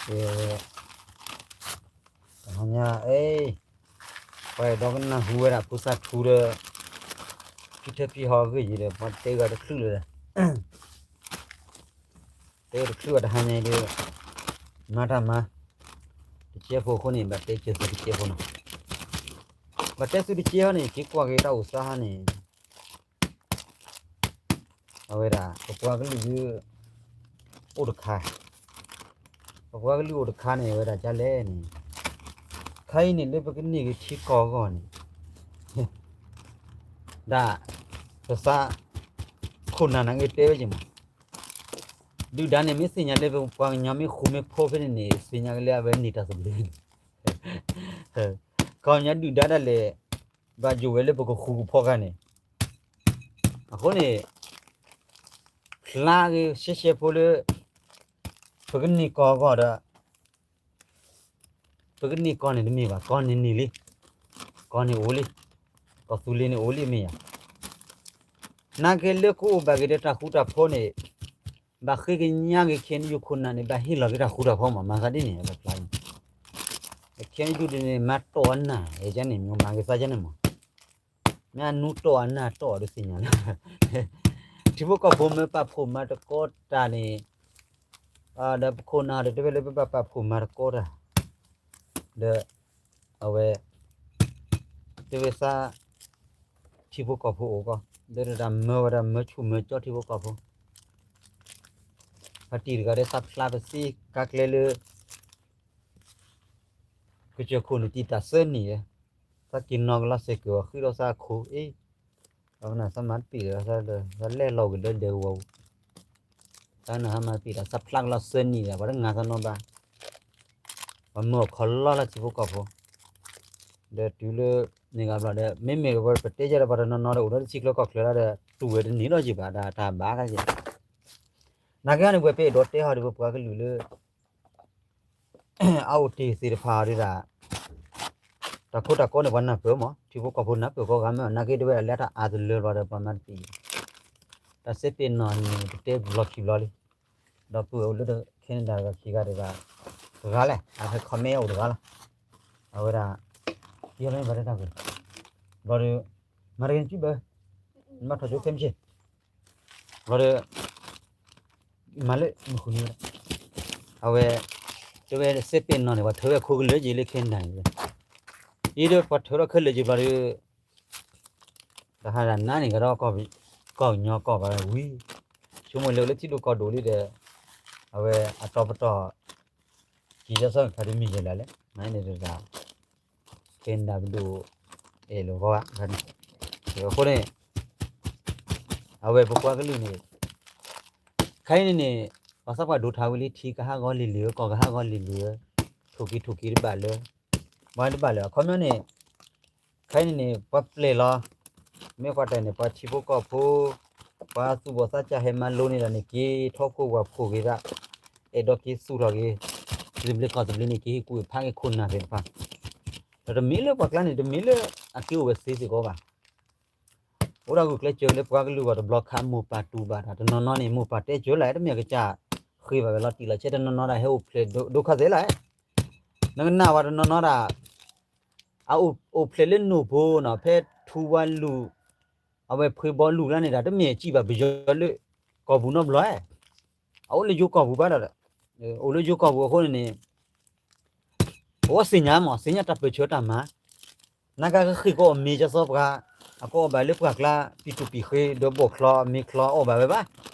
တဟါညါအံၤ ပှၤအဲၣ်ဒိးကနၢ်ဟူဝဲဒၣ်ဖိသၣ်ထူဒီး ဖံထၢဖံဟီအဂ့ၢ်ယံၤဒီး ပှၤတဲဂၤတချုးလၢၤဒီး တဲတချုးဘၣ်တဟါညါအံၤဒီး မၤတၢ်မၤ တကဲဖိအဃိန့ၣ် ဘၣ်တဲကၢၤသုတကဲဖိနီၤ. ဘၣ်တဲသုတကဲဟီန့ၣ် က့ၤကွၢ်က့ၤတၢ်အိၣ်သးဟီန့ၣ် အဝဲဒၣ် ပပှၤကလုာ်ဒုး အိၣ်တခါ ပပှၤကလုာ်အိၣ်တခါန့ၣ် အဝဲဒၣ်ကလဲၣ်န့ၣ် ခါအံၤန့ၣ် လၢပကန့ၢ်က့ၤထံကီၢ်အဂီၢ်န့ၣ် ဒ် ပသး ခိၣ်နၢ်န့ၣ်ဂ့ၤတဲဝဲက့ၤမး ဒုၣ်ဒါန့ၣ် မ့ၢ်သ့ၣ်ညါလၢပပှၤကညီမ့ၢ်ဃူမ့ၢ်ဖိးဖဲန့ၣ်န့ၣ် သ့ၣ်ညါကလဲၣ်အဝဲန့ၢ်တၢ်သဘျ့န့ၣ် ခီပညီဒုၣ်ဒါဒၣ်လဲာ် ဘၣ်ယိၣ်ဝဲလၢပကဃူကဖိးခါန့ၣ် အဃိန့ၣ် ဖျါဂ့ၤရှဲရှဲဖိလၢ ပကန့ၢ်ကီၢ်အဂီၢ်ဒီး ပကန့ၢ်ကီၢ်န့ၣ်တမ့ၢ်ဘၣ် ကီၢ်န့ၣ်န့ၢ်လံ ကီၢ်န့ၣ်အိၣ်လံ ကီၢ်သူလ့ၤန့ၣ်အိၣ်လံမ့ၢ်ဧါ နာ်က့လၢကအိၣ်ဘၣ်က့ၤဒီးတၢ်ဃူတၢ်ဖိးန့ၣ် ဘၣ်ဃ့ကညးက့ၤ ခ့ၣ်အဲၣ်ယူၣ်ခိၣ်နၢ်န့ၣ် ဘၣ်ဟ့ၣ်လီၤက့ၤတၢ်ဃူတၢ်ဖိးမး မၤသးဒ်န့ၣ် ပဖျါန့ၣ် ခ့ၣ်အဲၣ်ယူၣ်ဒ်န့ၣ် မၤတီၢ်အနၢ် အဲၣ်ကန့ၣ် မ့ၢ်မၤက့ၤသးကန့ၣ်မး မ့ၢ်အနူတီၢ်အနၢ်တီၢ်ဒီးသ့ၣ်ညါလီၤ ထံဖိကီၢ်ဖိမ့ၢ်ပာ်ဖှိၣ်မၤတကီတၢ်န့ၣ် ဒီးပခိၣ်နၢ်ဒီးတဲဝဲလၢပဘၣ်ပာ်ဖှိၣ်မၤတကီတၢ် ဒီး အဝဲ တဲဝဲသး ထံဖိကီၢ်ဖိအိၣ်ကီၢ် ဒီးတၢ်မၢဝဲဒၣ်မၢဆူၣ်မၢကၠီထံဖိကီၢ်ဖိ ပှၤတံၤတဂၤဒီးသးဖျါပသ့ကါကျဲလၢ ကစၢၢ်ခိၣ်န့ၣ်တံာ်တာ်သၢနံၣ်လီၤ သးက့ၤနီၣ်ကလီၤစဲးကၢၤ ပှၤဃ့ဒီးသးအခိၣ်အ့ၣ် ဒီးကနၣ်သးမၤတပ့ၤဒီး သးလဲၤလီၤကဒီးဒဲကဝီၤပူၤ သးကနၣ်သးမၤတပ့ၤဒီး သးဖျါကလီၤသၢနံၣ်ဒီး ပှၤတငါသးနီတဘျီ ပှၤမၢအီၤခီလီၤလၢထံဖိကီၢ်ဖိ ဒီးတုၤလၢ န့ၣ်ဂၤဘျီဒီး မ့မ့ၢ်ပတဲယဲဒီး ပှၤတနီၤနီၤဒီး အိၣ်ဒီးတဆံကျၢကီၢ်ချၢလီၤဒီး တူၢ်ဝဲတန့ၢ်လီၤယံၤဘၣ် ဒီးတၢ်ဘၣ်ကဲ နာ်က့န့ၣ် ဝဲပအဲၣ်ဒိးတဲဟီဒီး ပပှၤကလုာ်လၢ အအိၣ်တ့ၢ်သ့ၣ်တဖၣ်အီၤဒၣ် တၢ်ခိတၢ်ကီန့ၣ် ပှၤနၢ်ပၢၢ်မး ထံဖိကီၢ်ဖိနၢ်ပၢၢ်ကိးဂၤမ့ၢ် နာ်က့တဲဝဲဒၣ်လၢတၢ်အါတလၢဘျီဒီး ပှၤမၤတပ့ၤ တၢ်စ့ပ့ၤနီၣ်န့ၣ် ပတဲဘျီခံဘျီလံ ဒီပုၢ်ဝဲၢ်အိၣ်လၢ Canada တဂၤခံဂၤတဂၤ တဂၤလဲၣ် အဖဲ comment အိၣ်တဂၤလီၤ အဝဲဒၣ် ယမ့ၢ်ဘၣ်တၢ်တၢ်ကွံာ် ဘျီဒီး မၤတဂ့ၤနစုဘၢ နဘၣ်ထီၣ်ကၠိခဲမုၢ်ဆ့ၣ် ဘျီဒီး မၤလၢမုၢ်ဃုနံၤဝဲဒၣ် အဝဲ တဲဝဲစ့ပ့ၤနီၣ်န့ၣ် ပှၤထၢဝဲခိၣ်ကလၢာ်က့ၤလၢ Canada န့ၣ် အံၤဒီးပှၤထၢထီၣ်ခဲလၢာ်က့ၤဘျီဒီး တဟါဒၣ်နါန့ၣ်ကဒီး ကီၢ်ကညီကီၢ်ဂၤဝံၤ ဆိကမိၣ်လၢလၢထံဒိၣ်ကီၢ်ဒိၣ်လံဒီး အဝဲအတီပတီၢ် ကံၤဒ်သိးခါတမံၤယဲၢ်လၢ်လဲၣ် မၤန့ၣ်တဂၤ Canada ပဒိၣ် အဲၣ်လိာ်ဂီၢ်ဧါ အဃိန့ၣ် အဝဲပပှၤကလုာ်န့ၣ် ခဲအံၤန့ၣ်န့ၣ် ပှၤသးပှၢ်ဒိးထါဝံၤလံ ထံကဟးဂီၤလံၤလံၤဧၢ ကီၢ်ကဟးဂီၤလံၤလံၤဧၢ ထိၣ်က့ၤထိၣ်က့ၤတဘၣ်လၢ ပှၤတဘၣ်လၢ အခီပညီန့ၣ် ခဲအံၤန့ၣ်န့ၣ် ပှၤပျဲၢ်လီၤ မ့ၢ်ပှၤတၢ်န့ၣ် ပှၤထံဖိကီၢ်ဖိ ပှၤသူၣ်ဘီၣ်သးစၢ်ဟဲမၤလိန့ၢ်ဒီးန့ၣ် က့ၤထီၣ်ခိၣ်ဝၢ်ဖှိၣ်က့ၤသး အဲၣ်ဒိးက့ၤသူၣ်ထီၣ်က့ၤ သဘျ့ကီၢ်သဘျ့န့ၣ် က့ၤဟ့ၣ်ကူၣ်ဖးက့ၤခိၣ်နၢ်သ့ၣ်တဖၣ် ဒီးတမ့ၢ်လၢပှၤကျါန့ၣ် တမ့ၢ်လၢအက့ၤအိၣ်ဝဲသ့စ့ၢ်ကီးဘၣ် အိၣ်ဒၣ်ဂုာ်ကျဲးစၢးလၢပှၤကလုာ်ဂီၢ်တဘျီခါ မိၢ်ပၢ်တူၢ်ဘၣ်တၢ်တနီၤနီၤန့ၣ် မိၢ်ပၢ်တဲစၢၤလၢ တမ့ၢ်အကစၢ်ဃ့ဘၣ်ဝဲလီၤတံၢ်လီၤဆဲး တနီၤနီၤဒၣ်ဟဲအိၣ်ဖျဲၣ်ဒိခါသ့လီၤ နကနၣ်ဝဲတနီၤနီၤဒၣ် အအိၣ်ဖျဲၣ်လၢနိၣ်ဖိနီၤ ဖဲထူဝါလူၢ် အဝဲဖှ့ဘီလူၢ်လၢန့ၣ်ဒၣ် တမ့ၢ်စံးဘၣ်ပယီၤလၢ ကီၢ်ပူၤနီတဘျီ အအိၣ်လၢယိၤကီၢ်ပူၤဘၣ်ဒီး အိၣ်လၢယိၤကီၢ်ပူၤအဃိန့ၣ်န့ၣ် ပဝဲသ့ၣ်ညါမး သ့ၣ်ညါတၢ်ပၢၢ်ဆၢတၢ်မၤ နာ်က့ကဃ့ၢ်ကီးအီၤမ့ၢ်ကစီပှၤ အကအီၣ်ဘၣ်လၢပှၢ်ကျါ ပံၤတူၢ်ပံၤဃ့ဒီးဘီၣ်ချီ မ့ၢ်ချီအီၣ်ဘၣ်ဝဲဘၣ်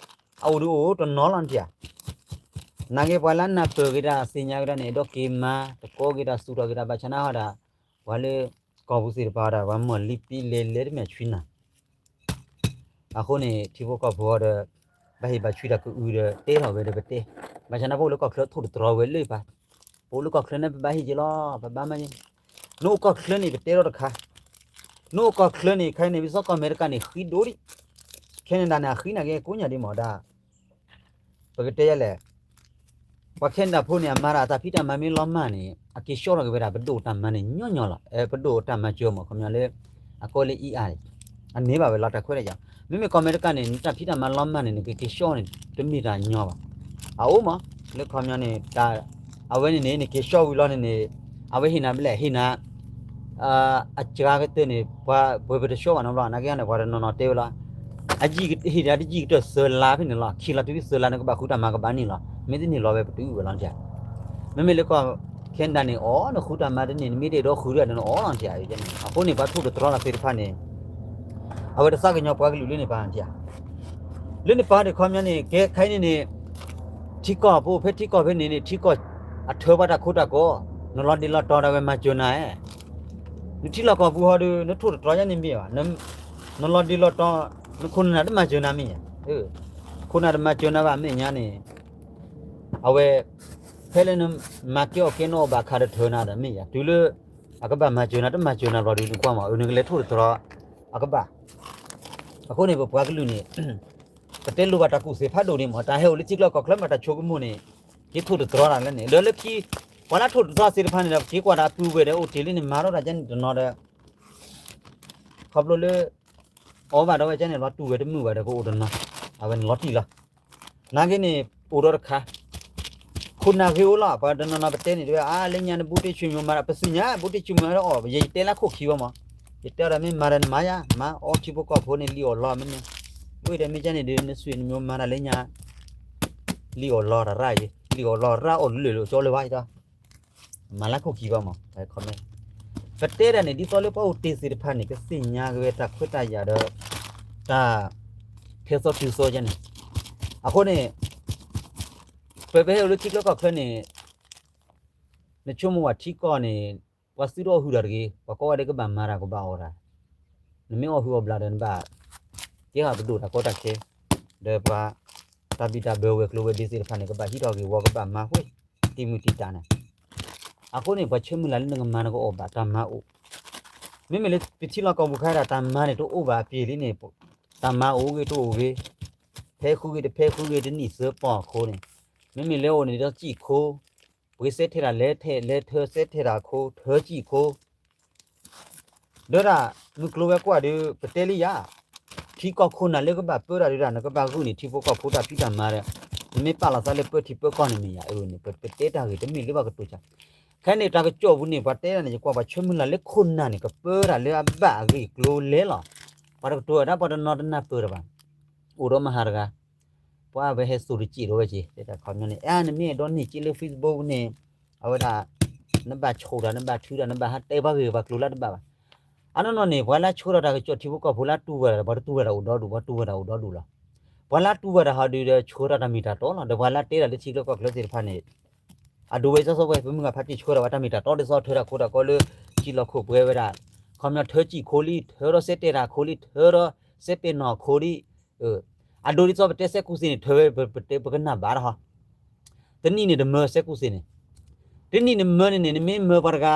အအိၣ်ဒီးအိၣ်တနီၤလီၤနထံၣ်ဧါ နာ်က့ပှၤလၢနၢ်ပၢၢ်က့ၤတၢ်သ့ၣ်ညါက့ၤတၢ်န့ၣ် ဒီးက့ၤမၤတကီက့ၤတၢ်သူၣ်ထီၣ်က့ၤတၢ်ဘၣ်ဆၣ်နၢ်ဟီဒၣ် ပှၤလၢ ကီၢ်ပူၤသ့ၣ်တဖၣ်ဒၣ် ပှၤမီၢ်လံပံလဲၤလဲၤတမ့ၢ်ဆှံနၤ အဃိန့ၣ် ထံဖိကီၢ်ဖိဒီး ဘၣ်ဟ့ၣ်ဘၣ်ဆွံတၢ်ကအုဒီး တဲထီၣ်ဝဲဒီးပတဲ ဘၣ်ဆၣ်နၢ်ပအိၣ်လၢကီၢ်ချၢထိၣ်တတြီဝဲလၢပၢ် ပအိၣ်လၢကီၢ်ချၢန့ၣ် ပဘၣ်ဟ့ၣ်က့ၤလီၤ ပဘၣ်မၤက့ၤ နအိၣ်ကီၢ်ချၢန့ၣ် ပတဲထီၣ်တခါ နအိၣ်ကီၢ်ချၢန့ၣ် ခဲအံၤန့ၣ် ပသီကီၢ်အမဲရကၤန့ၣ် ဃံဒိၣ်ဒံး Canada န့ၣ် အဃံနာ်က့ကိးညါဒံးမ့ၢ်ဒၣ် ပကတဲယဲလဲၣ် ပှၤ Canada ဖိန့ၣ် အမၤတၢ်အတၢ်ဖံးတၢ်မၤမ့ၢ်လီၤမၢ်န့ၣ် အက့ၤဆှီထီၣ်က့ၤဝဲဒၣ် ပဒိၣ်တၢ်မၤန့ၣ်ညီညီလီၤ ပဒိၣ်တၢ်မၤစၢၤမ့ၢ်ခီပညီလၢ အကီလၢအံၤအါန့ၣ် အန့ၢ်ဘၣ်ဝဲလီၤတၢ်ခွဲးတၢ်ယာ် မ့မ့ၢ်ကီၢ်အမဲရကၤန့ၣ် နတၢ်ဖံးတၢ်မၤလီၤမၢ်န့ၣ် နကက့ၤဆှီန့ၣ် တမ့ၢ်တၢ်ညီဘၣ် အအိၣ်မး လၢခီပညီန့ၣ် တၢ် အဝဲန့ၣ်န့ၣ် နက့ၤဆှီဝံၤလီၤန့ၣ်န့ၣ် အဝဲဟ့ၣ်နၤဘျဲၣ် ဟ့ၣ်နၤ အစှၤကတၢၢ်န့ၣ် ပှၤပှဲၤပတဆှီဘၣ်နီတဘျီ နာ်က့န့ၣ် ပှၤတနီၤနီၤတဲဝဲလီၤ. အယံာ်ဟ့ၣ်ဒၣ်တယံာ်ကတၢၢ်သၢလါဖဲန့ၣ်လီၤ. ခံလါတုၤသၢလါ နကဘၣ်ဃုတၢ်မၤကဘၣ်န့ၣ်လီၤ. မ့ၢ်တန့ၢ်လီၤဝဲပတုာ်ဝဲလီၤ. မ့မ့ၢ်လၢကီၢ် Canada န့ၣ် အိၣ် နဃုတၢ်မၤတန့ၢ် နမ့ၢ်တအဲၣ်ဒိးဃုဒၣ်န့ၣ် နအိၣ်လီၤန့ၣ်. အဃိန့ၣ် ပှၤထိၣ်တတြီတၢ်သ့ၣ်တဖၣ်န့ၣ် အဝဲတသးကညီၤပှၤကလုာ်လၢန့ၣ်ပၤန့ၣ်. လၢန့ၣ်ပၤန့ၣ် ခီပညီန့ၣ် ကဲခဲအံၤန့ၣ်န့ၣ် ထံကီၢ်ပအိၣ်ဖဲထံကီၢ်ဖဲန့ၣ်န့ၣ် ထံကီၢ်အထၢပှၤတၢ်ခိတၢ်ကီ, နလီၤဒ့လီၤတီၤဒၣ်ဝဲမၤစၢၤနၤဧါ. နထံလီၢ်ကီၢ်ပူၤဟီဒီး နထိၣ်တတြီယါန့ၣ်မ့ၢ်ဘၣ်, နလီၤဒ့လီၤတီၤ နခိၣ်နနၢ်တမၤစၢၤနၤမ့ၢ်ဧါ. ခိၣ်နၢ်တမၤစၢၤနၤဘၣ်အမဲာ်ညါန့ၣ် အဝဲ ဖဲလၢနမၤကဲအီၣ်ကဲနအီၣ်ဘၣ်ခးတထၢနၤဒီးမ့ၢ်ဧါ, တုၤလၢ အကဘၣ်မၤစၢၤနၤ တမၤစၢၤနၤဘျီဒီး နကွၢ်မး အနကလဲၤထိၣ်တတြီ အကဘၣ်. အဃိန့ၣ် ပပှၤကလုာ်န့ၣ် ပတဲလိၣ်ဘၣ်တၢ်ကူၣ်သ့ဖးဒိၣ်ဒံးမး, တၢ်ဟဲအိၣ်လၢထံကျါကီၢ်ချၢမး တၢ်ဆိကမိၣ်န့ၣ် က့ၤထိၣ်တတြီတၢ်လၢန့ၣ် လၢလၢခံ ပှၤလၢထိၣ်တတြီသ့ၣ်တဖၣ်န့ၣ်ဒီး က့ၤကွၢ်တၢ်တူၢ်ဝဲဒီး အိၣ်တ့ၢ်လံန့ၣ် မၤထီၣ်တၢ်ကဲန့ၣ်တနီၤဒီး ခီဖျိလၢ အီၣ်ဘၣ်ဒီးဝဲကဲန့ၣ် လီၤတူၢ်ဝဲတမုာ်ဘၣ်ဒီး ကအိၣ်တနီၤ အဝဲန့ၣ်လီၤတံၢ်လီၤ. နာ်က့န့ၣ် အိၣ်ဒီးတခါ ခိၣ်နၢ်ဂ့ၤအိၣ်လီၤ. ပှၤတနီၤနီၤပတဲန့ၣ်တဲဝဲ အါ လၢညါနဘူးတ့ၢ်ဆူၣ်မံၤမၤတၢ် ပသ့ၣ်ညါ ဘူးတ့ၢ်ဆူၣ်မံၤမၤတၢ်အီၣ် ယတဲလၢခိၣ်ခံဘၣ်မး, ယတဲအီၤဒီး မ့ၢ်မၤဒီးနမၤယါ မၤအီထံဖိကီၢ်ဖိန့ၣ် လံၣ်အီၣ်လီၤမ့ၢ်န့ၣ်, ဝဲဒီးမ့ၢ်ကဲန့ၣ်ဒီး နဆူၣ်နမံၤမၤတၢ်လၢညါ လံၣ်အီၣ်လီၤတၢ်ရၣ်ယံၤ လံၣ်အီၣ်လီၤရၣ်အီၣ်လုၢ်လုၢ်လီၤကၠီလၢၤဘၣ်အံၤဒီး မၤလၢခိၣ်ခံဘၣ်မး ပတဲဒၣ်န့ၣ် ဒ်သိးလၢပှၤအိၣ်တ့ၢ်သ့ၣ်တဖၣ်န့ၣ် ကသ့ၣ်ညါက့ၤဝဲတၢ်ခွဲးတၢ်ယာ်ဒီး တၢ် ထဲသိးတုၤသိးယါန့ၣ်. အဃိန့ၣ် ပပဟဲအိၣ်လၢထံကျါကီၢ်ချၢန့ၣ် နဆိကမိၣ်ဝဲထံကီၢ်န့ၣ် ပှၤသုတအီၣ်ဟုၣ်တၢ်တဂ့ၤ, ပှၤကိးဂၤဒဲးကဘၣ်မၤတၢ်ကဘၣ်အီၣ်တၢ်, နမ့ၢ်အီၣ်ဟုၣ်အီၣ်ဘျးဒီးနဘၣ် ကဲဟးပဒိၣ်တၢ်ကီတၢ်ခဲ, ဒီးပှၤ တၢ်ဘံၣ်တၢ်ဘၢဝဲၤကျိၤဝဲၤဒ့သ့ၣ်တဖၣ်န့ၣ် ကဘၣ်ဟံးထီၣ်က့ၤဝီ ကဘၣ်မၤဃုာ် တံၤမုၢ်တံၤတၢ်န့ၣ်. အဃိန့ၣ် ပှၤဆၢမုၢ်လၢ်လၢနကမၤနကအိၣ်ဘၣ် တၢ်မၤအိၣ်, မ့မ့ၢ်လၢပထံလီၢ်ကီၢ်ပူၤခါဒၣ် တၢ်မၤန့ၣ်တအိၣ်ဘၣ်အပျ့ၤလံန့ၣ်, တၢ်မၤအိၣ်ဂ့ၤတအိၣ်ဂ့ၤ, ဖဲဃုဂ့ၤတဖဲဃုဂ့ၤ တနံၣ်သၢပီၢ်အခိၣ်န့ၣ်, မ့မ့ၢ်လၢအိၣ်န့ၣ်ဒီးစံၣ်ခိ ပှ့ၤစဲထဲတၢ်လဲၤထဲလဲၤထၢ စဲထဲတၢ်ခိ ထၢစံၣ်ခိ ဒီးဒၣ် မုၢ်ကျိၤဝဲၤကွာ်ဒီး ပတဲလံယၤ, ထံကီၢ်ခိၣ်နၢ်လၢကဘၣ်ပၢတၢ်ဒီးဒၣ် နကဘၣ်ဂုာ်န့ၢ်ထံဖိကီၢ်ဖိတၢ်ဖံးတၢ်မၤဒီး နမ့ၢ်ပာ်လီၤသးလၢပၢထံပၢကီၢ်န့ၣ်မ့ၢ်ယၤ, အန့ၣ် ပတဲတၢ်ဂ့ၢ်တမ့ၢ်လၢပှၤကတိၤစၢ်. ခဲန့ၣ် တၢ်ကစီၣ်ပူၤန့ၣ် ပှၤတဲဒၣ်န့ၣ် ယကွၢ်ပှၤဆၢမုၢ်လၢ်လၢခိၣ်နၢ်န့ၣ် ကပၢတၢ်လၢအဘၣ်အဂ့ၢ်ကျိၤလဲၤလီၤ. ပှၤတကတိၤဝဲဒၣ် ပှၤတနီၤတနၢ်ပၢၢ်တၢ်ဘၣ်, အိၣ်ဒီးမဟါတဂၤ ပှၤဝဲဟဲစိာ်တစဲးဒီးဝဲက့ၤ တဲတၢ်ခီပညီန့ၣ် အါ နမ့ၢ်အဲၣ်ဒိးန့ၢ်က့ၤလၢ Facebook န့ၣ် အဝဲဒၣ် နဘၣ်ဆိၣ်တၢ် နဘၣ်ထုတၢ် နဘၣ်ဟးတဲပှၤဂ့ၢ်ပှၤကျိၤလၢတဘၣ်ဘၣ်. အနီၢ်နီၢ်န့ၣ် ပှၤလၢဆှၢထီၣ်တၢ်ကစီၣ်ထံဖိကီၢ်ဖိလၢတူၢ်ဝဲဒၣ် ပှၤတတူၢ်ဝဲဒၣ်အိၣ်ဒီဒူၣ် ပှၤတူၢ်ဝဲဒၣ်အိၣ်ဒီဒူၣ်လီၤ. ပှၤလၢတူၢ်ဝဲဒၣ်ဟီဒုးဒီးဆှၢထီၣ်တၢ်မ့ၢ်တၢ်တီလီၤ. ဒီးပှၤလၢတဲဒၣ်လၢထံကျါကီၢ်ချၢသ့ၣ်တဖၣ်န့ၣ် အဒိဝဲစီစီဝဲ ပမုၢ်ဂၤဖးတံၢ်ဆှၢထီၣ်ဝဲတၢ်မ့ၢ်တၢ်တီဒ်သိးထၢတၢ်ခိတၢ်ကီလၢ ထံလီၢ်ခိၣ်ပှဲၤဝဲဒၣ် ခီပညီထၢစံၣ်ခိလံ ထၢဒီးစဲတဲတၢ်ခိလံ ထၢဒီးစဲပဲာ်နီၣ်ခိလံ အဒိဒ်သိးပတဲစဲကူစ့န့ၣ် ထၢဝဲ ပကနၣ်ဘၣ်တဟီ တနံၣ်န့ၣ်တမၢစဲကူစ့န့ၣ် တနံၣ်န့ၣ်မၢန့ၣ်န့ၣ် နမ့ၢ်မၢပှၤတဂၤ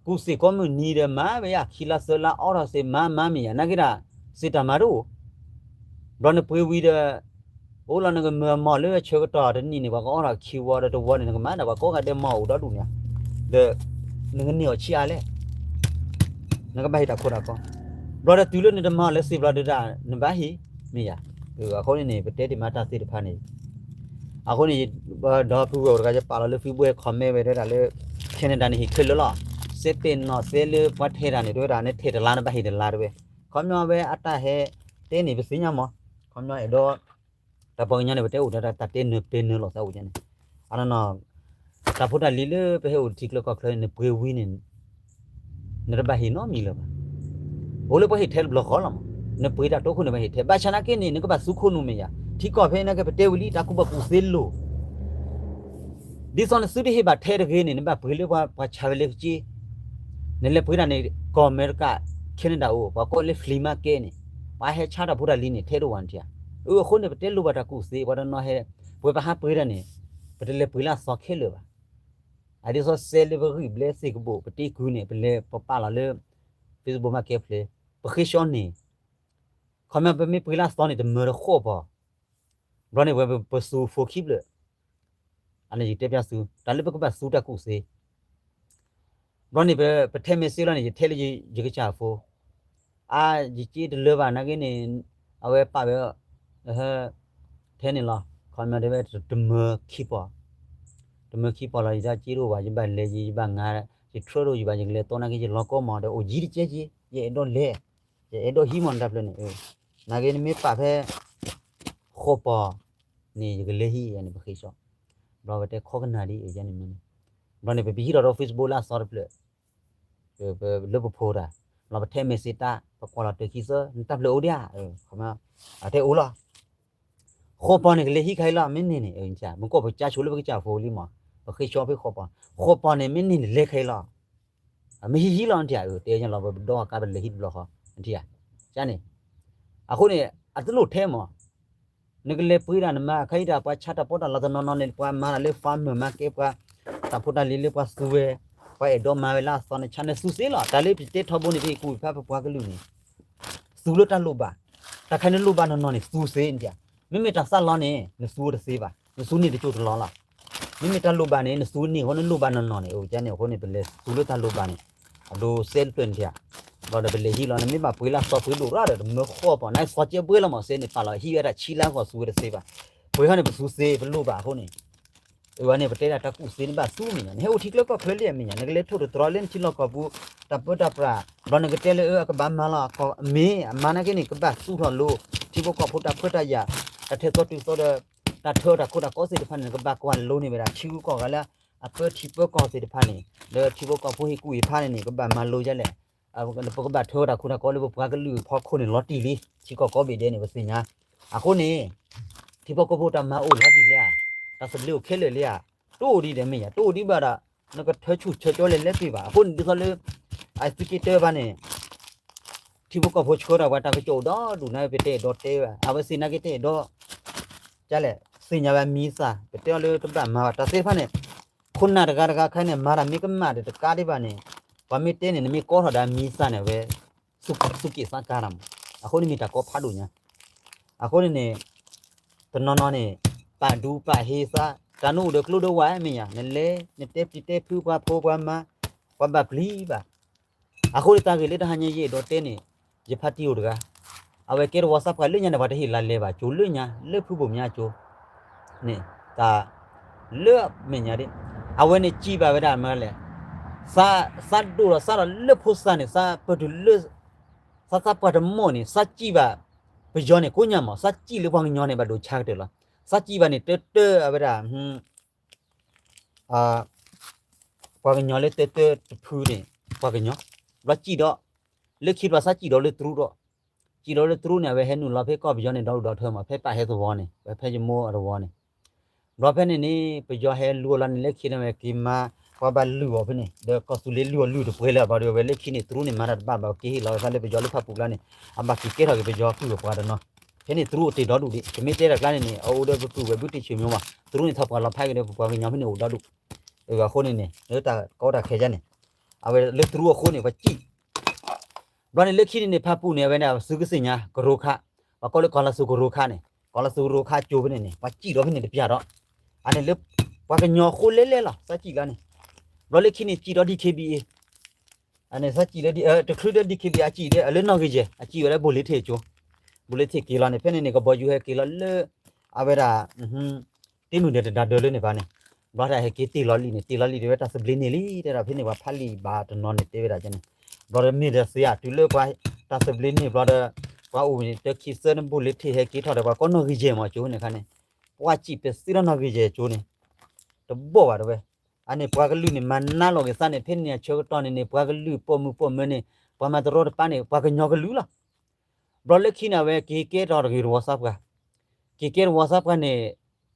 ကူစ့ၢ်ကီးမုၢ်နံၤဒီးမၤဝဲယါ ခံလါသၢလါအီထီၣ်စ့မၤမၤမ့ၢ်ယါ နာ်က့ဒၣ် စ့တၢ်မၤတအိၣ် ဘျီနပှ့ၤဝံၤဒီး အိၣ်လီၤနကမၢအမီၢ်လၢဆၢကတီၢ်တနံၣ်န့ၣ် ပှၤကအီထီၣ်ခံဝီဒီးတဝီန့ၣ် နကမၤဒၣ်ပှၤကိးဂၤဒဲးမီၢ်အိၣ်ဒီဒူၣ်န့ၣ် ဒီး နကန့ၢ်အီၤဆံးအါလဲၣ် နကဘၣ်ဟ့ၣ်တၢ်ခိတၢ်ကီ ဘျီဒီးတုၤလၢနတမၤအီၤလၢစ့ဘျီဒုးဒၣ် နဘၣ်ဟ့ၣ် မ့ၢ်ယါ အဃိန့ၣ်န့ၣ် ပတဲတ့ၢ်မးတၢ်သ့ၣ်တဖၣ်န့ၣ် အဃိန့ၣ် ဒီပုၢ်ဝဲၢ်အိၣ်တဂၤယပာ်လီၤလၢ Facebook ဝဲ comment ဝဲတဲဒၣ်လၢ Canada န့ၣ် ဟ့ၣ်ခဲလၢာ်လီၤ စဲပဲာ်နီၣ်စဲလၢပှၤထဲတၢ်န့ၣ် တဲဝဲဒၣ် နထဲတလါနဘၣ်ဟ့ၣ်တလါတဲဝဲ ခီပညီဝဲအတၢ်ဟဲတဲန့ၣ် ပသ့ၣ်ညါမး ခီပညီအဲၣ်ဒိး တၢ်ပှၤကညီန့ၣ် ပတဲအိၣ်ဒီးတၢ်တဲနၢၤပှဲၤနၢၤလိာ်သးအိၣ်န့ၣ် အနီၢ်နီၢ် တၢ်ဖိတၢ်လံၤလၢပဟဲအိၣ်ထံကျါကီၢ်ချၢန့ၣ် နပှ့ၤဝံၤန့ၣ် နတဘၣ်ဟ့ၣ်နီတမံၤလၢၤဘၣ်. အိၣ်လၢပှၤဟ့ၣ်ထဲတဘျီဃီလီၤမး နပှ့ၤတၢ်တိခိၣ်န့ၣ် ပှၤဟ့ၣ်ထဲ ဘၣ်ဆၣ်နာ်က့န့ၣ် နကဘၣ်သူခိၣ်နူာ်မ့ၢ်ယါ ထံကီၢ်ဖဲနာ်က့ပတဲဝံၤလံ တၢ်ကူၣ်ဘၣ်ကူၣ်သ့လိၤ ဒ်သိးနသုတဟ့ၣ်ဘၣ်ထဲတဂ့ၤန့ၣ် နဘၣ်ပှ့ၤလၢပှၤဆါဝဲလၢက့ နလဲၤပှ့ၤတၢ်န့ၣ် ကီၢ်အမဲရကၤ Canada အိၣ် ပှၤကိးလၢ flea market န့ၣ် ပှၤဟဲဆါတၢ်ဖိတၢ်လံၤန့ၣ် ထဲဒိၣ်ဝဲန့ၣ်ထံဧါ. အဃိန့ၣ် ပတဲလိၣ်ဘၣ်တၢ်ကူၣ်သ့ ပှၤတနီၤဟဲ ပှ့ၤပဟးပှ့ၤတၢ်န့ၣ် ပတလဲၤပှ့ၤလၢအသီခဲလၢာ်ဘၣ်. အဒ်သိးစဲလၢပဂံၢ်ဘျဲသ့ၣ်ကဘိၣ် ပတ့ကုန့ၣ် ပလဲၤပပာ်လီၤလၢ Facebook Marketplace ပဃ့ဆှီန့ၣ် ခီပညီပမ့ၢ်ပှ့ၤလၢအသီန့ၣ် တမၢတဃီၣ်ပီၤ ဘျီန့ၣ်ဝဲပသူ phone ခံဖျၢၣ် အန့ၣ်ယတဲပျးသု တၢ်လၢပကဘၣ်သူတၢ်ကူၣ်သ့ ဘျီန့ၣ် ပထဲ message လီၤန့ၣ် ယထဲလၢယကစၢ် phone အါ ယက့တလၢဘၣ်နာ်က့န့ၣ် အဝဲပာ်ဝဲ ထဲန့ၣ်လီၤ ခီပညီတဲဝဲတမၢခံပီၤ တမၢခံပီၢ်လီၤ ယတၢ်စ့တအိၣ်ဘၣ် ယဘၣ်လဲၤယံၤ ယဘၣ်ငါ ယထြၢတအိၣ်ယဘၣ် ယကလဲၤသီနာ်က့ ယလီၤကီမး ဒီးအိၣ်ယံၤတကဲက့ ယအဲၣ်ဒိးလဲၤ ယအဲၣ်ဒိးဟံးမး နတၢ်ဖျၢၣ်န့ၣ် နာ်က့နမ့ၢ်ပာ်ဖဲ ဃိးပီၢ်န့ၣ် ယကလဲၤဟံးန့ၣ် ပဃ့ဆှီ ဘျီပတဲခီကနၣ်ဒ်အံၤန့ၣ်မ့ၢ်န့ၣ် ဘျီန့ၣ် ပဟံးထီၣ်ဒီး Facebook လၢအသီတဖျၢၣ် လၢပဖိတၢ် လီၤပထဲ message တၢ် ပကွၢ်လီၤတၢ်ခံသၢ နတၢ်ဖျၢၣ်အိၣ်ဒံးဧါ အတဲအိၣ်လီၤ ဃိးပီၢ်န့ၣ် ကလဲၤဟံးခါအံၤလီၤ မ့ၢ်န့ၢ်န့ၣ် မ့ၢ်ကီၢ်ပကၠါဆိလၢပကစၢ် phone လံမး ပဃ့ဆှီဖဲဃိးပီၢ် ဃိးပီၢ်န့ၣ် မ့ၢ်န့ၢ်န့ၣ် လဲၤခဲအံၤလီၤ မ့ၢ်ဟံးဟံးလီၤ နထံၣ်ဧါ တဲညါလီၤ ပဒိကါပလဲၤဟံးတဘျီဃီ နထံၣ်ဧါ န့ၣ် အဃိန့ၣ် အတလိၣ်ထဲမး နကလဲၤပှ့ၤဒၣ်နမၤ ခဲအံၤဒၣ်ပှၤဆါတၢ်ပီးတၢ်လီတနီၤနီၤန့ၣ် ပှၤမၤတၢ်လၢ farmer market ပှၤ တၢ်ဖိတၢ်လံၤလၢပှၤသူဝဲ ပှၤအဲၣ်ဒိးမၤဝဲလၢအသီန့ၣ် ဆါန့ၣ်သူစ့လီၤ တၢ်လၢပတဲထီဘိန့ၣ် ပဟ့ၣ်ကူၣ်ဖးပပှၤကလုာ်န့ၣ် သူလၢတၢ်လိၣ်ဘၣ် တၢ်ခါန့ၣ်လိၣ်ဘၣ်နီၢ်နီၢ်န့ၣ် သူစ့ မ့မ့ၢ်တၢ်သးလီန့ၣ် နသူတသ့ဘၣ် နသူန့ၢ်တကၠိတလီၤလီၤ မ့မ့ၢ်တၢ်လိၣ်ဘၣ်န့ၣ် နသူန့ၢ်အဃိန့ၣ်လိၣ်ဘၣ်နီၢ်နီၢ်န့ၣ် အိၣ်ကန့ၣ်အဃိန့ၣ် ပလဲၤသူလၢတၢ်လိၣ်ဘၣ်န့ၣ် အဒိစဲတဖျၢၣ်န့ၣ် ဘျီဒီးပလဲၤဟံးလီၤ နမ့ၢ်ဘၣ်ပှ့ၤလၢအသီပှ့ၤဒိၣ်ရၣ်ဒီး တမၢဃိးပီၢ် နသီကဲဘှဲလီၤမး စ့န့ၣ် ပာ်လီၤဟံးဝဲဒၣ်ဆံလါဃီ သူဝဲတသ့ဘၣ် ပှ့ၤဟီန့ၣ် ပသူစ့ ပလိၣ်ဘၣ်အဃိန့ၣ် အဝဲန့ၣ် ပတဲဒၣ်တၢ်ကူၣ်သ့န့ၣ်ဘၣ်သူမ့ၢ်ညါ နဟဲအိၣ်ထံကျၢကီၢ်ချၢလံမ့ၢ်ညါ နကလဲၤထိၣ်တတြီလၢနထံလီၢ်ကီၢ်ပူၤ တၢ်ပၢတၢ်ပြး ဘျီနကတဲလၢအကဘၣ်မၤလီၤ မ့ၢ်အမၤနာ်က့န့ၣ် ကဘၣ်သူၣ်ထီၣ်လိ ထံဖိကီၢ်ဖိတၢ်ခွဲးတၢ်ယာ် တၢ်ထဲသိးတုၤသိးဒီး တၢ်ထၢအီၣ်တၢ်ခိတၢ်ကီသ့ၣ်တဖၣ်န့ၣ် နကဘၣ်ကွၢ်လိန့ၢ်ဝဲဒၣ် ထံဂုၤကီၢ်ဂၤလၢ အပၢထံပၢကီၢ်သ့ၣ်တဖၣ်န့ၣ် လၢထံဖိကီၢ်ဖိဟ့ၣ်ကူၣ်ဟ့ၣ်ဖးန့ၣ်န့ၣ် ကဘၣ်မၤလိဒ်လဲၣ် ပကဘၣ်ထၢအီၣ်တၢ်ခိတၢ်ကီလၢပပှၤကလုာ်ဖီခိၣ်န့ၣ် လီၤတံၢ်လံ ထံကီၢ်ကိးဘ့ၣ်ဒဲးန့ၣ် ပသ့ၣ်ညါ အဃိန့ၣ် ထံဖိကီၢ်ဖိတၢ်မၤအိၣ်လီၤတံၢ်လံဧါ တၢ်သဘျ့အိၣ်ခဲလၢာ်လံဧါ တအိၣ်ဒံးဒီးမ့ၢ်ယါ တအိၣ်ဒံးဘၣ်ဒီး နကထၢဆူၣ်ဆၢကၠီလဲၤလဲၤပ့ၤဘၣ် အဃိန့ၣ်ဒ်သိးလၢ အသုးက့တၢဘၣ်န့ၣ် ထံဖိကီၢ်ဖိဆှၢထီၣ်ပှၤတၢ်ကစီၣ်အိၣ်ဒီဒူၣ်န့ၣ် ပတဲအဲၣ်ဒိးတဲဝဲ အဝဲသ့ၣ်နာ်က့တဲအဲၣ်ဒိး ကလဲၣ် သ့ၣ်ညါဝဲမံသၣ် ပတဲအီၤလၢတဘၣ်မၤဘၣ် တၢ်သ့ၣ်တဖၣ်န့ၣ် ခိၣ်နၢ်တဂၤတဂၤခဲအံၤန့ၣ် မၤတၢ်မ့ၢ်ကမၣ်ဒီးတကးဒံးဘၣ်န့ၣ် ပှၤမ့ၢ်တဲန့ၣ် နမ့ၢ်ကီထီၣ်ဒီးမံသၣ်န့ၣ် အဝဲ သူၣ်က့ၣ်သးကါတၢ်မး အဃိန့ၣ်မ့ၢ်တၢ်ကီဖးဒိၣ်ညါ အဃိန့ၣ်န့ၣ် တနီၤနီၤန့ၣ် ပာ်ဒူပာ်ဟ့သး တၢ်နအိၣ်ဒီးကျိဒီးဝဲမ့ၢ်ညါ နလဲၤ နတဲပျံၤတဲဖုပှၤဖိပှၤမါ ပှၤဘၣ်ပျံၤဘၣ် အဃိန့ၣ်တၢ်ဂ့ၢ်လၢတဟါညါယအဲၣ်ဒိးတဲန့ၣ် ယဖါတံၢ်အိၣ်တဂၤ အဝဲကဲတဝီသးပှၢ်လၢညါန့ၣ် ပှၤတဟ့ၣ်လါလဲၤဘၣ် ကၠိလၢညါ လၢဖုဘိၣ်မၠါကၠိ န့ၣ် တၢ် လၢမဲာ်ညါဒၣ် အဝဲန့ၣ်စံးဘၣ်ဝဲဒၣ်မ့ၢ်လဲၣ် သးဒိၣ်ဒီးသးဒီးလၢဖိသၣ်န့ၣ် သးပတုၤလၢ သးသးပှၢ်တမီၢ်န့ၣ် သးစံးဘၣ် ပယီၤန့ၣ်ကိးညါမး သးစံးလၢပှၤကညီန့ၣ် ဘၣ်ဒိဆါကတၢၢ်လီၤ သးစံးဘၣ်န့ၣ် တၢတၢအဝဲဒၣ် ပှၤကညီလၢတၢတၢတဖုန့ၣ် ပှၤကညီ ဘျီစံးဒီး လၢခံဘျီသးစံးဒီးလၢတရူးဒီး စံးဒီးလၢတရူးန့ၣ် အဝဲဟဲနုာ်လီၤဖဲကီၢ်ပယီၤန့ၣ် ဒီဒူၣ်ဒီထၢမး ဖဲပာ်ဟဲသဝီန့ၣ် ဖဲယမိၢ်အသဝီန့ၣ် ဘျီဖဲန့ၣ်န့ၣ် ပယီၤဟဲလူၤအီၤလီၤန့ၣ် လၢခံန့ၣ်ဝဲက့ၤမါ ပှၤဘၣ်လုၢ်အီၤဖဲန့ၣ် ဒီးကီၢ်သူလ့ၤလုၢ်အီၤလုၢ်တပှဲၤလၢၤဘျီဒီး အဝဲလၢခံန့ၣ် တရူးန့ၣ်မၤတၢ်တဘၣ်ဘၣ် က့ၤဟ့ၣ်လီၤဝဲသးလၢပယီၤလၢဖၣ်ပူၤကျါန့ၣ် အဘၣ်က့ၤကဲထီၣ်က့ၤပယီၤကုၢ်အပှၤတနီၤ ဖဲန့ၣ်တရူးအိၣ်တ့ၢ်ဒီဒူၣ်ဒံး ပမ့ၢ်တဲတၢ်ကျါန့ၣ်န့ၣ် အအိၣ်ဒီးပပုၢ်ဝဲၢ်ဘုတ့ၢ်ဆံးမံၤမး တရူးန့ၣ်ထီၣ်ပှၤလီၤဖးက့ၤဒီးပပှၤကညီဖဲန့ၣ်အိၣ်ဒီဒူၣ် အဃိန့ၣ်န့ၣ် လၢတၢ်ကီတၢ်ခဲယါန့ၣ် အဝဲလၢတရူးအဃိန့ၣ် ပှၤစံး ဘျီန့ၣ်လၢခံန့ၣ်န့ၣ် ဖၣ်ပူၤန့ၣ် အဝဲန့ၣ် သုကသ့ၣ်ညါ ကရိခါ ပှၤကိးလၢကီၤလၤသူကရိခါန့ၣ် ကီၤလၤသူကရိခါကၠိဖဲန့ၣ်န့ၣ် ပှၤစံးဒီးဖဲန့ၣ်တပျၢ်ဒီး အန့ၣ်လၢ ပှၤကညီအဃိလဲလဲလီၤ သးစံးလီၤန့ၣ် ဘျီလၢခံန့ၣ်စံးဒီး DKBA အန့ၣ်သးစံးလၢ တချုးဒီး DKBA အစံးဒီး အလၢနီၢ်ဂ့ၤယဲၢ် အစံးဝဲလၢဘိၣ်လ့ထ့ၣ်ကၠိ ဘိၣ်လ့ထ့ၣ်က့ၤလီၤန့ၣ် ဖဲန့ၣ်န့ၣ် ကဘီယူၤဟဲက့ၤလီၤလၢ အဝဲဒၣ် တ့မုၢ်ဒဲးတဒါဒၢလၢန့ၣ်ဘၣ်န့ၣ် ဘျီတၢ်ဟဲက့ၤတ့ၢ်လီၤလံန့ၣ် တ့ၢ်လီၤလံတဲဝဲတၢ်သဘျ့န့ၢ်လံ တဲဒၣ်ဖဲန့ၣ်ပှၤဖးလံာ်ဘၣ်တနီၤန့ၣ်တဲဝဲဒၣ်န့ၣ် ဘျီဒီးမ့ၢ်ဒီးသ့ဧါ တုၤလၢပှၤတၢ်သဘျ့န့ၢ်ဘျီဒီး ပှၤအိၣ်ဝဲန့ၣ် တၢခံသၢနဘိၣ်လ့ထ့ၣ်ဟဲက့ၤထီၣ်ဒီး ပှၤကိးနီၢ်ဂ့ၤယဲၢ်မးကၠိန့ၣ်ခါန့ၣ် ပှၤစံးပသ့ဒီးနီၢ်ဂ့ၤယဲၢ်ကၠိန့ၣ် တဘီၣ်ဘၣ်တဝဲ အန့ၣ်ပှၤကလုာ်န့ၣ် မၤနးလီၤက့ၤသးန့ၣ် ဖဲန့ၣ်အဆၢကတီၢ်န့ၣ်န့ၣ် ပှၤကလုာ်ပိာ်မုၣ်ပိာ်မၢၤန့ၣ် ပှၤမၤတရီတပါန့ၣ် ပှၤကညီကလုာ်လီၤ ဘျီလၢခံန့ၣ် အဝဲက့ၤကဲထီၣ်တဂ့ၤတဝီသးပှၢ် က့ၤကဲတဝီသးပှၢ်န့ၣ်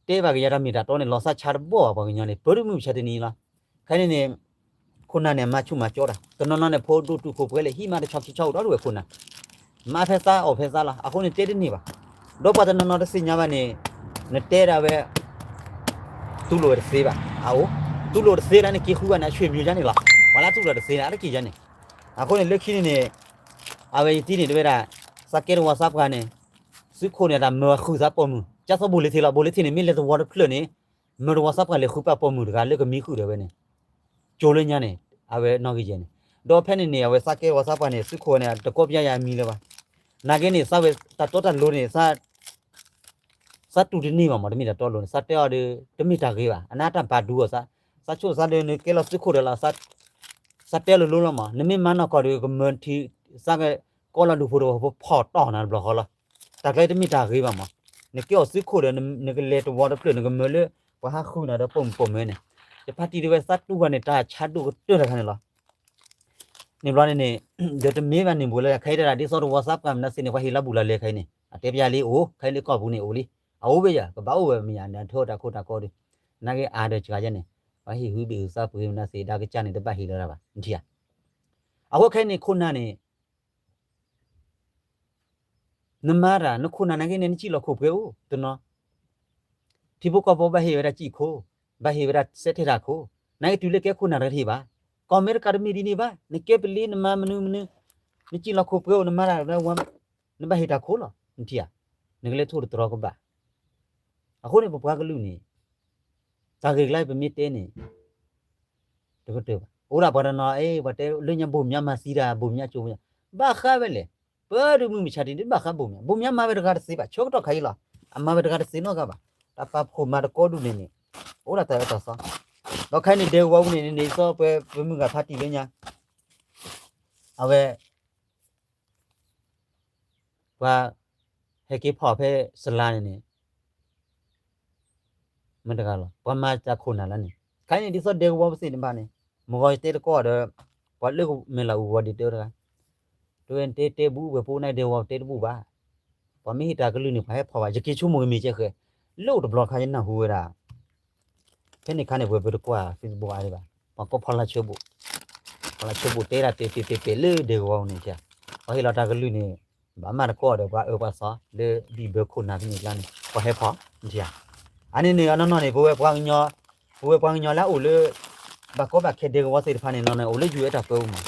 တဲဘၣ်က့ၤယၤတၢ်မ့ၢ်တၢ်တီန့ၣ် လီၤသးဆါတဘီၣ်ဘၣ်ပှၤကညီန့ၣ် ပၢတမုၢ်ပဆါတနံၤလီၤ ခဲန့ၣ်န့ၣ် ခိၣ်နၢ်န့ၣ် အမၤဆူၣ်မၤကၠီတၢ် တနီၤနီၤန့ၣ် ဖိဒိၣ်တုာ်ခိၣ်ပှဲၤလဲၣ် ဟံးမါတဆီခံဆီအိၣ်ဒီဒူၣ်ဝဲခိၣ်နၢ် မၤဖဲသးအီၣ်ဖဲသးလီၤ အဃိန့ၣ်တဲတန့ၢ်ဘၣ် ဒီးပှၤတနီၤနီၤတသ့ၣ်ညါဘၣ်န့ၣ် နတဲဒၣ်ဝဲ တူၢ်လိာ်ဝဲတသ့ဘၣ် အအိၣ် တူၢ်လိာ်တသ့ဒၣ်န့ၣ် က့ၤဃုဘၣ်န့ၣ် အဆွေမျိုးယါန့ၣ်လီၤ ပှၤလၢတူၢ်လိာ်တသ့န့ၣ် အတက့ၤယါန့ၣ် အဃိန့ၣ်လၢခံန့ၣ်န့ၣ် အဝဲယတံၢ်န့ၣ်တဝဲဒၣ် သးကဲတဝီသးပှၢ်န့ၣ် သုးခိၣ်န့ၣ်တၢ်မၢဃုသးပိာ်မုၣ် ကၢ်သီဘိၣ်လ့ထ့ၣ်လီၤ ဘိၣ်လ့ထ့ၣ်န့ၣ် မ့ၢ်လဲၤသဝီတဖျၢၣ်န့ၣ် မၢတဝီသးပှၢ်လဲၤဃုပာ်ပိာ်မုၣ်တဂၤလၢကမံဃုာ်ဒီးဝဲန့ၣ် ကၠိလၢညါန့ၣ် အဝဲနီၢ်ဂ့ၤယဲၢ်န့ၣ် ဒီးဖဲန့ၣ်န့ၣ် အဝဲသးကဲတဝီသးပှၢ်န့ၣ် သုးခိၣ်န့ၣ် တကိးပျါယၤအမံၤလၢၤဘၣ် နာ်က့န့ၣ် သးဝဲတၢ်တီတၢ်လိၤန့ၣ် သး စးတူၢ်တန့ၢ်ဘၣ်မး တမ့ၢ်တၢ်တီလိၤန့ၣ် စးတဲအီၤဒီး တမ့ၢ်တၢ်ဂ့ၤဘၣ် အနၢ်တၢ်ပာ်ဒူအီၤ စးဆိၣ်စးဒီးနကဲလီၤသုးခိၣ်ဒီးလီၤ စးတဲလိၤလိၤလီၤမး နမ့ၢ်မၤနီၢ်ကီၢ်ဒီး ကမၢထံ စးကဲ ကီလီၤဒူၣ်ဖိတဝီဖိဖီၣ်တီၢ်နၤတဘျီဃီလီၤ တၢ်ကျဲတမ့ၢ်တၢ်ဂ့ၤဘၣ်မး နကဲအီၤသုးခိၣ်ဒီး နကလဲၤတဝီတဖျၢၣ် နကမၢလၢ ပှၤဟးဃုနၤဒီးပိာ်မုၣ်ပိာ်မၢၤန့ၣ် ယဖါတံၢ်တဝဲစးတူၢ်ဘၣ်န့ၣ် တၢ်ဆါဒိၣ်ကတၢၢ်တခါန့ၣ်လီၤ န့ၣ်ဘျီန့ၣ်န့ၣ် ဒီးတမ့ၢ်ဘၣ်န့ၣ်ဘူးလၢ ခဲအံၤတၢ်ဒ်သိးတဝီသးပှၢ်မနုၤစ့ၢ်န့ၣ် ပှၤဟ့ၣ်လီၤဘူးလီၤလဲၤခဲအံၤန့ၣ် အတဲပျးလံအိၣ် ခဲအံၤလၢကီၢ်ပူၤန့ၣ် အိၣ်လံ အအိၣ်ဝဲယၤ ကဘၣ်အိၣ်ဝဲမ့ၢ်ယၤ နထၢတၢ်ခိတၢ်ကီဒီး နာ်က့အါဒီးစှၤယဲန့ၣ် ပှၤဟ့ၣ်ဟုဘ့ၣ်ဟုသးပှ့ၤမနုၤစ့ၢ် ဒါကစၢ်န့ၣ် တဘၣ်ဟ့ၣ်လီၤတၢ်ဘၣ် နထံၣ်ဧါ အဃိခဲအံၤန့ၣ် ခိၣ်နၢ်န့ၣ် နမၤတၢ် နခိၣ်နၢ်နာ်က့န့ၣ် နစံၣ်လီၤခိၣ်ပှဲၤအိၣ် တနီၤ ထံဖိကီၢ်ဖိဘၣ်ဟ့ၣ်ဝဲဒၣ်စံၣ်ခိၣ် ဘၣ်ဟ့ၣ်ဝဲဒၣ်စဲးထဲတၢ်ခိၣ် နာ်က့တုၤလၢကဲခိၣ်နၢ်တဂၤတဟ့ၣ်ဘၣ် ကီၢ်အမဲရကၤတမ့ၢ်ဒ်န့ၣ်ဘၣ် နကဲပလံ နမၤမနုၤမနုၤ နစံၣ်လီၤခိၣ်ပှဲၤအိၣ် နမၤတၢ် နဘၣ်ဟ့ၣ်တၢ်ခိၣ်လီၤ နထံၣ်ဧါ နကလဲၤထိၣ်တတြီကဘၣ် အဃိန့ၣ် ပပှၤကလုာ်န့ၣ် တၢ်ဂ့ၢ်ကျါပမ့ၢ်တဲန့ၣ် တကတၢၢ်ဘၣ် အိၣ်ဒၣ်ပှၤတနီၤ အဲ ပှၤတဲလၢညါဘိၣ်မၠါမၤသံတၢ် ဘိၣ်မၠါကၠိဘိၣ်မၠါ ဘၣ်ဃးဝဲလဲၣ် ပဒုးမုၢ်မဆါတံၢ်န့ၣ် ဘၣ်ဃးဘိၣ်မၠါ ဘိၣ်မၠါမၤဝဲတဂၤတသ့ဘၣ် ဆၢကတီၢ်ခါအံၤလီၤ အမၤဝဲတဂၤတသ့နီတဂၤဘၣ် တၢ်ပာ်ဖှိၣ်မၤတကီဒူၣ်န့ၣ်န့ၣ် အိၣ်ဒၣ်တၢ်အၢတၢ်သီ ဒီးခဲအံၤန့ၣ် ဒဲကဝီၤပူၤန့ၣ်န့ၣ် ဒ်သိးပှဲၤပမုၢ်ဂၤဖါတံၢ်လၢညါ အဝဲ ပှၤ ဟဲက့ၤဖီၣ်ဖဲစလါန့ၣ်န့ၣ် မတဂၤလီၤ ပှၤမၤတၢ်ခိၣ်နၢ်လၢန့ၣ် ခဲအံၤန့ၣ် ဒ်သိးဒဲကဝီၤပူၤသ့ၣ်တဖၣ်န့ၣ် မုၢ်ဂီၤယတဲတကီၢ်ဒီး ပှၤလၢမဲာ်လးအူဝီၤဒံးတဲဝဲတဂၤ တဲတဲဘူးဝဲဖိန့ၣ် ဒဲကဝီၤတဲတဘူးဘၣ် ပှၤမ့ၢ်ဟ့ၣ်တၢ်ကလုၢ်န့ၣ် ပှၤဟဲဖီၣ်ဘၣ် ယက့ၤဆိကမိၣ်ကမ့ၢ်ကဲဃဲ လၢအိၣ်တဘျီခါယနၢ်ဟူဝဲဒၣ် ဖဲန့ၣ်ခါန့ၣ် ပဝဲပတကွၢ် Facebook အါဒံးဘၣ် ပှၤကိးဖီလာ်ဆၢဘိၣ် ဖီလာ်ဆၢဘိၣ်တဲဒၣ်တဲတဲတဲတဲလၢဒဲကဝီၤန့ၣ် ပှၤဟ့ၣ်လီၤတၢ်ကလုၢ်န့ၣ် ဘၣ်မၤတကီၢ်ဒီးပှၤအၢပှၤသီလၢဘံၣ်ဘၢခိၣ်နၢ်ဖဲန့ၣ်ကျါန့ၣ် ပှၤဟဲဖီၣ် အါန့ၣ်န့ၣ် အနီၢ်နီၢ်န့ၣ် ပဝဲပှၤကညီ ပဝဲပှၤကညီလၢအအိၣ်လၢ ဘၣ်ကီဘၣ်ခဲဒဲကဝီၤသ့ၣ်တဖၣ်န့ၣ် နီၢ်နီၢ်အိၣ်လၢ ယူၢ်အဲး တၢ်ပၢပူၤမး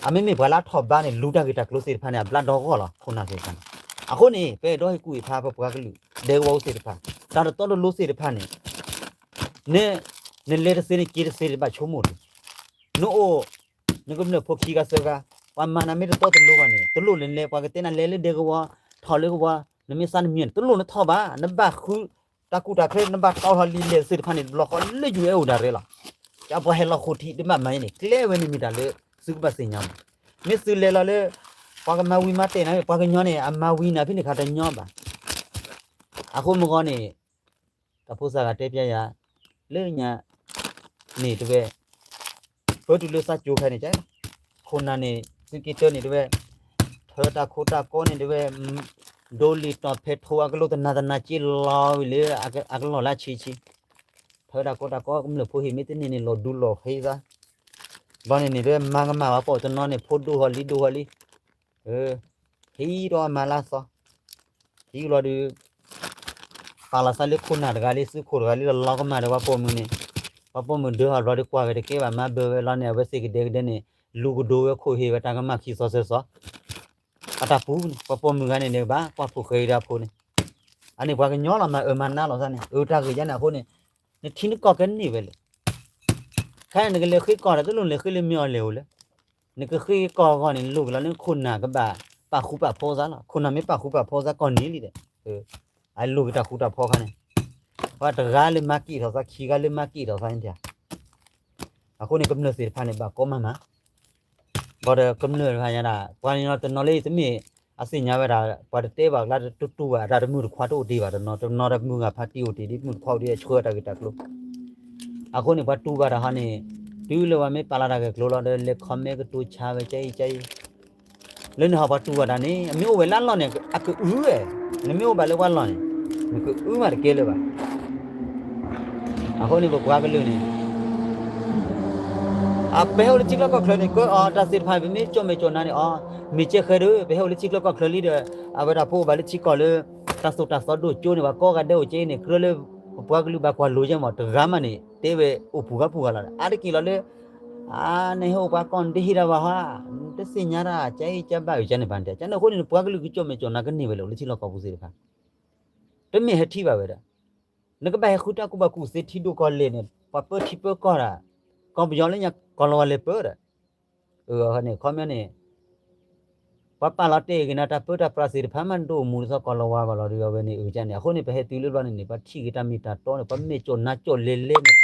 အမ့မ့ၢ်ပှၤလၢအထီၣ်ဘါန့ၣ် လူၤတၢ်ဂ့ၢ်တၢ်ကျိၤသ့ၣ်တဖၣ်န့ၣ် အဘျါဒီဂီၢ်လီၤ ခိၣ်နၢ်သ့ၣ်တဖၣ်န့ၣ် အဃိန့ၣ် ပအဲၣ်ဒိးဟ့ၣ်ကူၣ်ဟ့ၣ်ဖးပပှၤကလုာ် ဒဲကဝီၤသ့ၣ်တဖၣ် တၢ်တတီတလိၤသ့ၣ်တဖၣ်န့ၣ် န နလဲၤတသ့န့ၣ်က့ၤတသ့တဘၣ်ဆိကမိၣ်တဂ့ၤ နအိၣ် နကမျၢၢ်ဖိခံဂၤသၢဂၤ ပှၤမၤနၤမ့ၢ်တတီတလိၤဘၣ်န့ၣ် တလိၣ်လဲၤလဲၤ ပှၤကတဲနၤလဲၤလၢဒဲကဝီၤ ထီၣ်လၢကဝီၤ နမ့ၢ်သးနမံၤန့ၣ် တလိၣ်နထီၣ်ဘၣ် နဘၣ်ဃု တၢ်ကူၣ်တၢ်ချၢ နဘၣ်တီထီၣ်လံာ်လဲၢ်သ့ၣ်တဖၣ်န့ၣ် တဘျီဃီလၢ ယူၢ်အဲး အိၣ်ဒၣ်ရဲၣ်လီၤ ပှၤဟဲလီၤဃိထံတဘၣ်မၤန့ၣ် ကျဲဝဲန့ၣ်မ့ၢ်တၢ်လၢ သုကဘၣ်သ့ၣ်ညါမး မ့ၢ်သုလဲၤလီၤလၢ ပှၤကမၤဝံၤမၤတဲာ်နၤ ပှၤကညီန့ၣ် အမၤဝံၤနၤဖဲန့ၣ်ခါတညီဘၣ် အဃိမုၢ်ဂီၤန့ၣ် တၢ်ဖိသၣ်ဂၤတဲပျဲယၤ လၢညါန့ၣ်တဝဲ ပၢတုၤလၢသးကၠိခဲန့ၣ် က ခိၣ်နၢ်န့ၣ် သုက့တၢန့ၣ်တဝဲ ထၢတၢ်ခိတၢ်ကီန့ၣ်တဝဲ ဒိလံာ်တီၢ်ဖဲထိအကလိတနၤသနၤက့လီၤဝံၤလၢ အကလီၢ်လၢအဆံးဆံး ထၢတၢ်ခိတၢ်ကီ ကမျၢၢ်ဖိဟ့ၣ်မ့ၢ်တန့ၢ်န့ၣ် လီၤဒူလီၤဃ့သး ဘျီန့ၣ်န့ၣ်တဝဲ မၤကမၣ်ဝဲပိာ်တနီၤန့ၣ် ဖိဒိၣ်ဟီၣ်လံဒိၣ်ဟီၣ်လံ ဟံးဒီးအမၤလၢသီ ဟံးလီၤဒုး ပာ်လီၤသးလၢခိၣ်နၢ်တဂၤလံ သုးခိၣ်တဂၤလံ လီၤလီၤကမၣ်ဒီးပှၤပိာ်မုၣ်န့ၣ် ပှၤပိာ်မုၣ်ဒၢဟီၣ်ဘျီဒီးကွၢ်ဝဲတကဲဘၣ် မၤဘၢဝဲလီၤန့ၣ် အဝဲသ့ၣ်ကဒဲကဒဲန့ၣ် လူၤကဒိဝဲခိၣ်ဟ့ၣ်ဝဲတၢ်ကမၣ်ခံသီသၢသီ အတၢ်ပူၤန့ၣ် ပှၤပိာ်မုၣ်ဂၤန့ၣ်န့ၣ် ဘၣ်ကွၢ်ဖိၣ်ဃဲအံၤဒီးအဖိန့ၣ် အန့ၣ်ပှၤကညီလီၤမၤအၢမၤနးလီၤသးန့ၣ် အၢတၢ်ဂ့ၢ်ယါန့ၣ်အဃိန့ၣ် နထံနကီၢ်ကဲန့ၢ်ဝဲလဲၣ် ခဲအံၤနကလဲၤဃ့ကီၢ်ဒီး တလိၣ်လဲၤဃ့လၢမ့ၢ်အီၤလဲၤအိၣ်လၢ နကဃ့ကီၢ်အဂီၢ်န့ၣ် နလိၣ်က့ၤလီၤလၢခိၣ်နၢ်ကဘၣ်ပာ်ဃူပာ်ဖိးသးလီၤ ခိၣ်နၢ်မ့ၢ်ပာ်ဃူပာ်ဖိးသးကီၢ်န့ၣ်လံဒီး အလိၣ်က့ၤတၢ်ဃူတၢ်ဖိးခါန့ၣ် ပှၤတဂၤလၢမၤက့ၤထီၣ်သး ခံဂၤလၢမၤက့ၤထီၣ်သးန့ၣ် အဃိန့ၣ် ကမျၢၢ်သ့ၣ်တဖၣ်န့ၣ် ဘၣ်ကိးမၤမၤ ဘၣ်ဒီးကမျၢၢ်တဖၣ်ညါဒၣ် ပှၤကညီတနီၤလၢတမ့ၢ်အသ့ၣ်ညါဝဲဒၣ် ပှၤတတဲဘၣ်ကျါ တတူၢ်ဘၣ်တၢ်တမုာ်တခွါတအိၣ်တ့ၢ်ဘၣ် တနီၤတနီၤဒီးမုၢ်ဂၤဖါတံၢ်အိၣ်တ့ၢ်ဒ်မုၢ်တခွါအိၣ်ဒ်အဆှၢတၢ်ဂ့ၢ်တၢ်ကျိၤ အဃိန့ၣ် ပှၤတူၢ်ဘၣ်တၢ်ဟီန့ၣ် တုၤလၢပှၤမ့ၢ်ပာ်လီၤတၢ်ဂ့ၢ်ကျိၤလီၤဒီး လဲၤ comment ကတိၤဆါဝဲကအံၤကအံၤ လၢန့ၣ်ဟီပှၤတူၢ်ဘၣ်တၢ်န့ၣ် အမ့ၢ်အိၣ်ဝဲလၢအလီၢ်န့ၣ် အကအုဝဲ နမ့ၢ်အိၣ်ဘၣ်လၢပှၤလီၢ်န့ၣ် နကအုမးတကဲလၢၤဘၣ် အဃိန့ၣ် ပပှၤကလုာ်န့ၣ် အပဟဲအိၣ်လၢထံချၢကီၢ်ချၢန့ၣ် ကအီၤတၢ်သ့ၣ်တဖၣ် ပမ့ၢ်ကၠီၣ်မဲာ်ကၠီၣ်နါန့ၣ် အီၤ မ့ၢ်ကဲဃဲဒီး ပဟဲအိၣ်လၢထံချၢကီၢ်ချၢလံဒီး အဝဲဒၣ်ပအိၣ်ဘၣ်လၢထံကီၢ်လၢ တၢ်သိၣ်တၢ်သီဒိၣ်ကၠိန့ၣ် ပှၤကိးဂၤဒဲးအိၣ်ကဲအံၤန့ၣ် ကြၢးလၢ ပပှၤကလုာ်ဘၣ်ကွၢ်လိယဲမး တဂၤမးန့ၣ် တဲဝဲအိၣ်ပူၤဂၤပူၤဂၤလီၤ အါတက့ၢ်လီၤလၢ အါ နဟဲအိၣ်ပှၤကီၢ်နတဟ့ၣ်ဒၣ်ဘၣ်ဟါ နတသ့ၣ်ညါတၢ်ကဲအံၤကဲဘၣ်အံၤကဲန့ၣ်ဘၣ်န့ၣ် ကန့ၣ်အဃိန့ၣ် ပှၤကလုာ်ကၠီၣ်မဲာ်ကၠီၣ်နါကန့ၢ်ဝဲလၢ လၢထံလီၢ်ကီၢ်ပူၤသ့ၣ်တဖၣ် တမ့ၢ်ဟဲထံၣ်ဘၣ်ဝဲဒၣ် နကဘၣ်ဟဲဃုတၢ်ကူၣ်ဘၣ်ကူၣ်သ့ထံဒိၣ်ကီၢ်လဲၢ်န့ၣ် ပှၤပၢထံပၢကီၢ်ဒၣ် ကီၢ်ပယီၤလၢညါကီၢ်လီၤဝါလဲၤပၢဒီး န့ၣ် ခီပညီန့ၣ် ပှၤပာ်လီၤတဲာ်ဂ့ၤန့ၣ် တၢ်ပၢတၢ်ပြးသ့ၣ်တဖၣ်မး ဒိၣ်မူဒ်သိးကီၢ်လီၤဝါဘၣ်လီၤဒီး အဝဲန့ၣ်အုကန့ၣ် အဃိန့ၣ် ပဟဲတုၤလၢဘျီန့ၣ်န့ၣ် ပှၤထံၣ်ဂ့ၤတၢ်မ့ၢ်တၢ်တီန့ၣ် ပှၤမဲာ်ကၠီၣ်နါကၠီၣ်လဲၤလဲၤန့ၣ်